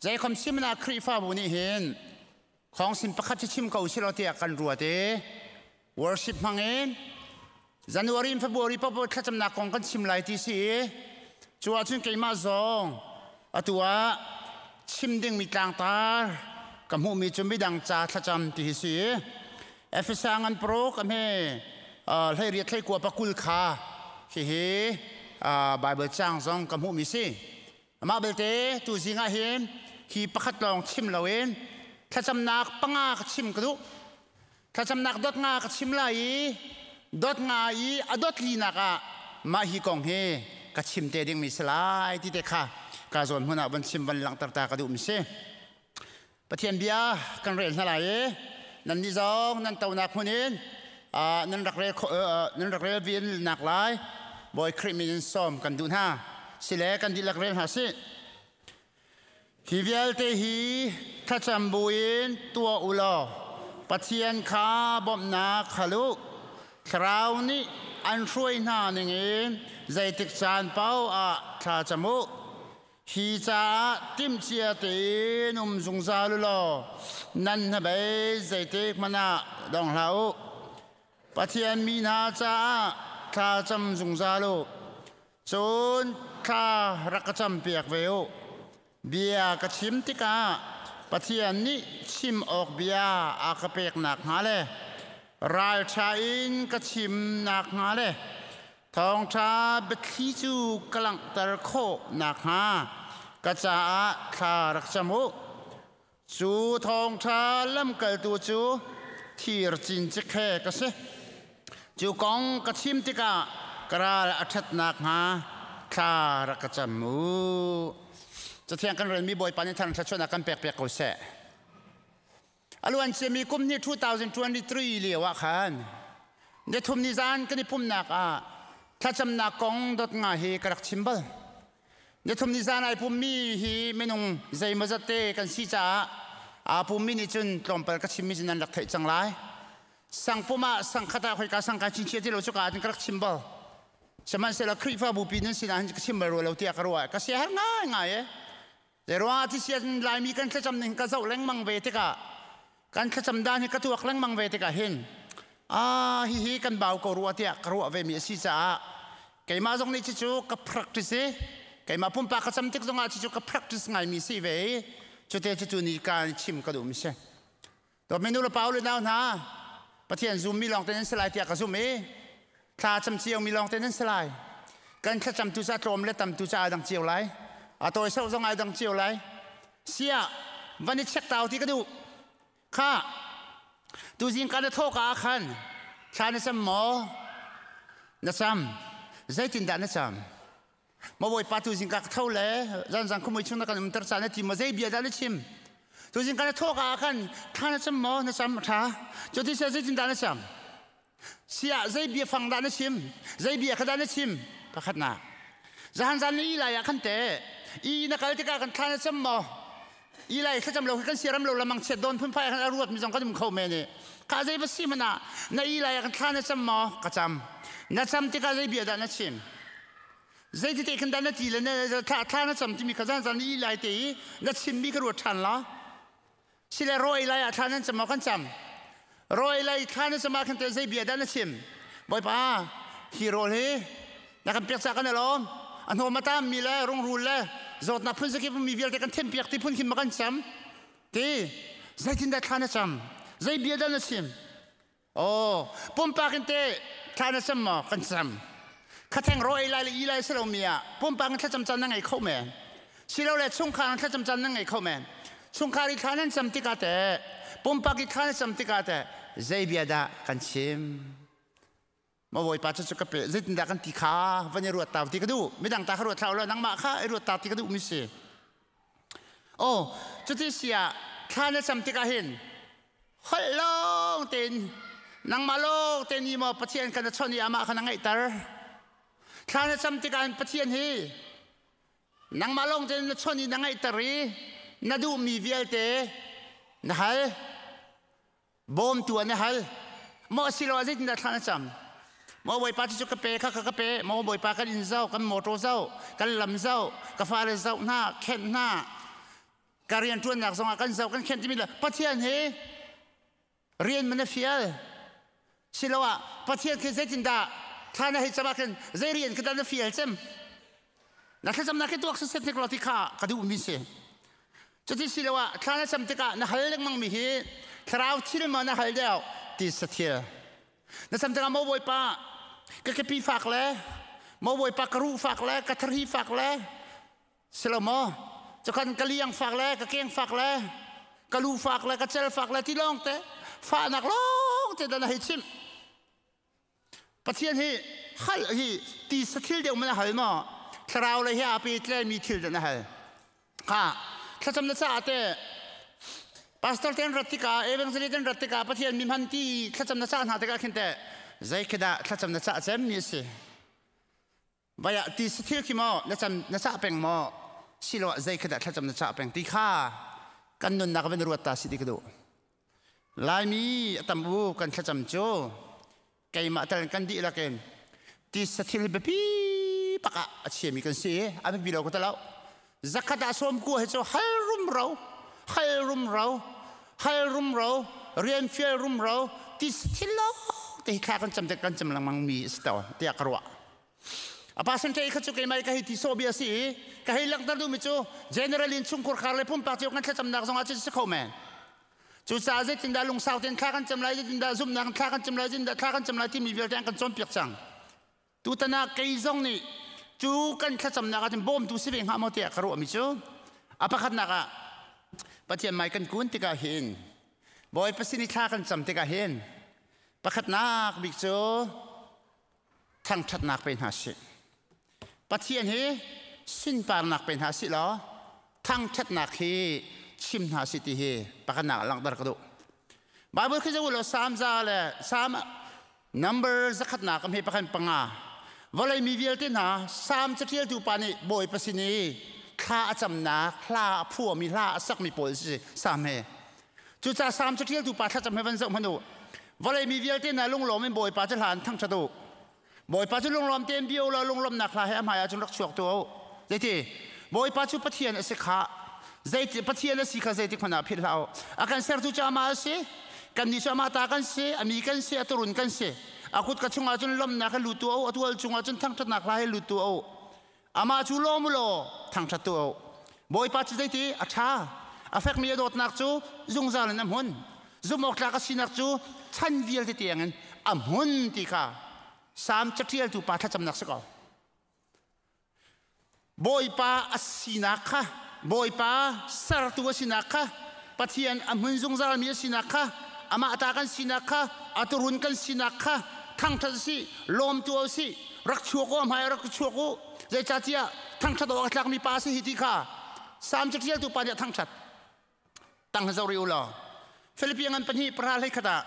S6: zeikhom simna Khrihfabu nih hin khawngsin pakhat hi chim ko selaw tiah kan ruat i worship hmangin January in February paoh thlacamnak kong kan chim lai ti si i cu ahcun keimah zong atu ah chim dingmi tlangtar ka hmuhmi cu midang ca thlacam ti hi si i Efesa ngan paruk a hme 18 hlei 20 kha hihi Bible caang zong ka hmuhmi si. Amah belte tu zing ah hin hi pakhat lawng chim loin thlacamnak panga ka chim ka duh. Thlacamnak dot nga ka chim lai i dot nga i a dot linak ah mah hi kong hi ka chim te dingmi si lai ti te kha ka zawn hmun ah von chim von langhter ta ka duhmi si. Pathian bia kan rel hna lai i nan nih zong nan tonak hmun in nan rak rel nan rak rel vin nak lai Bawi Khrih min in sawm kan duh hna. Sile kan dihlak rel hna sih. Hi vialte hi thlacam buin tuah u law Pathian kha bawmhnak hal u. Thlarau nih an hruai hna ningin zeitik caan paoh ah thla cam u. Hi caah timhcia tein um zungzal u law nan hnabei zeitik hmanh ah dong hlah u. Pathian mi hna caah thla cam zungzal u. Cun thla rak ka campiak ve u. Bia ka chim tikah Pathian nih chim awk bia a ka pek nakhnga le ralṭha in ka chim nakhnga le thawngṭha biathli cu ka langhter khawh nakhnga ka caah thla rak cam u. Cu thawngṭha lamkaltu cu thir cincik he ka si. Cu kong ka chim tikah ka ral a ṭhat nakhnga thla rak ka cam u. Cathiang kan relmi Bawipa nih thar thluachuahnak kan pek piak ko seh. A luan ciami kum ni 2023 lio ah khan nithum ni zan kan i pumnak ah thlacamnak kong dot nga hi ka rak chim bal. Nithum ni zan ai pummi hi minung zeimawzat te kan si caah aa pummi nih cun tlawmpal ka chimmi cu nan rak theih cang lai. Sangpum ah sangkhat ah khoika sangka chinchin ti lo cu ka ah ka rak chim bal. Sihmanhsehlaw Khrihfabu pi nan sinah hin ka chim bal rua lo tiah ka ruah. Ka siaherh ngaingai e. Zeiruangah ti sian Laimi kan thlacam ning ka zoh lengmang ve tikah kan thlacam dan hi ka tuak lengmang ve tikah hin ah hihi kan bau ko rua tiah ka ruah ve mi a si caah keimah zong nih cucu ka practice i keimah pumpak ka cam tik zongah cucu ka practice ngaimi si ve i cute cucu ni ka chim ka duh mi si. Dawtmi nu le pa le nau hna, Pathian zummi lawng te nan si lai tiah ka zumh i thla cam ciomi lawng te nan si lai. Kan thlacam tu ca tlawm le tam tu ca ai dang cio lai. A tawi sau zong ai dang cio lai. Sia van i check tau ti ka duh. Kha tuzing ka na thaw ka ah khan thla na cam maw? Na cam. Zeitindah na cam? Ma Bawipa tuzing ka tho le zanzang khumui chung na kan umter ca na ti ma zei bia dah na chim tuzing ka na thawk ah khan tha na cam maw na cam tha cuti se zeitin dah na cam sia zei bia fang dah na chim zei bia kha dah na chim pakhat nak zahan zan ni lai ah khan te i na kal tikah kan thla na cam maw i lai thlacam lo kan siaram lo lamang chiat don phunphai kan ruat mi zong kan um kho men i ka zei va si mana na i lai kan thla na cam maw ka cam na cam tikah zei bia dah na chim Zeiti te khan dah na ti le na thla thla na cam timi kha zan zan i lai te i na chimmi kha ruat ṭhan la. Sile rawi lai ah thla nan cam maw kan cam. Rawi lai thla na cam ah khan te zei bia dah na chim. Bawipa, hi rawl hi na kan pek ca kan alawm. A hnawm a tam mi le rungrul le zawtnak phun zakip mi vialte kan then piak ti phun khin ma kan cam. Ti zeitindah thla na cam? Zei bia dah na chim? Oh, pumpak in te thla na cam maw? Kan cam. Khatheng ro ei lai le i lai si lo mi ah pumpak in thlacam caan na ngei kho men. Silole chungkhar in thlacam caan na ngei kho men. Chungkhar i thla nan cam tikah te, pumpak i thla na cam tikah te, zei bia dah kan chim? Ma Bawipa cu cu ka pe zeitindah kan ti kha van i ruat tau ti ka duh. Midang ta kha ruat thlau lo nangmah kha i ruat ta ti ka duh mi si. Oh, cuti si ah thla na cam tikah hin holh lawng tein nangmah lawng te ni maw Pathian kan na chawnh i amah kha na ngaihter thla na cam tikah hin Pathian hi nangmah lawng tein na chawnh i na ngaihter i na duhmi vialte na hal bawmtu ah na hal maw asiloah zeitindah thla na cam maw Bawipa cu ka pe kha ka pe maw Bawipa kan inn zoh kan motor zoh kan lam zoh ka fale zoh hna khenh hna ka rianṭuannak zongah kan zoh kan khenh timi le Pathian hi rian man a fial siloah Pathian khi zeitindah thla na hei cam ah khin zei rian khi dah na fial cem na thlacamnak khi tuak siseh hnik law ti kha ka duhmi si cuti siloah thla na cam tikah na hal lengmang mi hi thlarau thil ma na hal deuh ti sa thil na cam tikah maw Bawipa ka kepi fak le maw Bawipa ka ruh fak le ka thari fak le Silo maw? Cukhan ka liang fak le ka keng fak le ka lu fak le ka cel fak le ti lawng te fahnak lawng te dan hei chimh. Pathian hi hal hi ti sathil deuh man a hal maw? Thlarau le hi a pe tle mi thil dan a hal. Kha thlacam na caah te pastor ten rat tikah evangelist ten rat tikah Pathian mi hman ti thlacam na cah hna tikah khin te zei khi dah thlacam na cah cem mi a si. Vai ah ti sathil khi maw na cam na cah peng maw siloah zei kha dah thlacam na cah peng ti kha kan nunnak van ruat ta si ti ka duh. Laimi a tam u kan thlacam cu keimah tal kan dihlak in ti sathil biapi pak ah a chiami kan si a biapi lo ka talo zakhat ah sawm ku he cu hal rumro hal rumro hal rumro rian fial rumro ti sathil lo te hi thla kan cam te kan cam lengmang mi a si to tiah ka ruah. A percentage kha cu keimah ka hei ti sawh bia si i ka hei langhter duhmi cu general in chungkhur khar le pumpak cio kan thlacamnak zong ah cun si kho men. Cucaah zeitindah lungsau tein thla kan cam lai, zeitindah zumhnak in thla kan cam lai, zeitindah thla kan cam lai timi vialte an kan cawnpiak cang. Tutan ah kei zong nih cu kan thlacamnak ah cun bawmtu si ve hnga maw tiah ka ruahmi cu a pakhatnak ah Pathian mai kan kun tikah hin Bawipa sin i thla kan cam tikah hin pakhatnak bik cu thangṭhatnak pe hna sih. Pathian hi sunparnak pe hna sih law thangṭhatnak hi chim hna sih ti hi pakhatnak ah langhter ka duh. Bible khi zoh law Psalm za le Psalm number zakhatnak am hi pakhat panga vawlei mi vialte hna Psalm caṭialtu pa nih Bawipa sin i thla a camnak hla a phuami hla a sakmi pawl si Psalm he. Cucaah Salm caṭialtu pa thlacam he van zoh hmanh u. Vawlei mi vialte hna lunglawm in Bawipa cu hla an thangṭhat u. Bawipa cu lunglawm tein bia u law lunglawmhnak hla he a hmaiah cun rak chuak tuah u. Zeiti? Bawipa cu Pathian a si kha. Zeiti Pathian a si kha zeitik hmanh ah philh hlah u. A kan sertu cu amah a si. Kannih cu amah ta kan si, a mi kan si, a turun kan si. A kut ka chungah cun lawmhnak he lut tuah u, a tual cungah cun thangṭhatnak hla he lut tuah u. Amah cu lawm u law thangṭhat tuah u. Bawipa cu zeiti a ṭha, a fekmi a dawtnak cu zungzal in a hmun. Zumhawktlak a sinak cu chan vialte tiangin a hmun ti kha Salm caṭialtu pa thlacamnak si ko. Bawipa a sinak kha, Bawipa sertu a sinak kha, Pathian a hmun zungzalmi a sinak kha, amah ta kan sinak kha, a turun kan sinak kha thangṭhat si, lawm tu si, rak chuak u, hmai rak chuak u. Zeicahtiah thangṭhat awk a tlakmi pa si hi ti kha Salm caṭialtu pa nih a thangṭhat. Tang zo ri u law. Philippi ngan pahnih pahra hlei khat ah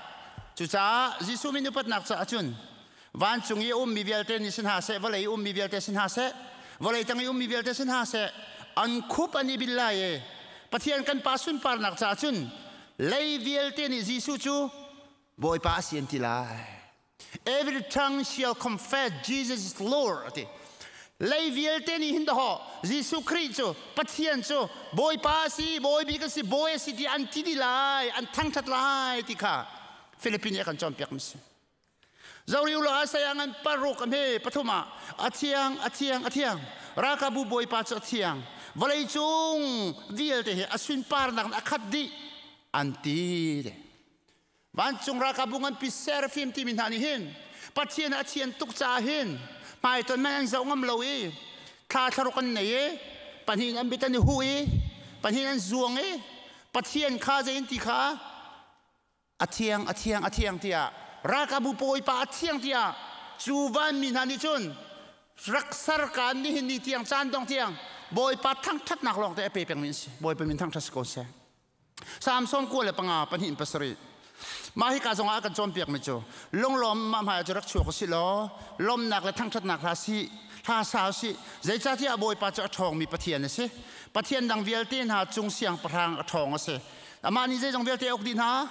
S6: cucaah Jesuh min upatnak caah cun vancung i a ummi vialte nih si hna seh, vawlei i ummi vialte si hna seh, vawlei tang i ummi vialte si hna seh, an khup an i bil lai i Pathian kan Pa sunparnak caah cun lei vialte nih Jesuh cu Bawipa a si an ti lai. Every tongue shall confess Jesus is Lord ati. Lei vialte nih hin dahaw Jesuh Khrih cu Pathian cu Bawipa a si, Bawi bik a si, Bawi a si ti an ti dih lai, an thangṭhat lai ti kha Philippine nih a kan cawnpiak mi si. Zori u law Isaiah ngan paruk a hme pathum ah a thiang, a thiang, a thiang. Ralkapbu Bawipa cu a thiang. Vawlei cung vialte hi a sunparnak in a khat dih an ti. Vancung ralkapbu nganpi seraphim timi hna nih hin Pathian a thian tuk caah hin hmaiton man an zoh ngam lo i thla thlaruk an nei i pahnih an bit an i huh i pahnih an zuang i Pathian kha zei in ti kha a thiang a thiang a thiang tiah ralkapbu bawipa a thiang tiah cu vanmi hna nih cun rak ser kaan nihin ni tiang caan dong tiang Bawipa thangṭhatnak lawng te a pe pengmi an si. Bawipa min thangṭhat si ko seh. Salm 95 pahnih in pasarih. Mah hika zong ah kan cawnpiakmi cu lunglawm mah hmai ah cu rak chuak u sih law lawmnak le thangṭhatnak hla si hla sa u sih. Zeicahtiah Bawipa cu a ṭhawngmi Pathian a si. Pathian dang vialte hna cung siangpahrang a ṭhawng a si. Amah nih zeizong vialte a uk dih hna.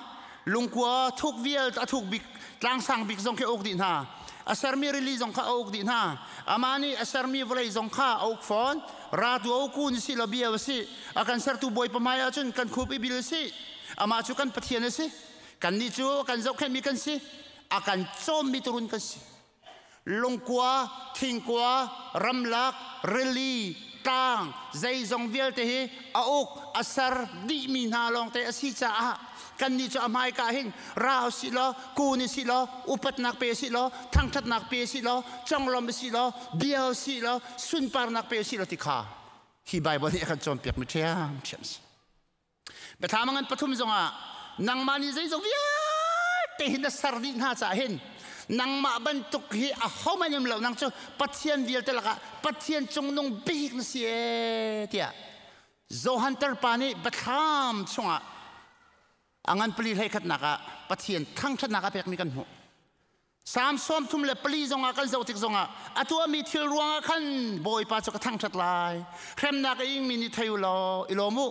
S6: Lungkua thuk vialte a thuk bik tlangsang bik zong khi a uk dih hna. A sermi rili zong kha a uk dih hna. Amah nih a sermi vawlei zong kha a uk fawn. Ra tu a kun si law bia si. A kan sertu Bawipa hmai ahcun kan khup i bil si. Amah cu kan Pathian a si. Kannih cu kan zohkhenhmi kan si. A kan cawmmi turun kan si. Lungkua, thingkua, ramlak, rili, tlang, zeizong vialte hi a uk, a ser dihmi hna lawngte a si caah kannih cu a hmaika hin ra usih law, kun usih law, upatnak pe usih law, thangṭhatnak pe usih law, conglawmh usih law, bia usih law, sunparnak pe usih law ti kha hi Baibal nih a kan cawnpiakmi ṭhiamṭhiam a si. Biathlam ngan pathum zongah nangmah nih zeizong vialte hi na ser dih hna caah hin nangmah bantuk hi ahohmanh um lo nang cu Pathian vialte lakah Pathian cungnung bik na si ee tiah Johan tarpa nih biathlam chungah a ngan pali hleikhatnak ah Pathian thangṭhatnak a pekmi kan hmuh. Salm 34 zongah kan zoh tik zongah a tuahmi thil ruangah khan Bawipa cu ka thangṭhat lai. Hremnak a ingmi nih thei u law i lawm u.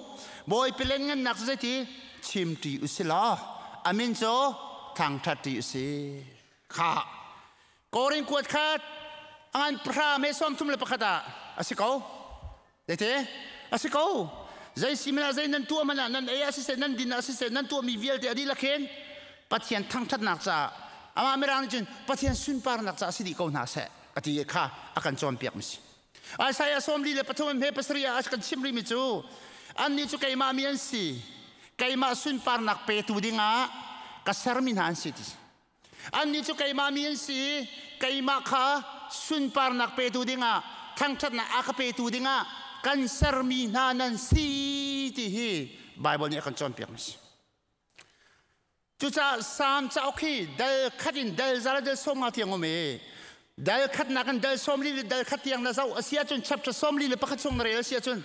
S6: Bawipa lianngannak cu zeiti chimṭi u si law a min cu thangṭhatṭi u si. Kha Korin kuat khat a ngan pahra me 31 ah a si ko. Zeiti a si ko. Zei si hmanh ah zei nan tuah hmanh ah nan ei ah siseh nan din ah siseh nan tuahmi vialte a dihlak hin Pathian thangṭhatnak caah amah mirang nih cun Pathian sunparnak caah si dih ko hna seh. Ati kha a kan cawnpiak mi si. Isaiah 43 he 7 ah a kan chim rihmi cu annih cu keimah mi an si. Keimah sunparnak petu dingah ka sermi hna an si ti. Annih cu keimah mi an si. Keimah kha sunparnak petu dingah thangṭhatnak a ka petu dingah kan sermi hna nan si ti hi Baibal nih a kan cawnpiak mi si. Cucaah Salm cauk hi dal khat in dal za le dal 50 tiang um i dal khatnak in dal 41 tiang na zoh a si ahcun chapter 41 chung na rel a si ahcun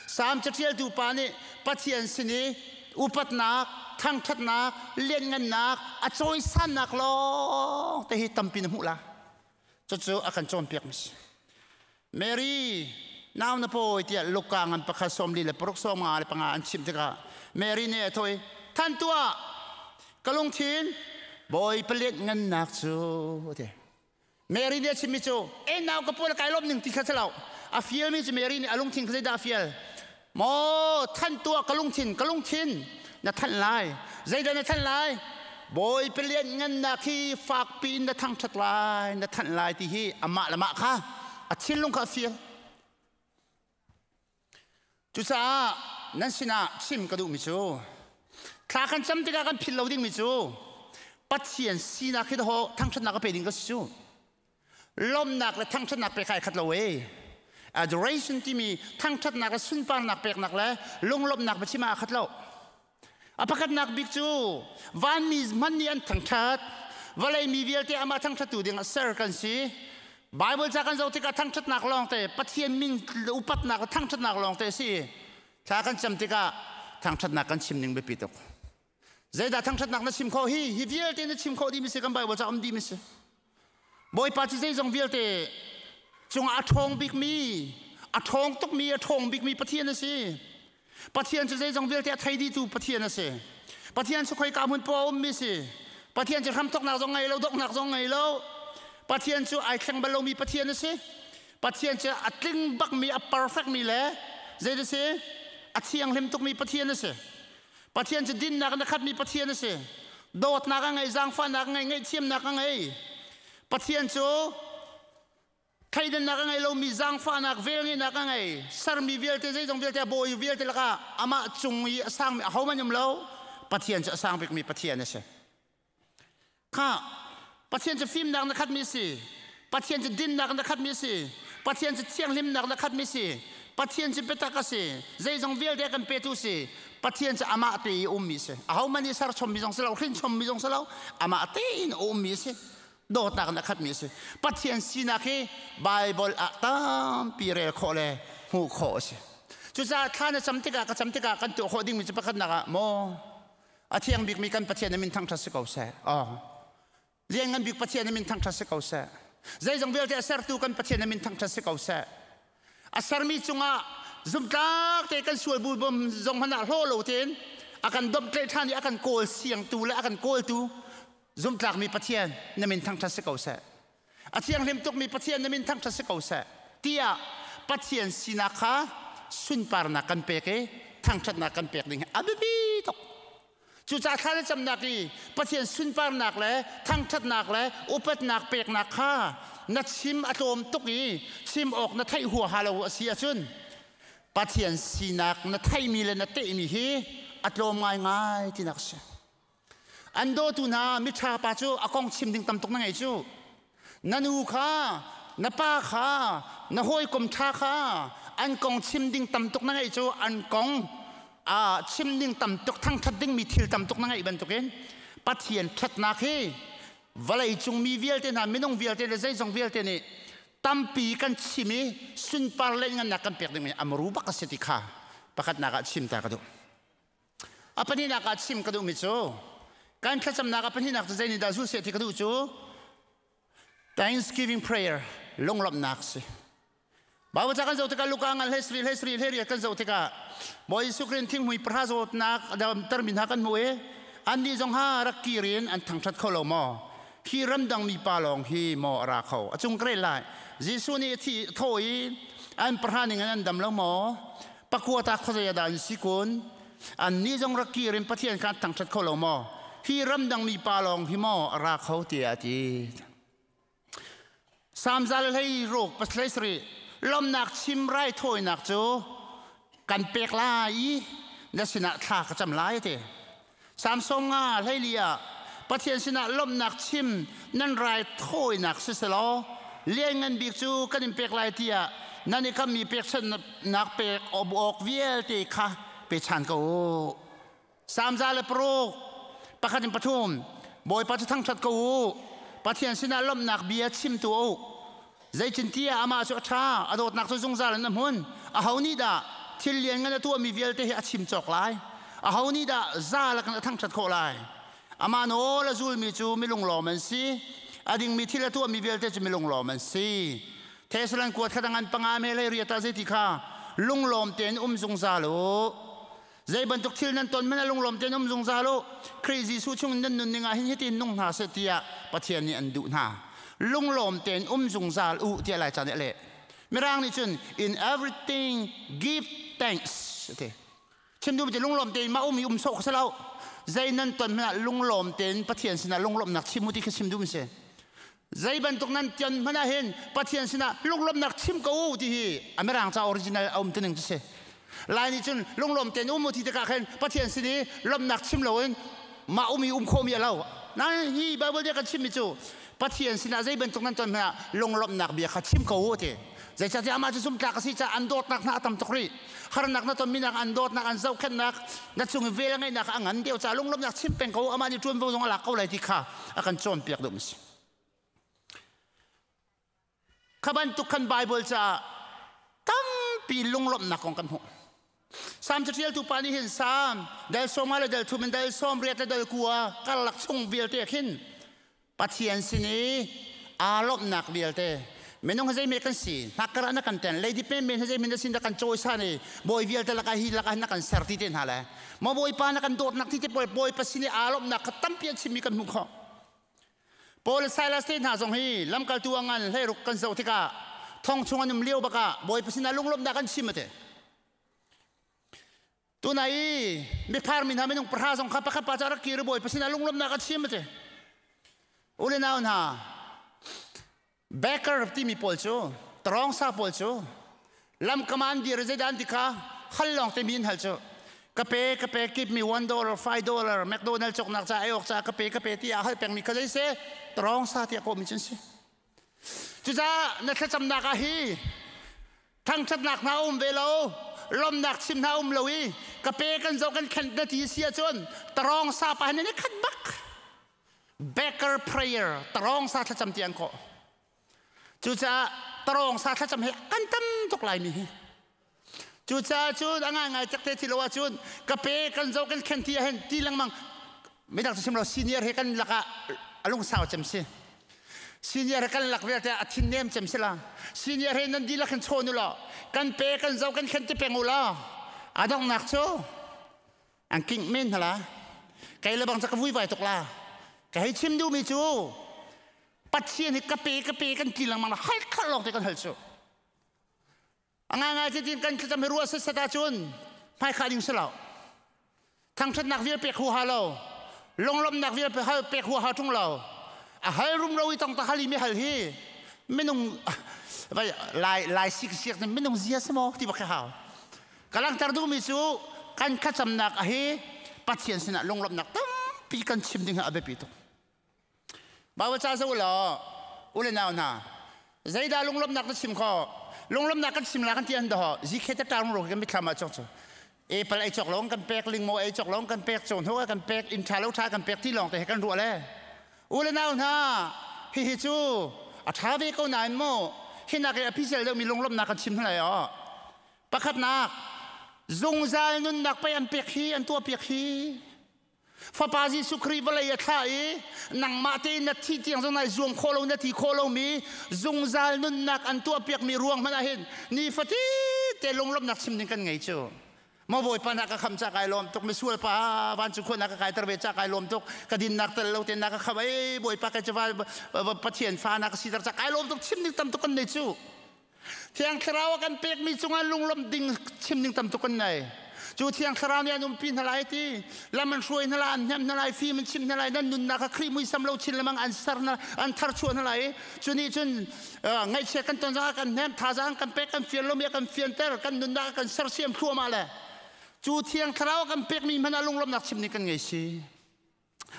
S6: Salm caṭialtu pa nih Pathian sin i upatnak, thangṭhatnak, lianngannak, a cawisannak lawng te hi tampi na hmuh la. Cucu a kan cawnpiak mi si. Mary nau na pawi tiah Luka ngan pakhat 46 55 an chimh tikah Mary nih a thawh i than tuah ka lungthin Bawi palian ngannak cu ti. Mary nih a chimmi cu e nau ka pawl kai lawm ning ti kha si lo. A fialmi cu Mary nih a lungthin kha zeidah a fial? Maw than tuah ka lungthin ka lungthin na thanh lai. Zeidah na thanh lai? Bawi palian ngannak hi fakpi in na thangṭhat lai, na thanh lai ti hi amah le mah kha a thinlung kha a fial. Cucaah nan sinah chim ka duhmi cu thla kan cam tikah kan philh lo dingmi cu Pathian sinak hi daw thangṭhatnak a pe ding ka si cu. Lawmnak le thangṭhatnak pek ai khat lo e. Adoration timi thangṭhatnak le sunparnak peknak le lunglawmhnak biachim ah a khat lo. A pakhatnak bik cu vanmi hmanh nih an thangṭhat. Vawlei mi vialte amah thangṭhattu ding ah ser kan si. Bible ca kan zoh tikah thangṭhatnak lawngte Pathian min upatnak le thangṭhatnak lawngte a si. Thla kan cam tikah thangṭhatnak kan chim ning biapi tuk. Zeidah thangṭhatnak na chim khawh hi? Hi vialte na chim khawh dih mi si kan Bible ca um dih mi si. Bawipa cu zeizong vialte cungah a ṭhawng bikmi, a ṭhawng tukmi, a ṭhawng bikmi Pathian a si. Pathian cu zeizong vialte a thei dihtu Pathian a si. Pathian cu khoika hmun poah a ummi si. Pathian cu hramthawknak zong ngei lo, donghnak zong ngei lo. Pathian cu ai thleng bal lomi Pathian a si. Pathian cu a tling bakmi, a perfectmi le zei a si? A thianghlim tukmi Pathian a si. Pathian cu dinnak in a khatmi Pathian a si. Dawtnak a ngei, zaangfahnak a ngei, ngaihthiamnak a ngei. Pathian cu thleidannak a ngei lomi zaangfahnak, velngeihnak a ngei. Sermi vialte, zeizong vialte, a bawi vialte lakah amah cung i a sangmi ahohmanh um lo. Pathian cu a sang bikmi Pathian a si. Kha Pathian cu fimnak na khatmi a si. Pathian cu dinnak na khatmi a si. Pathian cu thianghlimnak na khatmi a si. Pathian cu biatak a si. Zeizong vialte a kan petu si. Pathian cu amah te i ummi a si. Ahohmanh nih serchommi zong si lo, hrinchommi zong si lo, amah tein a ummi a si. Dawtnak na khatmi a si. Pathian sinak hi Baibal ah tampi rel khawh le hmuh khawh a si. Cucaah thla na cam tikah ka cam tikah kan tuah khawh dingmi cu pakhatnak ah maw a thiang bikmi kan Pathian na min thangṭhat si ko seh. Oh. Lianngan bik Pathian na min thangṭhat si ko seh. Zeizong vialte a sertu kan Pathian na min thangṭhat si ko seh. A sermi cungah zumtlak te kan sual bu bom zong hmanh ah hlaw lo tein a kan domhtlaih ṭhan i a kan kawl siangtu le a kan kawltu zumtlakmi Pathian na min thangṭhat si ko seh. A thianghlim tukmi Pathian na min thangṭhat si ko seh tiah Pathian sinak kha sunparnak kan pek i thangṭhatnak kan pek ding hi a biapi tuk. Cucaah thla na camnak i Pathian sunparnak le thangṭhatnak le upatnak peknak kha na chim a tlawm tuk i chim awk na theih huaha lo a si ahcun Pathian sinak na theihmi le na tehmi hi a tlawm ngaingai tinak a si. An dawtu hna miṭha pa cu a kong chim ding tam tuk na ngei cu. Na nu kha, na pa kha, na hawikom ṭha kha an kong chim ding tam tuk na ngeih cu an kong chim ding tam tuk thangṭhat dingmi thil tam tuk na ngeih bantukin Pathian ṭhatnak hi vawlei cung mi vialte hna minung vialte le zeizong vialte nih tampi kan chim i sunpar le ngannak kan pek dingmi amru bak a si ti kha pakhatnak ah chim ta ka duh. A pahnihnak ah chim ka duhmi cu kan thlacamnak a pahnihnak cu zei nih dah zul seh ti ka duh cu Thanksgiving prayer lunglawmhnak si. Bible ca kan zoh tikah Luka ngan hlei sarih hlei sarih hlei riat kan zoh tikah Bawi Jesuh Khrist thinghmui pahra zawtnak damtermi hna kan hmuh i annih zong ha rak kir in an thangṭhat kho lo maw? Hi ramdang mi pa lawng hi maw a ra kho? A cung ka rel lai. Jesuh nih a thi thaw i an pahra ning in an dam lo maw? Pakua ta khuazei ah dah an si kun? Annih zong rak kir in Pathian kha an thangṭhat kho lo maw? Hi ramdang mi pa lawng hi maw a ra kho tiah a ti. Samzal hlei ruk paslei sarih lawmnak chim raithawinak cu kan pek lai i na sinah thla ka cam lai ti. Samsung nga hleili ah Pathian sinah lawmhnak chim nan raithawinak siselaw lianngan bik cu kan in pek lai tiah nan i kammi pekchanhnak pek awk vialte kha pe chan ko u. Samza le paruk pakhat in pathum Bawipa cu thangṭhat ko u. Pathian sinah lawmhnak bia chim tuah u. Zeitintiah amah cu a ṭha, a dawtnak cu zungzal in a hmun. Aho nih dah thil lianngan a tuahmi vialte hi a chim cawk lai? Aho nih dah za lakin a thangṭhat khawh lai? Amah nawl a zulmi cu milunglawm an si. A dingmi thil a tuahmi vialte cu milunglawm an si. Thessalon kuat kha dang an panga me lei riat ah zeiti kha lunglawm tein um zungzal u. Zei bantuk thil nan ton hmanh ah lunglawm tein um zungzal u. Khrih Jesuh chung nan nunning ah hin hitin nung hna seh tiah Pathian nih an duh hna. Lunglawm tein um zungzal u tiah Laica nih a leh. Mirang nih cun in everything give thanks ti. Chim duhmi cu lunglawm tein mah um i um sawh kha si lo. Zei nan ton hmanh ah lunglawm tein Pathian sinah lunglawmhnak chim u ti kha chim duhmi si. Zei bantuk nan ton hmanh ah hin Pathian sinah lunglawmhnak chim ko u ti hi a Mirang ca original a um tining cu si. Lai nih cun lunglawm tein um u ti tikah khin Pathian sin i lawmhnak chim loin mah um i um khawhmi a lo. Nain hi Bible nih a kan chimmi cu Pathian sinah zei bantuk nan ton hmanh ah lunglawmhnak bia kha chim ko u ti. Zeicahtiah amah cu zumtlak a si caah an dawtnak hna a tam tuk rih. Harnak na tonmi nak an dawtnak an zohkhenhnak na cung i vel a ngeihnak a ngan deuh caah lunglawmhnak chim peng ko amah nih ṭuanvo zong a lak ko lai ti kha a kan cawnpiak duhmi si. Kha bantuk khan Bible caah tampi lunglawmhnak kong kan hmuh. Salm caṭialtu pa nih hin Salm dal sawm le dal thum in dal 80 le dal 90 karlak chung vialte khin Pathian sin i aa lawmhnak vialte minung hi zeime kan si hnakkar ah na kan ten lady pen men hi zeimin na sin na kan cawisan i bawi vialte lakah hi lakah na kan ser ti te hna le maw bawipa na kan dawtnak ti te pawl bawipa sin i aa lawmhnak kha tampi an chimmi kan hmuh khawh Paul le Silas te hna zong hi lamkaltu a ngan 16 kan zoh tikah thong chung an um lio bakah bawipa sinah lunglawmhnak an chim ate Tunai i miphar mi hna minung pahra zong kha pakhat pa cu a rak kir i Bawipa sinah lunglawmhnak a chim a ti. U le nau hna, Baker timi pawl cu, tarawngsa pawl cu, lamkam ah an dir i zeidah an ti kha hal lawng te mi an hal cu. Ka pe, ka pe, give me $1, $5, McDonald cawknak ca ei awk ca ka pe, ka pe ti ah hal pengmi kha zei si? Tarawngsa tiah kawhmi cu an si. Cucaah na thlacamnak ah hi thangṭhatnak hna um ve lo, lawmnak chim hna um lo i ka pe kan zoh kan khenh na ti si ahcun tarawng sa pa hin i khat bak. Baker prayer tarawng sa thlacam ti an kawh. Cucaah tarawng sa thlacam hi kan tam tuk lai mi hi. Cucaah cun a ngaingai cak te ti lo ahcun ka pe kan zoh kan khen ti ahhin ti lengmang midang cu chim lo senior he kan lakah a lungsau cem si. Senior he kan lak vialte a thin nem cem si la. Senior he nan dihlak hin chawn u law kan pe kan zoh kan khen ti peng u law a donghnak cu an kingh men hna la. Kei le bang ca ka vuivai tuk la. Ka hei chim duhmi cu Pathian hi ka pe ka pe kan ti lengmang la hal khat lawng te kan hal cu. A ngaingai ti tin kan thlacam hi ruah setsat ahcun hmaikhah ding si lo. Thangṭhatnak vial pek huaha lo. Lunglawmhnak vial pek huaha ṭung lo. A hal rumro i tong ta hal i mi hal hi minung vai lai lai sik siak nih minung zia si maw ti bak hau. Ka langhter duhmi cu kan thlacamnak a hi Pathian sinah lunglawmhnak tampi kan chim ding hi a biapi tuk. Baibal ca zoh law u le nau hna zeidah lunglawmhnak na chim kho lunglawmhnak kan chim la kan ti an doh zikhe te tar ro kan mithlam ah chok chu apple ei chok long kan pek lingmo ei chok long kan pek chon ho kan pek in tha lo tha kan pek ti long te he kan ruah le u le nau hna hi hi cu a tha ve ko nain mo hinak i a phisel deuh mi lunglawmhnak kan chim hna lai o pakhatnak zungzal nunnak pei an pek hi an tuah piak hi Fapa Jesuh Khrih vawlei a thlah i nangmah tein na thi tiang zong nai zuam khawh lo na thi khawh lomi zungzal nunnak an tuahpiakmi ruang hmanh ah hin nifatite lunglawmhnak chim ding kan ngei cu. Maw Bawipa na ka kham ca kai lawm tuk misual pa vancung khua na ka kaiter ve ca kai lawm tuk ka dinnak tel lo te na ka kham ei Bawipa kai cu Pathian fa na ka siter ca kai lawm tuk chim ding tam tuk kan nei cu. Thiang Thlarau a kan pekmi cungah lunglawmh ding chim ding tam tuk kan nei. Cu Thiang Thlarau nih an umpi hna lai ti, lam an hruai hna lai, an hnemh hna lai, fim an chimh hna lai, nan nunnak kha Khrih muisam lo chin lengmang an ser hna, an tharchuah hna lai. Cu nih cun ngaihchia kan ton zongah kan hnemh, thazaang kan pek, kan fian lomi a kan fianter, kan nunnak a kan sersiam thluahmah le cu Thiang Thlarau a kan pekmi hmanh ah lunglawmhnak chim ning kan ngei si.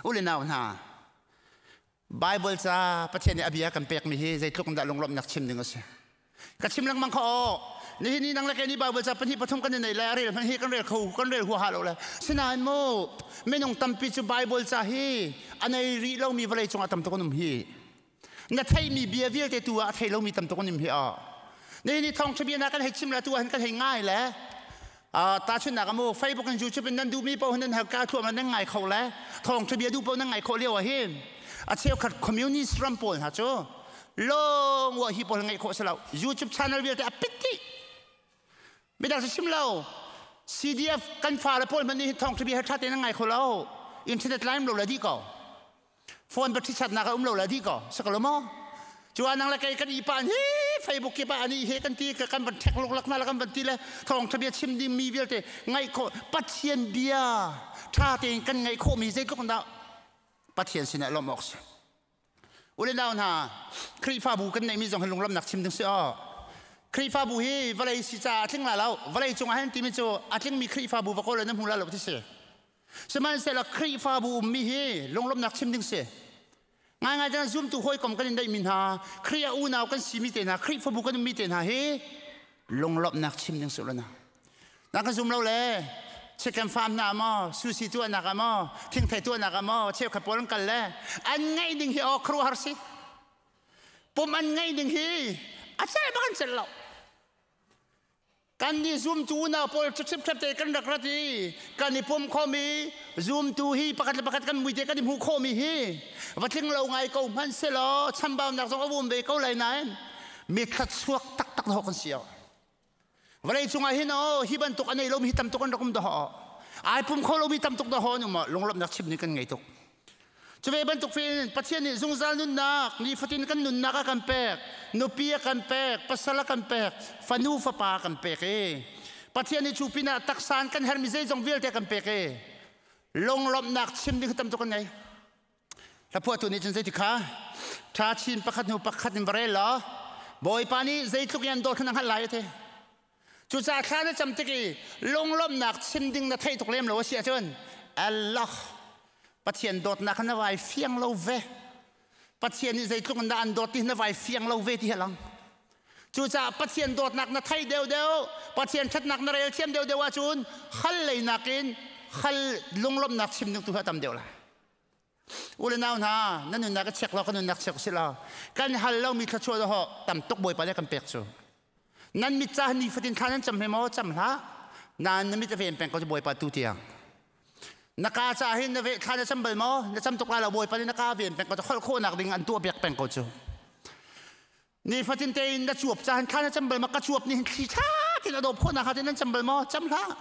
S6: U le nau hna, Bible ca Pathian nih a bia kan pekmi hi zeitluk in dah lunglawmhnak chim ding a si. Ka chim lengmang kha aw. Nihin ni nang le kei nih Bible ca pahnih pathum kan i nei le a rel hmanh hi kan rel kho kan rel huaha lo le. Sinain mu minung tampi cu Bible ca hi a nei rih lomi vawlei cungah tam tuk an um hi. Na theihmi bia vialte tu ah a thei lomi tam tuk an um hi aw. Nihin ni thawngṭha bia na kan hei chim le tu ah hin kan hei ngai le tahchunhnak amu Facebook in YouTube in nan duhmi paoh nan ka thluam nan ngai kho le thawngṭha bia duh paoh nan ngai khawh lio ah hin a cheukhat communist ram pawl hna cu lawng wa hi pawl ngaih khawh si lo. YouTube channel vialte a pit dih. Midang si chim lo, CDF kan fale pawl hmanh nih thawngṭha bia ṭha tein nan ngai kho lo. Internet line lo le dih ko, phone battery chatnak a um lo la di ko sakalo mo. Cu anang le kei kan i pan hi Facebook ki pa ani he kan ti kan van thek luk lak na la kan van ti le thawng tha bia chim ding mi vialte ngai kho Pathian bia tha tein kan ngai kho mi zeitluk dah Pathian sinah lawm awk si. Ule nau hna, Khrihfabu kan neih mi zong hi lunglamnak chim ding si aw. Khrihfabu hi vawlei si ca a tling la lo. Vawlei cungah hin timi cu a tlingmi Khrihfabu va kawl na hmu la lo ti si. Sihmanhsehlaw Khrihfabu ummi hi lunglawmhnak chim ding si. Ngaingai cun zumtu hawikom kan in daihmi hna, Khrih a unau kan simi te hna, Khrihfabu kan ummi te hna hi lunglawmhnak chim ding si na. Na kan zum lo le chicken farm na maw, sushi tuahnak ah maw, thingthei tuahnak ah maw, cheukhat pawl an kal le an ngaih ding hi aw khuaruahhar si. Pum an ngaih ding hi a cel bak an cel lo. Kan nih zumtu unau pawl ṭhipṭhep te kan rak rat i kan i pum khomi zumtu hi pakhat le pakhat kan mui te kan i hmu khawhmi hi va tling lo ngai ko hmanh selaw chambaunak zong a um ve ko lai nain mi thluachuak taktak dawh kan si. Vawlei cungah hin aw hi bantuk a nei lomi hi tam tuk an rak um dawh, ai pum kho lomi tam tuk dawh an um. Lunglawmhnak chim ning kan ngei tuk. Cuve bantuk fin Pathian nih zungzal nunnak nifatin kan nunnak a kan pek, nupi a kan pek, pasal a kan pek, fanu fapa a kan pek i Pathian nih cu pinah taksa in kan hermi zeizong vialte a kan pek i lunglawmhnak chim ding tam tuk kan ngei. Hlaphuahtu nih cun zeiti kha ṭha chin pakhat hnu pakhat in va rel law Bawipa nih zeitluk in an dawt kha na hngalh lai a ti. Cucaah thla na cam tik i lunglawmhnak chim ding na theih tuk lem lo a si ahcun Allah Pathian dawtnak kha na vai fiang lo ve. Pathian nih zeitluk in dah an dawt ti na vai fiang lo ve ti hi a lang. Cucaah Pathian dawtnak na theih deuhdeuh, Pathian ṭhatnak na rel thiam deuhdeuh ahcun hal lei nakin hal lunglawmhnak chim ding tu hi a tam deuh lai. U le nau hna, nan nunnak a chek lo, kan nunnak chek si lo. Kan hal lomi thluachuah dawh tam tuk Bawipa nih kan pek cu. Nan mit ca nifatin thla nan cam he maw? Cam hlah. Nain na mit a ven peng ko cu Bawipa tu tiang. Na ka ca hin na ve thla na cam bal maw? Na cam tuk lai lo, Bawipa nih na ka ven peng ko cu, holh khawhnak ding an tuah piak peng ko cu. Nifatin tein na cuap ca hin thla na cam bal maw? Ka cuap nih hin thli ṭha tein a dawp khawhnak hnga tin nan cam bal maw? Cam hlah.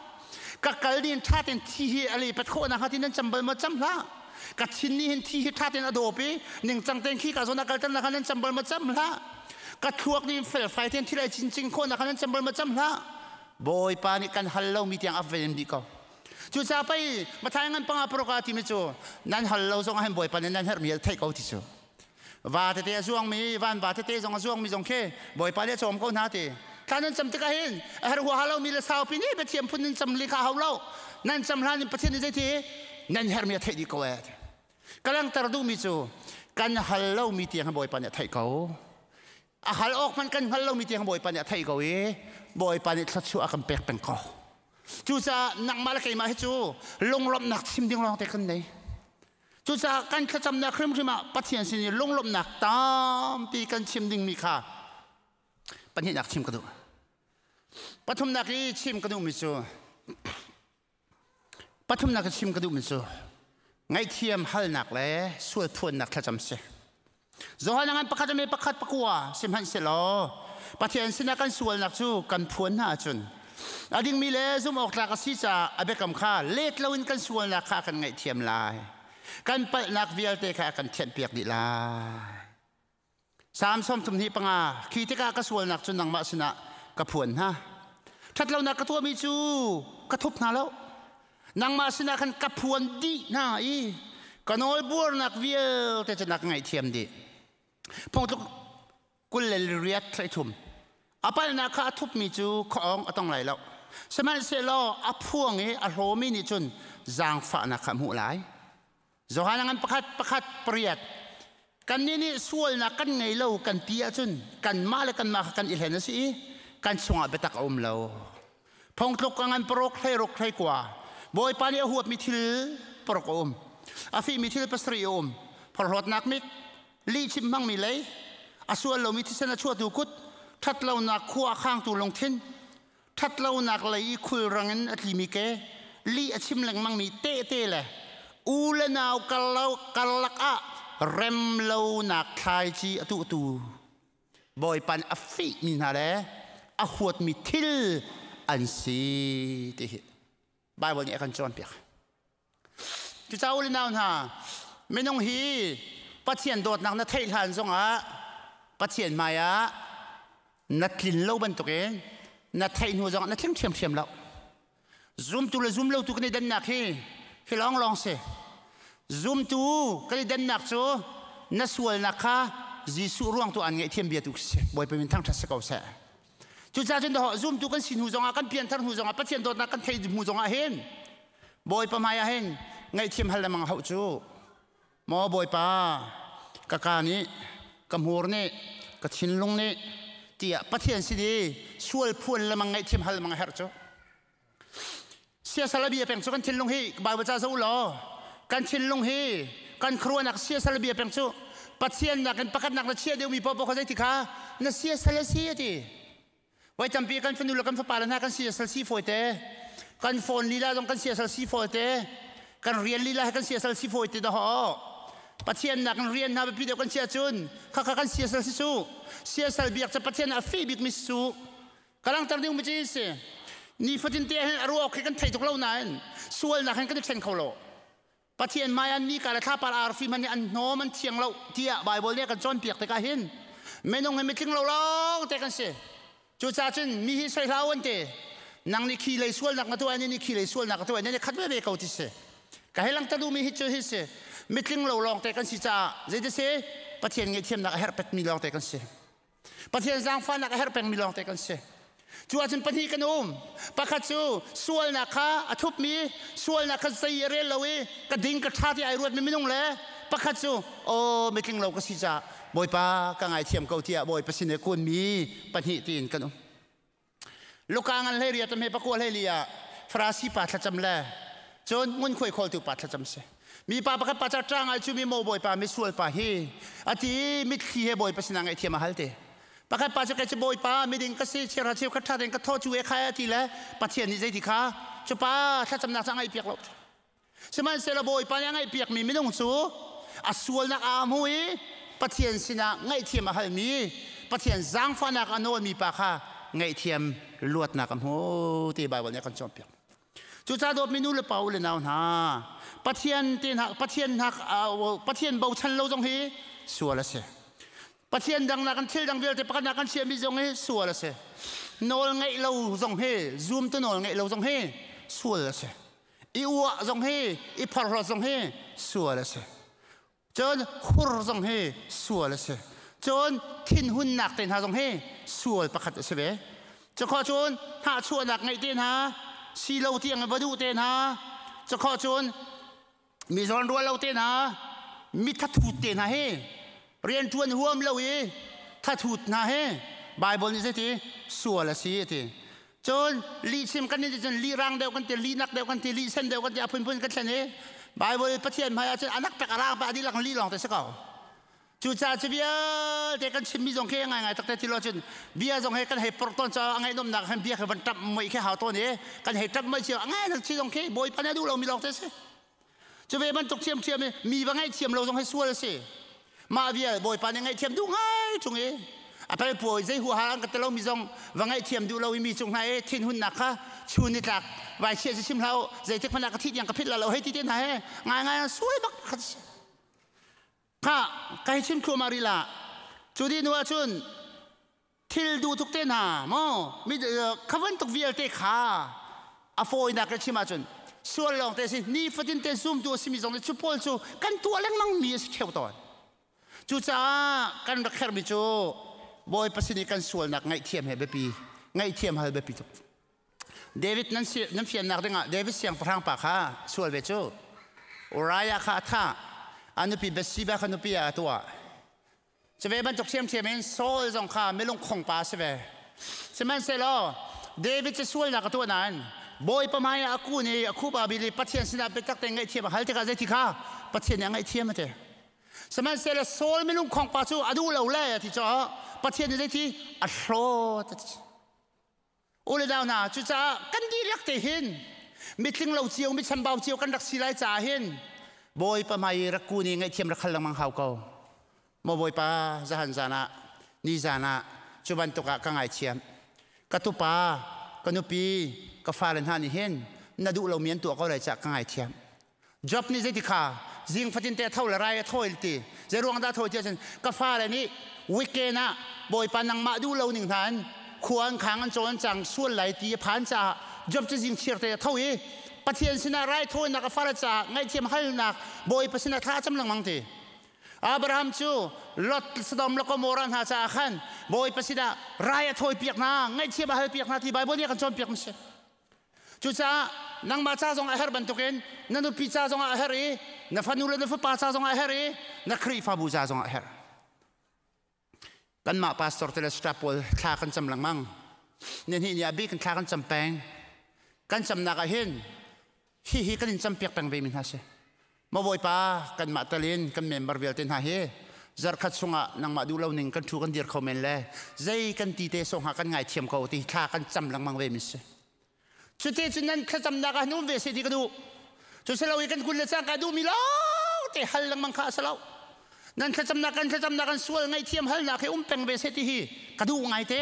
S6: Ka kal nih hin ṭha tein thi hi a lepat khawhnak hnga tin nan cam bal maw? Cam hlah. Ka thin nih hin thi hi ṭha tein a dawp i ningcang tein khi ka zawn a kalter nak nan cam bal maw? Cam hlah. Ka thluak nih felfai tein thil ai cincing khawhnak nan cam bal maw? Cam hlah. Bawipa nih kan hal lomi tiang a ven dih ko. Cucaah pei Matthai ngan panga paruk ah timi cu nan hal lo zong ah hin Bawipa nih nan herhmi a theih ko ti cu. Va tete a zuangmi, van va tete zong a zuangmi zong khi Bawipa nih a cawm ko hna ti. Thla nan cam tikah hin a herh huaha lomi le saupi nih Pathian phun nan cam li kha hau lo. Nan cam hlan in Pathian nih zeiti nan herhmi a theih dih ko ee. Ka langhter duhmi cu kan hal lomi tiang Bawipa nih a theih ko. A hal awk hmanh kan hngal lomi tiang Bawipa nih a theih ko i Bawipa nih thluachuah a kan pek peng ko. Cucaah nangmah le keimah hi cu lunglawmhnak chim ding lawngte kan nei. Cucaah kan thlacamnak hrimhrim ah Pathian sin i lunglawmhnak tampi kan chim dingmi kha pahnihnak chim ka duh. Pathumnak i chim ka duhmi cu pathumnak i chim ka duhmi cu ngaihthiam halnak le sual phuannak thlacam si. Johan ngan pakhat ame pakhat pakua sihmanhsehlaw Pathian sinah kan sualnak cu kan phuan hna ahcun a dingmi le zumh awk tlak a si caah a biakam kha let loin kan sualnak kha a kan ngaihthiam lai. Kan palhnak vialte kha a kan thianhpiak dih lai. Salm 35 khi tikah ka sualnak cu nangmah sinah ka phuan hna. Ṭhatlonak ka tuahmi cu ka thup hna lo. Nangmah sinah khan ka phuan dih hna i ka nawlbuarnak vialte cu na ka ngaihthiam dih. Phungtluk 23. A palhnak kha a thupmi cu khuaawng a tong lai lo. Sihmanhsehlaw a phuang i a hlawmi nih cun zaangfahnak kha a hmuh lai. Johan ngan pakhat pakhat pariat. Kannih nih sualnak kan ngei lo kan ti ahcun kanmah le kanmah kha kan i hlen a si i kan chungah biatak a um lo. Phungtluk ka ngan paruk hleiruk hleikua. Bawipa nih a huapmi thil paruk a um. A fihmi thil pasarih a um. Phorhlawtnak mit, lihchim hmangmi lei, a sual lomi thisen a chuahtu kut, ṭhatlonak khua a khangtu lungthin, ṭhatlonak lei i khulrang in a tlimi ke, lih a chim lengmangmi tehte le u le nau karlak ah remlonak thlaici a tuhtu Bawipa nih a fihmi hna le a huatmi thil an si ti hi Baibal nih a kan cawnpiak. Cucaah u le nau hna, minung hi Pathian dawtnak na theih hlan zongah Pathian hmai ah na tlin lo bantukin na theih hnu zongah na tling ṭhiamṭhiam lo. Zumtu le zumlotu kan i dannak hi hi lawnglawng si. Zumtu kan i dannak cu na sualnak kha Jesuh ruang tu an ngaihthiam bia tu si. Bawipa min thangṭhat si ko seh. Cucaah cun zumtu kan si hnu zongah kan pianthar hnu zongah Pathian dawtnak kan theih hnu zongah hin Bawipa hmai ah hin ngaihthiam hal lengmang hauh cu. Maw Bawipa, ka ka nih, ka hmur nih, ka thinlung nih tiah Pathian sin i sual phuan lengmang ngaihthiam hal lengmang a herh cu. Siasal a bia peng cu kan thinlung hi Bible ca zoh law kan thinlung hi kan khuaruahnak siasal a bia peng cu Pathian nakin pakhatnak na chia deuhmi paohpaoh kha zeiti kha na siasal a si a ti. Voi tampi kan fanu le kan fapa le hna kan siasal si fawi te. Kan phone lila zong kan siasal si fawi te. Kan rian lila he kan siasal si fawi te dah. Pathian nak in rian hna biapi deuh kan chia cun khakha kan siasal si su. Siasal biak cu Pathian a fi bik mi si su. Ka langter ding mi ci si. Nifatin te hin a ruak khi kan thei tuk lo nain sualnak hin kan i ṭhen kho lo. Pathian hmai ah nika le thlapar arfi hmanh nih an hnawm an thiang lo tiah Baibal nih a kan cawnpiak tikah hin minung hi mitling lo lawng te kan si. Cucaah cun mi hi soi hlah u an ti. Nang nih khi lei sualnak na tuah, ni nih khi lei sualnak ka tuah, nan i khat veve ko ti si. Ka hei langhter duhmi hi cu hi si. Mitling lo lawng te kan si caah zeiti si Pathian ngaihthiamnak a herh petmi lawng te kan si. Pathian zaangfahnak a herh pengmi lawngte kan si. Cu ahcun pahnih kan um. Pakhat cu sualnak kha a thupmi, sualnak kha zei a rel lo i ka ding ka ṭha ti ai ruatmi minung le pakhat cu aw mitling lo ka si caah Bawipa ka ngaithiam ko tiah Bawipa sin i kunmi pahnih tiin kan um. Luka ngan hlei riat hme pakua hlei li ah Farasi pa thlacam le cun ngunkhuai khawltu pa thlacam si. Mi pa pakhat pa ca ṭang ai cu mi mo bawipa mi sual pa hi ati mitthli he bawipa sinah ngaihthiam a hal te. Pakhat pa cu kei cu bawipa miding ka si chira cheu khat ṭha tein ka thaw cu e khai ati le Pathian nih zeiti kha cu pa thlacamnak cu a ngaihpiak lo. Sihmanhsehlaw Bawipa nih a ngaihpiakmi minung cu a sualnak aa hmu i Pathian sinah ngaihthiam a halmi, Pathian zaangfahnak a nawlmi pa kha ngaihthiam luatnak a hmu ti Baibal nih a kan cawnpiak. Cucaah dawtmi nu le pa u le nau hna, Pathian te hna Pathian hna Pathian bochan lo zong hi sual a si. Pathian dang nak thil dang vialte pakhat nak kan chiahmi zong hi sual a si. Nawl ngeih lo zong hi zum tu nawl ngeih lo zong hi sual a si. I uah zong hi i phorhlawt zong hi sual a si. Cun hur zong hi sual a si. Cun thinhunnak te hna zong hi sual pakhat a si ve. Cukho cun hnahchuahnak ngeih te hna, si lo tiang va duh te hna, cukho cun mi zawn rual lo te hna, mi thathut te hna hi rianṭuan huam lo i thathut hna hi Bible nih zeiti sual a si a ti. Cun lihchim kan nih cun lih rang deuh kan ti, lih nak deuh kan ti, lih sen deuh kan ti, a phunphun kan thlen i Bible Pathian hmai ah cun anak pek a rang pek a dihlak lih lawng te si ko. Cucaah cu vialte kan chimmi zong khi ngaingai takte ti lo cun bia zong he kan hei porh tawn caah a ngaihnawmnak khan bia khi van ṭamh muai khi hau tawn i kan hei ṭamh muai cio a ngai nak chi zong khi Bawipa nih a duh lomi lawng te si. Cu ve bantuk ṭhiamṭhiam i mi va ngaihthiam lo zong hi sual a si. Mah vial Bawipa nih ngaihthiam duh ngai ṭung i a pelpawi zei huaha an ka ti lomi zong va ngaihthiam duh lo i mi cung hna i thinhunnak kha chun ni tlak vai chia ci chim hlah u zeitik hmanh ah ka thih tiang ka phit la lo hei ti te hna he ngaingai sual bak khat si. Kha ka hei chim thluahmah rih la. Cu dih hnu ahcun thil duh tuk te hna maw mi kha bantuk vialte kha A fawinak in chim ahcun sual lawng te si nifatin te zumtu a simi zong nih cu pawl cu kan tuah lengmang mi a si ṭheo tawn. Cucaah kan rak herhmi cu Bawipa sin i kan sualnak ngaihthiam he biapi, ngaihthiam hal biapi tuk. David nan si, nan fiannak dingah David siangpahrang pa kha sual ve cu. Uriah kha a thah. A nupi Bathsheba kha nupi ah a tuah. Cuve bantuk ṭhiamṭhiam in Saul zong kha milungkhong pa a si ve. Sihmanhsehlaw David cu sualnak a tuah nain Bawipa hmai ah a kun i a khup aa bil i Pathian sinah biatak tein ngaihthiam a hal tikah zeiti kha Pathian nih a ngaihthiam a ti. Sihmanhsehlaw Saul milungkhong pa cu a duh lo le a ti caah Pathian nih zeiti a hlawt a ti. U le nau hna, cucaah kan dihlak te hin mitling lo cio, mi chambau cio kan rak si lai caah hin Bawipa hmai i rak kun i ngaihthiam rak hal lengmang hau ko. Maw Bawipa, zahan zan ah, ni zan ah cu bantuk ah ka ngaithiam. Ka tupa, ka nupi, ka fale hna nih hin na duh lomi an tuah ko lai caah ka ngaithiam. Job nih zeiti kha zing fatin te tho le rai a thawi ti zei ruang dah thawi ti ahcun ka fale nih weekend ah Bawipa nangmah duh lo ning hna in khua an khang an caw an cang sual lai ti a phan caah Job cu zing chiar te a tho i Pathian sinah rai thawinak a fale caah ngaihthiam halnak Bawipa sinah thla a cam lengmang ti. Abraham cu Lot Sodom le Gomorrah hna caah khan Bawipa sinah rai a thawi piak hna ngaihthiam a hal piak hna ti Bible nih a kan cawnpiak mi si. Cucaah nangmah ca zong a herh bantukin na nupi ca zong ah a herh i na fanu le na fapa ca zong ah a herh i na Khrihfabu ca zong ah a herh. Kanmah pastor te le staff pawl thla kan cam lengmang. Nihnih ni ah bik in thla kan cam peng. Kan camnak ah hin hihi kan in campiak peng ve mi hna si. Maw Bawipa, kanmah tal in kan member vialte hna hi zarkhat chungah nangmah duh lo ning kan thu kan dir kho men le zei kan ti te sawng ha kan ngaithiam ko ti thla kan cam lengmang ve mi si. Cuti cun nan thlacamnak ah num ve se ti ka duh. Cu si lo i kan kun le cangka duh mi lawng te hal lengmang kha a si lo. Nan thlacamnak kan thlacamnak kan sual ngaihthiam halnak hi um peng ve se ti hi ka duh ngai te.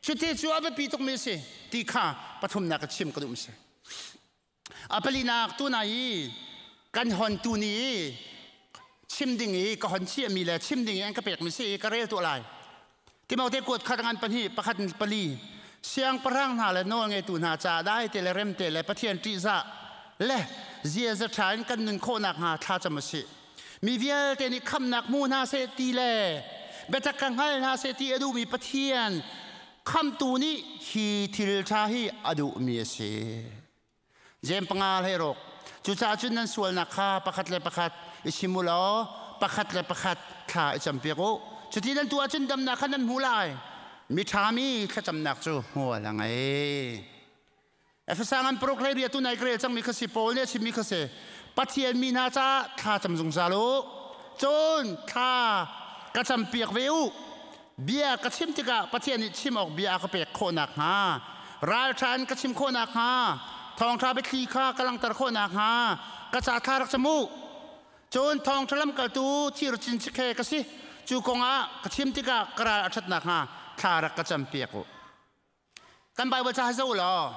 S6: Cuti cu a biapi tuk mi si ti kha pathumnak ka chim ka duh mi si. A palinak tuna i kan hon tu ni i chim ding i ka hon chiahmi le chim ding i an ka pekmi si i ka rel tuah lai. Timote kuat khat ngan pahnih pakhat pali siangpahrang hna le nawl ngeitu hna ca dai te le rem te le Pathian ṭihzah le ziaza ṭha in kan nun khawhnak hnga thlacam u sih. Mi vialte nih khamnak hmu hna seh ti le biatak ka hngal hna seh ti a duhmi Pathian khamtu nih hi thil ṭha hi a duhmi a si. Jem panga hlei ruk. Cucaah cun nan sualnak kha pakhat le pakhat i chim u law pakhat le pakhat thla i campiak u. Cuti nan tuah ahcun damnak kha nan hmu lai. Miṭhami thlacamnak cu hmual a ngei. Efesa ngan paruk hlei riat tu nai ka rel cangmi kha si Paul nih a chimmi kha si Pathian mi hna caah thla cam zungzal u. Cun thla ka campiak ve u. Bia ka chim tikah Pathian nih chim awk bia a ka pek khawh nakhnga, ralṭha in ka chim khawh nakhnga, thawngṭha biathli kha ka langhter khawh nakhnga ka ca thla rak cam u. Cun thawngṭha lamkaltu thir cincik he ka si. Cu kongah ka chim tikah ka ral a ṭhat nakhnga thla rak ka campiak u. Kan Baibal ca hi zoh law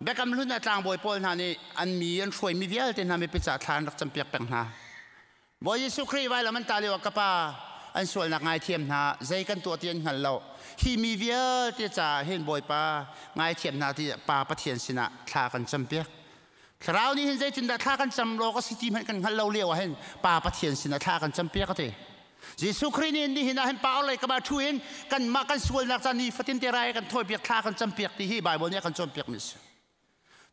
S6: Biakam Hlun ah tlangbawi pawl hna nih an mi an hruaimi vialte hna mipi ca thla an rak campiak peng hna. Bawi Jesuh Khrih vailam an tah lio ah ka pa an sualnak ngaithiam hna zei kan tuah ti an hngal lo. Hi mi vialte caah hin Bawipa ngaithiam hna ti Pa Pathian sinah thla kan campiak. Thlarau nih hin zeitindah thla kan cam law ka si ti hmanh kan hngalh lo lio ah hin Pa Pathian sinah thla kan campiak a ti. Jesuh Khrih nih nihin ah hin pa lei ka thu in kanmah kan sualnak ca ni fatin te rai kan thawipiak thla kan campiak ti hi Bible nih a kan cawnpiak mi si.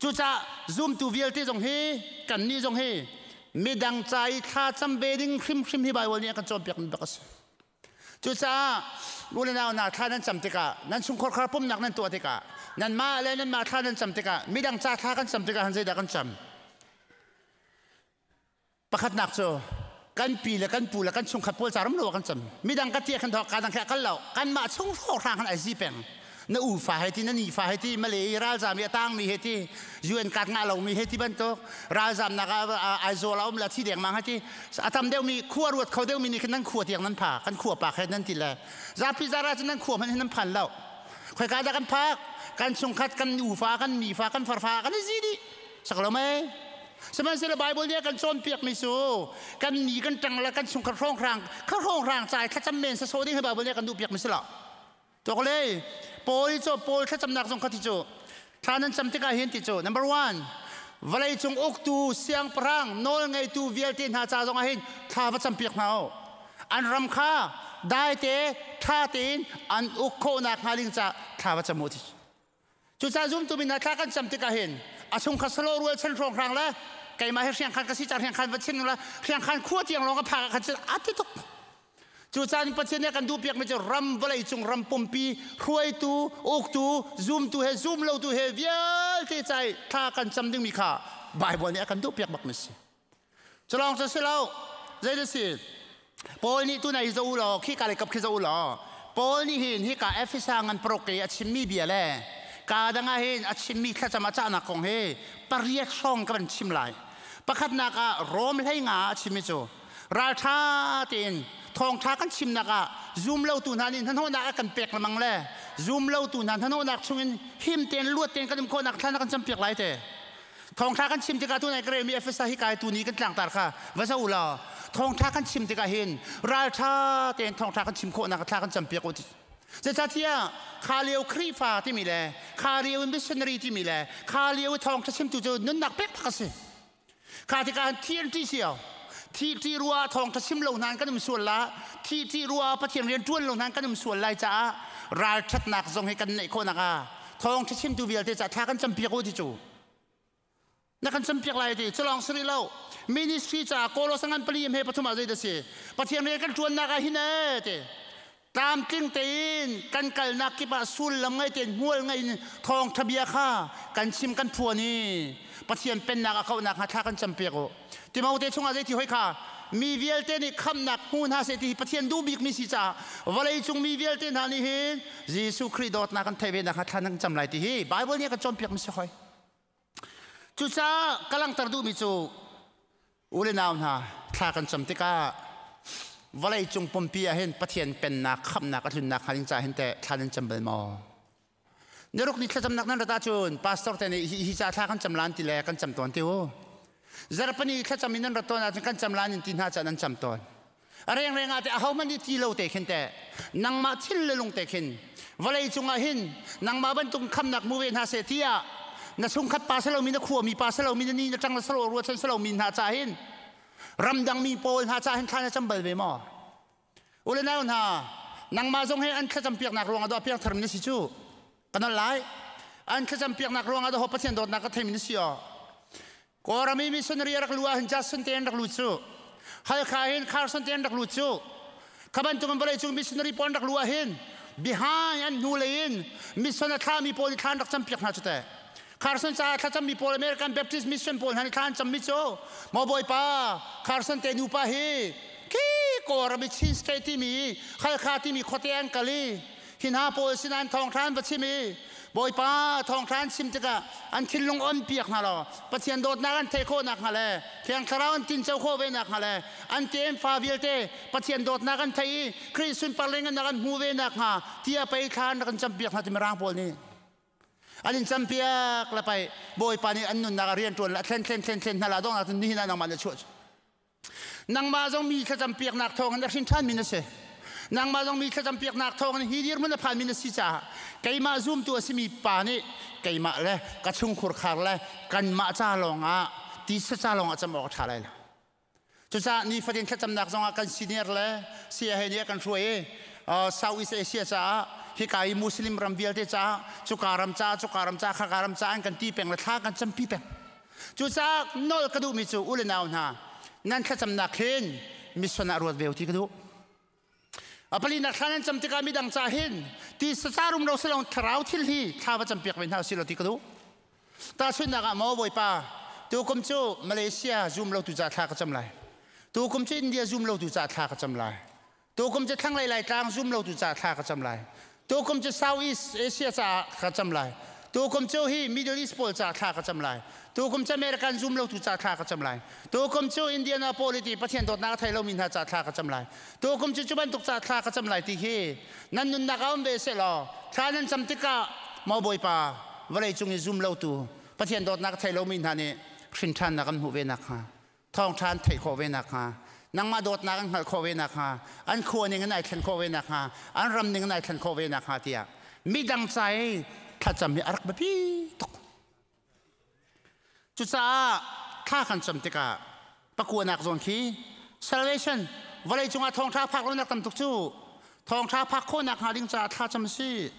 S6: Cucaah zumtu vialte zong hi kan nih zong hi midang ca i thla cam ve ding hrimhrim hi Bible nih a kan cawnpiak mi bak a si. Cucaah u le nau hna thla nan cam tikah nan chungkhar khar pumnak nan tuah tikah nanmah le nanmah thla nan cam tikah midang ca thla kan cam tikah han zeidah kan cam? Pakhatnak cu kan pi le kan pu le kan chungkhat pawl ca ram lo kan cam. Midang ka tia khan thok ka dang kha kal lo. Kanmah chung hrawkhrang khan ai zi peng. Na u fa he ti na ni fa he ti Malay ralzam i a tang mi he ti UN card ngah lo mi he ti bantuk ralzam nak ah Aizawl a um la thi deng mang he ti a tam deuh mi khua ruat kho deuh mi nih khin nan khua tiang nan pha kan khua pak he nan ti le zapi zara cu nan khua hmanh hin nan phan lo khoi ka dah kan phak kan chungkhat kan u fa kan mi fa kan farfa kan i zi dih sak lo mei Sihmanhsehlaw Bible nih a kan cawnpiakmi cu kan ni kan ṭang le kan chungkhar hrawnghrang kha hrawnghrang ca i thlacam men sasawh ding hi Bible nih a kan duhpiakmi si lo. Tawk le Paul cu Paul thlacamnak zong kha ti cu Thla nan cam tikah hin ti cu number one vawlei cung uktu siangpahrang nawl ngeitu vialte hna ca zongah hin thla va campiak hna u. An ram kha dai te tha tein an uk khawhnak hnga ding ca thla va cam u ti. Cucaah zumtu mi hna thla kan cam tikah hin a chungkhat salo rual chan hrawnghrang le keimah hi hriangkhan ka si ca hriangkhan va chim la hriangkhan khua tiang lawng ka phak ah khan cun a ti tuk. Cucaah Pathian nih a kan duhpiakmi cu ram vawleicung ram pumpi hruaitu, uktu, zumtu he zumlotu he vialte ca i thla kan cam dingmi kha Baibal nih a kan duhpiak bakmi si. Culawng cu si lo, zei na si? Paul nih tunai hi zoh u law, khi ka lei kap khi zoh u law, Paul nih hin hika Efesa ngan paruk i a chimmi bia le ka dang ah hin a chimmi thlacam a cahnak kong hi pariat hrawng ka van chim lai. Pakhatnak ah Rom hlei nga ah a chimmi cu ralṭha tein thawngṭha kan chimnak ah zumlotu hna nih hnahnawhnak a kan pek lengmang le zumlotu hna hnahnawhnak chungin him tein luat tein kan um khawhnak thlan a kan campiak lai te. Thawngṭha kan chim tikah tunai ka relmi Efesa hi kai tu ni kan tlangtar kha va zoh u law thawngṭha kan chim tikah hin ralṭha tein thawngṭha kan chim khawhnak thla kan campiak u. Zeicahtiah kha lio Khrihfa timi le kha lio missionary timi le kha lio thawngṭha chimtu cu nunnak pek tak a si. Kha tikah hin thi an ṭih cio. Thi ṭih rua thawngṭha chim lo hna kan um sual la, thi ṭih rua Pathian rian ṭuan lo hna kan um sual lai caah ralṭhatnak zong hi kan neih khawhnak ah thawngṭha chimtu vialte caah thla kan campiak u ti cu. Na kan campiak lai ti culawng si rih lo. Ministry caah Kolosa ngan pali he pathum ah zei dah si? Pathian rian kan ṭuannak ah hin ee ti. Tlamtling tein kan kalnak kip ah sullam ngei tein hmual ngei in thawngṭha bia kha kan chim kan phuan i Pathian pennak a kauhnak hnga thla kan campiak u. Timote chungah zei ti hoi kha mi vialte nih khamnak hmu hna seh ti hi Pathian duh bikmi si caah vawleicung mi vialte hna nih hin Jesuh Khrih dawtnak kan theih ve nak hnga thla nan cam lai ti hi Bible nih a kan cawnpiakmi si hoi. Cucaah ka langhter duhmi cu u le nau hna thla kan cam tikah vawleicung pumpi ah hin Pathian pennak khamhnak a tlunnak hnga ding caah hin teh thla nan cam bal maw? Niruk ni thlacamnak nan rat ahcun pastor te nih hi ca thla kan cam lan ti le kan cam tawn ti u. Zarhpini thlacam in nan rat tawn ahcun kan cam lan in ti hna ca nan cam tawn. A rengreng ah te ahohmanh nih ti lo te khin te nangmah thil le lung te khin vawlei cungah hin nangmah bantuk khamnak mu ve hna seh tiah na chungkhat pa salomi na khuami pa salomi na ni na ṭang na salo ruachan salomi hna ca hin ramdang mi pawl hna ca hin thla na cam bal ve maw? U le nau hna, nangmah zong hi an thlacampiaknak ruangah dawh piangthar mi na si cu. Kan al lai. An thlacampiaknak ruangah dawh Pathian dawtnak ka theimi na si aw. Kawlram i missionary rak lu ah hin Jason te an rak lut cu. Halkha hin Carson te an rak lut cu. Kha bantuk in vawlei cung missionary pawl an rak lu ah hin behind an hnu lei in mission a thlami pawl i thla an rak campiak hna cu teh. Carson caah thlacammi pawl American Baptist Mission pawl hna nih thla an cammi cu maw Bawipa Carson te nupa hi khi Kawlram i Chin State timi Halkha timi khuate an kal i hi hna pawl sinah an thawngṭha an va chim i Bawipa thawngṭha an chim tikah an thinlung on piak hna law Pathian dawtnak an theih khawh nakhnga le Thiang Thlarau an tinco khawh ve nakhnga le an tefa vialte Pathian dawtnak an theih i Khrih sunpar le ngannak an hmu ve nakhnga tiah pei thla an rak in campiak hna timi rang pawl nih an in campiak le pai Bawipa nih an nunnak ah rian ṭuan le a thlen thlen thlen thlen hna la donghnak cun nihin ah nangmah na chuah nangmah zong mi thlacam piaknak thawngin a hrin ṭhanmi na si nangmah zong mi thlacam piaknak thawngin hi dirhmun a phanmi na si caah keimah zumtu a simi pa nih keimah le ka chungkhur khar le kanmah ca lawngah tisa ca lawngah cam awk a ṭha lai lo. Cucaah nifatin thlacamnak zongah kan senior le saya he nih a kan hruai i Southeast Asia caah hika i Muslim ram vialte caah cuka ram caah cuka ram caah khaka ram caah an kan ti peng le thla kan campi peng. Cucaah nawl ka duhmi cu u le nau hna nan thlacamnak hin mission ah ruat ve u ti ka duh. A palinak thla nan cam tikah midang ca hin ti saca rum lo silong thlarau thil hi thla va campiak ve hna usih law ti ka duh. Tahchunhnak ah maw Bawipa, tukum cu Malaysia zum lo tu ca thla ka cam lai. Tukum cu India zum lo tu ca thla ka cam lai. Tukum cu thlanglei Laitlang zum lo tu ca thla ka cam lai. Tukum cu Southeast Asia caah ka cam lai. Tukum cu hi Middle East pawl ca thla ka cam lai. Tukum cu American zum lo tu ca thla ka cam lai. Tukum cu Indianapolis i Pathian dawtnak a thei lomi hna ca thla ka cam lai. Tukum cu cu bantuk ca thla ka cam lai ti hi nan nunnak ah um ve seh law thla nan cam tikah maw Bawipa vawlei cung i zum lotu Pathian dawtnak a thei lomi hna nih hrin ṭhannak an hmuh ve nakhnga thawngṭha an theih khawh ve nakhnga nangmah dawtnak an hngalh khawh ve nakhnga an khua ning in ai thlen khawh ve nakhnga an ram ning in ai thlen khawh ve nakhnga tiah midang ca i Thlacam hi a rak biapi tuk. Cucaah thla kan cam tikah pakuanak zawn khi salvation, vawlei cungah thawngṭha phak lonak tam tuk cu thawngṭha phak khawhnak hnga ding caah thla cam a si.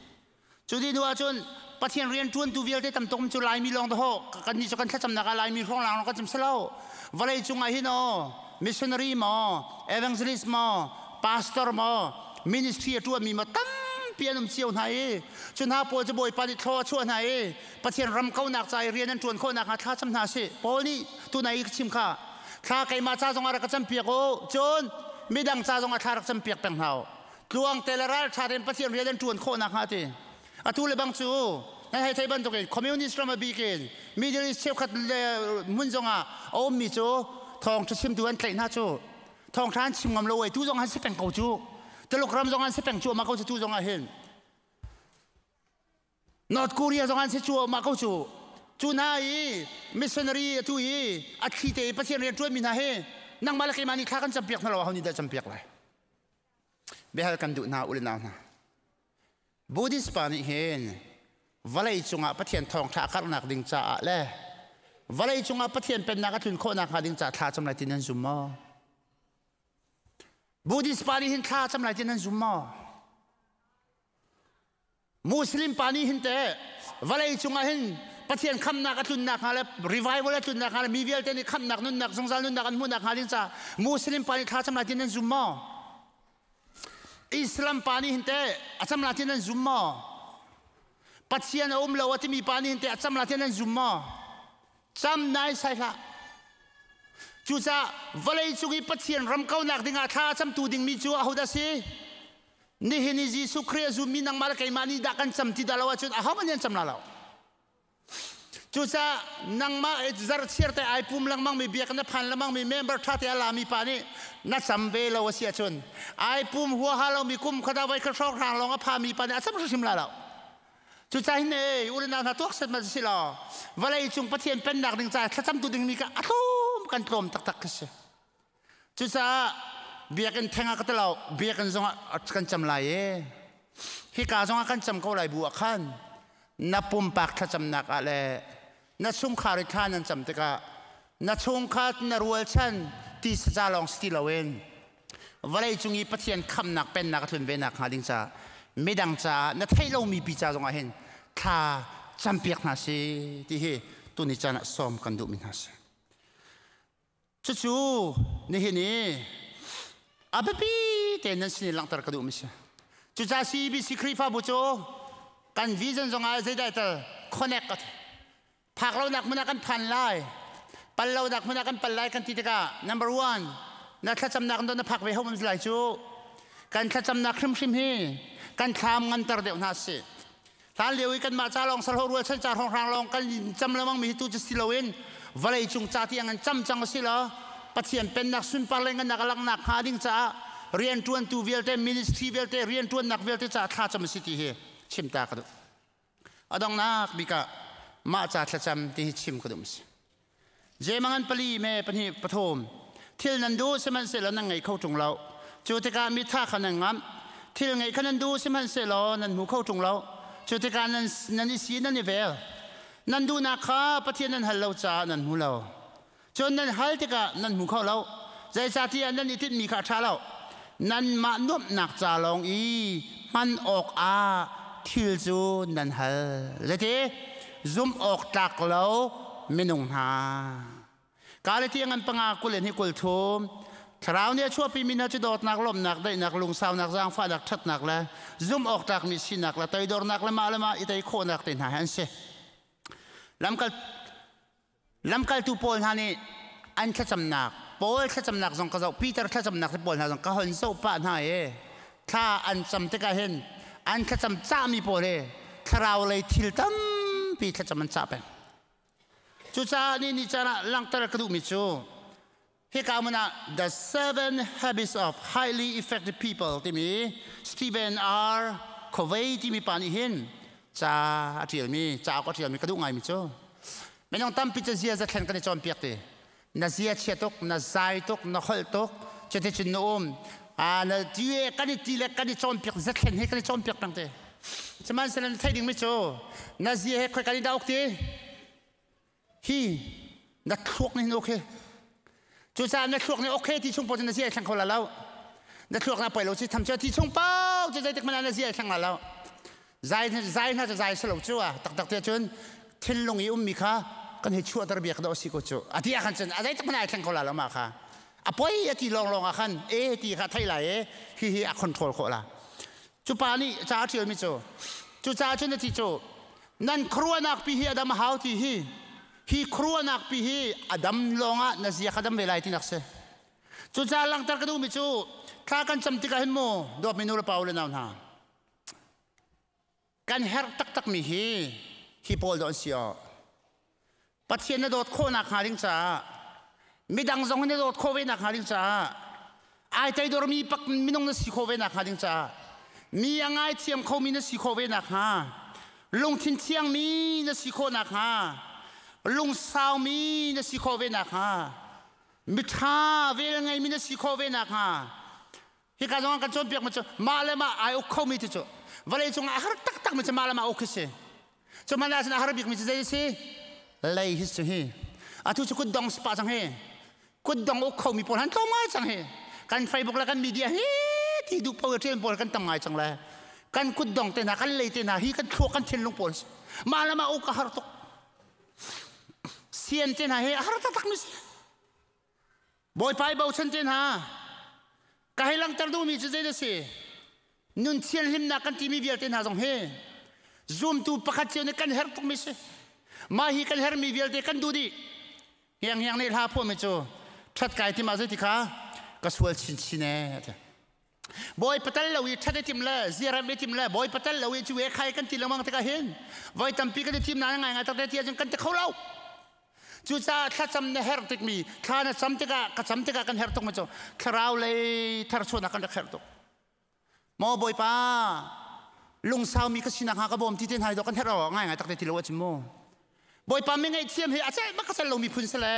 S6: Cu ti hnu ahcun Pathian rian ṭuantu vialte tam tuk cu Laimi lawng dahawh kan nih cu kan thlacamnak ah Laimi hrawng lang kan cam si lo. Vawlei cungah hin aw missionary maw, evangelist maw, pastor maw, ministry a ṭuanmi maw tampi an um cio hna i cu hna pawl cu Bawipa nih thlaw a chuah hna i Pathian ram kaunak ca i rian an ṭuan khawh nakhnga thla cam hna sih. Paul nih tunai i ka chim kha thla keimah ca zongah rak ka campiak u, cun midang ca zongah thla rak campiak peng hna u. Tluang te le ralṭha tein Pathian rian an ṭuan khawh nakhnga ti. Atu le bang cu nan hei thei bantukin communist ram a bik in Middle East cheukhat le hmun zongah a ummi cu thawngṭha chimtu an tlaih hna cu thawngṭha an chim ngam lo ei tu zong an si peng ko cu. Tuluk ram zong an si peng cuahmah ko cu tu zongah hin. North Korea zong an si cuahmah ko cu. Cu hna i missionary atu i a thli te i Pathian rian ṭuanmi hna hi nangmah le keimah nih thla kan campiak hna lo aho nih dah campiak lai? Biahal kan duh hna u le nau hna. Buddhist pa nih hin vawlei cungah Pathian thawngṭha a karhnak ding caah le vawlei cungah Pathian pennak a tlun khawhnak hnga ding caah thla cam lai ti nan zum maw? Buddhist pa nih hin thla cam lai ti nan zum maw? Muslim pa nih hin teh vawlei cungah hin Pathian khamnak a tlunnak hnga le revival a tlunnak hnga le mi vialte nih khamnak nunnak, zungzal nunnak an hmuhnak hnga ding ca Muslim pa nih thla cam lai ti nan zum maw? Islam pa nih hin teh a cam lai ti nan zum maw? Pathian a um lo a timi pa nih hin teh a cam lai ti nan zum maw? Cam nai sai hlah. Cucaah vawlei cung i Pathian ram kaunak dingah thla a camtu dingmi cu ahodah si? Nihin i Jesuh Khrih a zummi nangmah le keimah nih dah kan cam ti dah lo ahcun ahohmanh nih an cam la lo. Cucaah nangmah zarhchiar te ai pum lengmang mi, biakinn a phan lengmang mi, member ṭha te a lami pa nih na cam ve lo a si ahcun ai pum huaha lomi, kum khat ah voi khat hrawnghrang lawng a phami pa nih a cam hrimhrim la lo. Cucaah hin ei u le nau hna, tuak set ma si law vawlei cung Pathian pennak ding caah thlacamtu dingmi ka a tlawm, kan tlawm taktak khi si. Cucaah biakinn theng ah ka ti lo, biakinn zong ah kan cam lai i hika zong ah kan cam ko lai bu ah khan na pumpak thlacamnak ah le na chungkhar i thla nan cam tikah na chungkhar na rualchan ti saza lawng si ti loin vawlei cung i Pathian khamnak pennak a tlun ve nak hnga ding caah midang caah, na theih lomi pi ca zongah hin thla campiak hna si ti hi tuni caan ah sawm kan duhmi hna si. Cucu nihin i a biapi tein nan sin i langhter ka duhmi si. Cucaah CBC Khrihfabu cu kan vision zongah zeidah tel connect ka phak lonak hmun ah kan phan lai, pal lonak hmun ah kan pal lai kan ti tikah, number one, na thlacamnak in na phak ve hom lai cu. Kan thlacamnak hrimhrim hi kan thlam nganter deuh hna si. Hlan lio i kanmah ca lawng sarho, rualchan ca hrawnghrang lawng kan cam lengmang mi hi tu cu si loin vawlei cung ca tiang an cam cang a si lo. Pathian pennak sunpar le ngannak a langhnak hnga ding caah rianṭuantu vialte, ministry vialte, rianṭuannak vialte caah thla cam a si ti hi chim ta ka duh. A donghnak bik ah mah ca thlacam ti hi chim ka duh si. Jemangan pali me pahnih pathum thil nan duh, sihmanhsehlaw nan ngei kho ṭung lo. Cu tikah mitha kha nan ngamh. Thil ngeih kha nan duh, sihmanhsehlaw nan hmu kho ṭung lo. Cu tikah nan i si, nan i vel. Nan duhnak kha Pathian nan hal lo caah nan hmu lo. Cun nan hal tikah nan hmu kho lo, zeicahtiah nan i tinhmi kha a ṭha lo. Nanmah nuamhnak ca lawng i hman awkah thil cu nan hal. Zeiti zumh awk tlak lo minung hna. Galati ngan panga 20 hi 23. Thlarau nih a chuahpimi hna cu dawtnak, lawmhnak, daihnak, lungsaunak, zaangfahnak, ṭhatnak le zumh awk tlakmi sinak le toidornak le mah le mah i tei khawhnak te hna hi an si. Lamkaltu pawl hna nih an thlacamnak, Paul thlacamnak zong ka zoh, Peter thlacamnak te pawl hna zong ka hon zoh pah hna i thla an cam tikah hin an thlacam cahmi pawl hi thlarau lei thil tampi thlacam an cah peng. Cucaah ni ni caan ah langhter ka duhmi cu hika hmun ah The Seven Habits of Highly Effective People timi Stephen R. Covey timi pa nih hin ca a ṭialmi, cauk a ṭialmi ka duh ngaimi cu minung tampi cu ziaza thlen kan i cawnpiak ti. Na zia chia tuk, na zai tuk, na holh tuk, cuticun na um na ti kan i ti le kan i cawnpiak, zathlen hi kan i cawnpiak peng te. Sihmanhsehlaw na theih dingmi cu na zia he khoika nih dah uk ti? Hi na thluak nih hin uk hi. Cucaah na thluak nih okay ti chung paoh cu na zia ai thleng kho la lo. Na thluak na poi lo ci tham cu ti chung paoh cu zeitik hmanh ah na zia ai thleng la lo. Zai zai hna cu zai si lo cu a taktak te cun thinlung i ummi kha kan hei chuahter bia ka dawh si ko cu. A ti ah khan cun a zeitik hmanh ah ai thleng kho la lo ma kha. A poi a ti lawnglawng ah khan e ti kha thei lai e hi hi a control khawh la. Cu pa nih ca a ṭialmi cu cu ca cun a ti cu nan khuaruahnak pi hi a dam a hau ti hi hi khuaruahnak pi hi a dam lawngah na zia kha dam ve lai tinak si. Cucaah langhter ka duhmi cu thla kan cam tikah hin mu dawtmi nu le pa u le nau hna kan herh taktakmi hi hi pawl dawh an si awh. Pathian na dawt khawhnak hnga ding caah midang zong na dawt khawh ve nak hnga ding caah ai teidormi pak minung na si khawh ve nak hnga ding caah mi a ngaithiam khomi na si khawh ve nak hnga lungthin thiangmi na si khawh nak hnga lungsaumi na si khawh ve nak hnga miṭha vel ngeimi na si khawh ve nak hnga hika zong kan cawnpiak mi cu mah le mah ai uk khomi ti cu vawlei cung ah a har taktak mi cu mah le mah uk hi si. Cu man ah cun a har bik mi cu zei a si? Lei hi cu hi atu cu kutdong si pah cang hi. Kutdong uk khomi pawl han tlawm ngai cang hi. Kan Facebook le kan media hi ti duh paoh ṭian pawl kan tam ngai cang le kan kutdong te hna, kan lei te hna hi, kan thluak, kan thinlung pawl mah le mah uk a har tuk. Sian te hna hi a har taktak mi si. Bawipa i bochan te hna, ka hei langhter duhmi cu zei a si? Nun thianhlimnak kan timi vialte hna zong hi zumtu pakhat cio nih kan herh tukmi si. Mah hi kan herhmi vialte kan duh dih. Hiang hiang nih hla phuahmi cu ṭhat kai tim ah zeiti kha ka sual chinchin ee. Bawi patal lo i ṭhat i tim le ziaram i tim le bawi patal lo i cu e khai kan ti lengmang tikah hin voi tampi kan i thim na ngai ngai tak te ti ahcun kan ti kho lo. Cucaah thlacam na herh tikmi thla na cam tikah ka cam tikah kan herh tukmi cu thlarau lei tharchuahnak kan rak herh tuk. Maw Bawipa, lungsaumi ka sinak hnga ka bawm ti te hna hi kan herh awk ngai ngai tak te ti lo ahcun mu. Bawipa mi ngaihthiam hi a celh bak ka cel lomi phun si le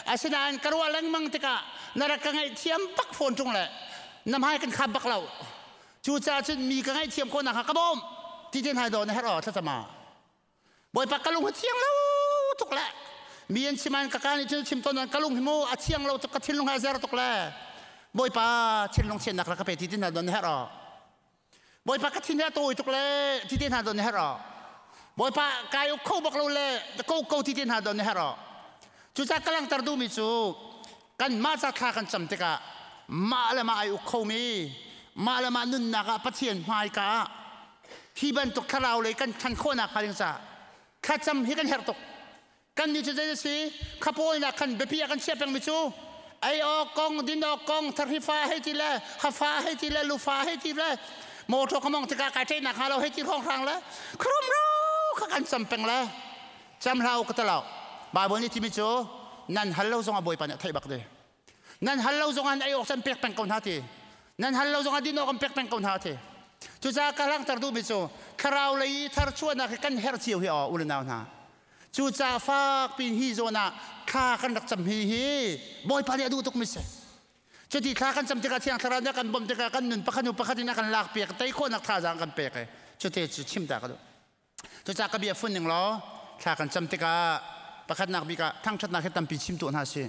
S6: asinain ka ruah lengmang tikah na rak ka ngaihthiam bak fawn ṭung le na hmai kan khap bak lo. Cucaah cun mi ka ngaihthiam khawhnak hnga ka bawm ti te hna daw na herh aw thlacam ah. Bawipa, ka lung hi thiang lo tuk le mi an chim an ka ka nih cun chim tawn ka lung hi mu a thiang lo tuk, ka thinlung hi a zer tuk le Bawipa, thinlung thiannak rak ka pe ti te hna don na herh aw. Bawipa, ka thin hi a tawi tuk le ti te hna don na herh aw. Bawipa, kai uk kho bak lo le ko ko ti te hna don na herh aw. Cucaah ka langhter duhmi cu kan mah ca thla kan cam tikah mah le mah ai uk khomi, mah le mah nunnak ah Pathian hmaika ah hi bantuk thlarau lei kan ṭhan khawhnak hnga ding caah thlacam hi kan herh tuk. Kan nih cu zei a si khapawlnak khan biapi ah kan chiah pengmi cu ei awk kong, din awk kong, thahrifa hei ti le hafa hei ti le lufa hei ti le motor ka mong tikah kai ṭehnak hnga lo hei ti hrawnghrang le khurum ro kha kan cam peng le cam hlah u ka ti lo. Bible nih timi cu nan hal lo zongah Bawipa nih a theih bak ti. Nan hal lo zongah ei awk can pek peng ko hna ti. Nan hal lo zongah din awk an pek peng ko hna ti. Cucaah ka langhter duhmi cu thlarau lei tharchuahnak hi kan herh cio hi aw u le nau hna. Cucaah fak pin hi zawn ah thla kan rak cam hi hi Bawipa nih a duh tukmi si. Cuti thla kan cam tikah Thiang Thlarau nih a kan bawmh tikah kan nun pakhat hnu pakhat in a kan lak piak, tei khawhnak thazaang kan pek i cuti cu chim ta ka duh. Cucaah ka bia fun ning law thla kan cam tikah pakhatnak bik ah thangṭhatnak hi tampi chim tuah hna sih.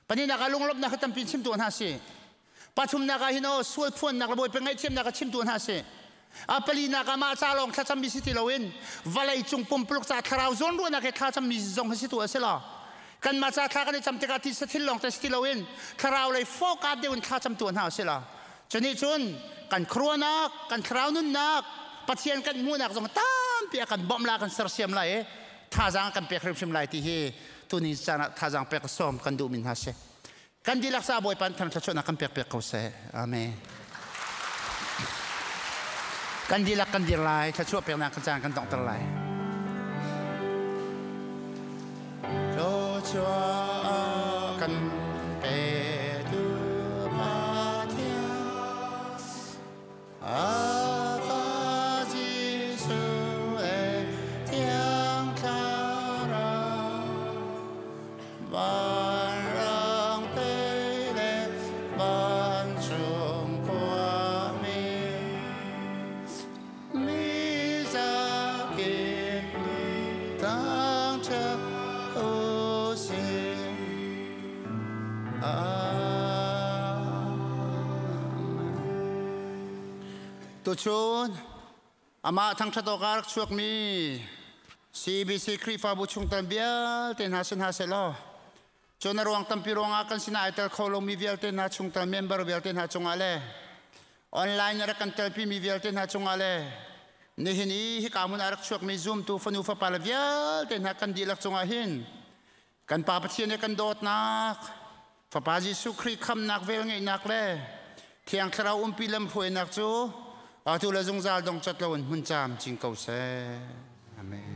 S6: Pahnihnak ah lunglawmhnak hi tampi chim tuah hna sih. Pathumnak ah hin aw sual phuannak le Bawipa ngaihthiamnak ah chim tuah hna sih. A palinak ah mah ca lawng thlacammi si ti loin vawlei cung pumpuluk ca thlarau zawnruahnak he thlacammi zong hi si tu a si lo. Kanmah ca thla kan i cam tikah tisa thil lawng te si ti loin thlarau lei focus deuh in thlacam tuah hna a si lo. Cunih cun kan khuaruahnak, kan thlarau nunnak, Pathian kan hmuhnak zong tampi a kan bawmh la, kan sersiam lai i thazaang kan pek hrimhrim lai ti hi tuni caan ah thazaang pek sawm kan duhmi hna si. Kan dihlak sa Bawipa nih thluachuahnak kan pek piak ko seh. Amen. Kan dihlak kan dir lai, thluachuah peknak kan caan kan donghter lai. Thluachuah kan petu Pathian, A Fa Jesuh e Thiang Thlarau, vanrang tei le vancung khuami, mi Tuchun amah thangṭhat awkah rak chuakmi CBC Khrihfabu chungtel vialte hna sin hna sehlaw cun a ruang tampi ruangah kan sinah ai tel kho lomi vialte hna chungtel member vialte hna cungah le online a rak kan telpimi vialte hna cungah le nihin i hika hmun ah rak chuakmi zumtu fanu fapa le vialte hna kan dihlak cungah hin kan Pa Pathian he kan dawtnak Fapa Jesuh Khrih khamnak velngeihnak le Thiang Thlarau umpi lamhruainak cu atu le zungzal dong cat loin hmun caam cing ko seh. Amen.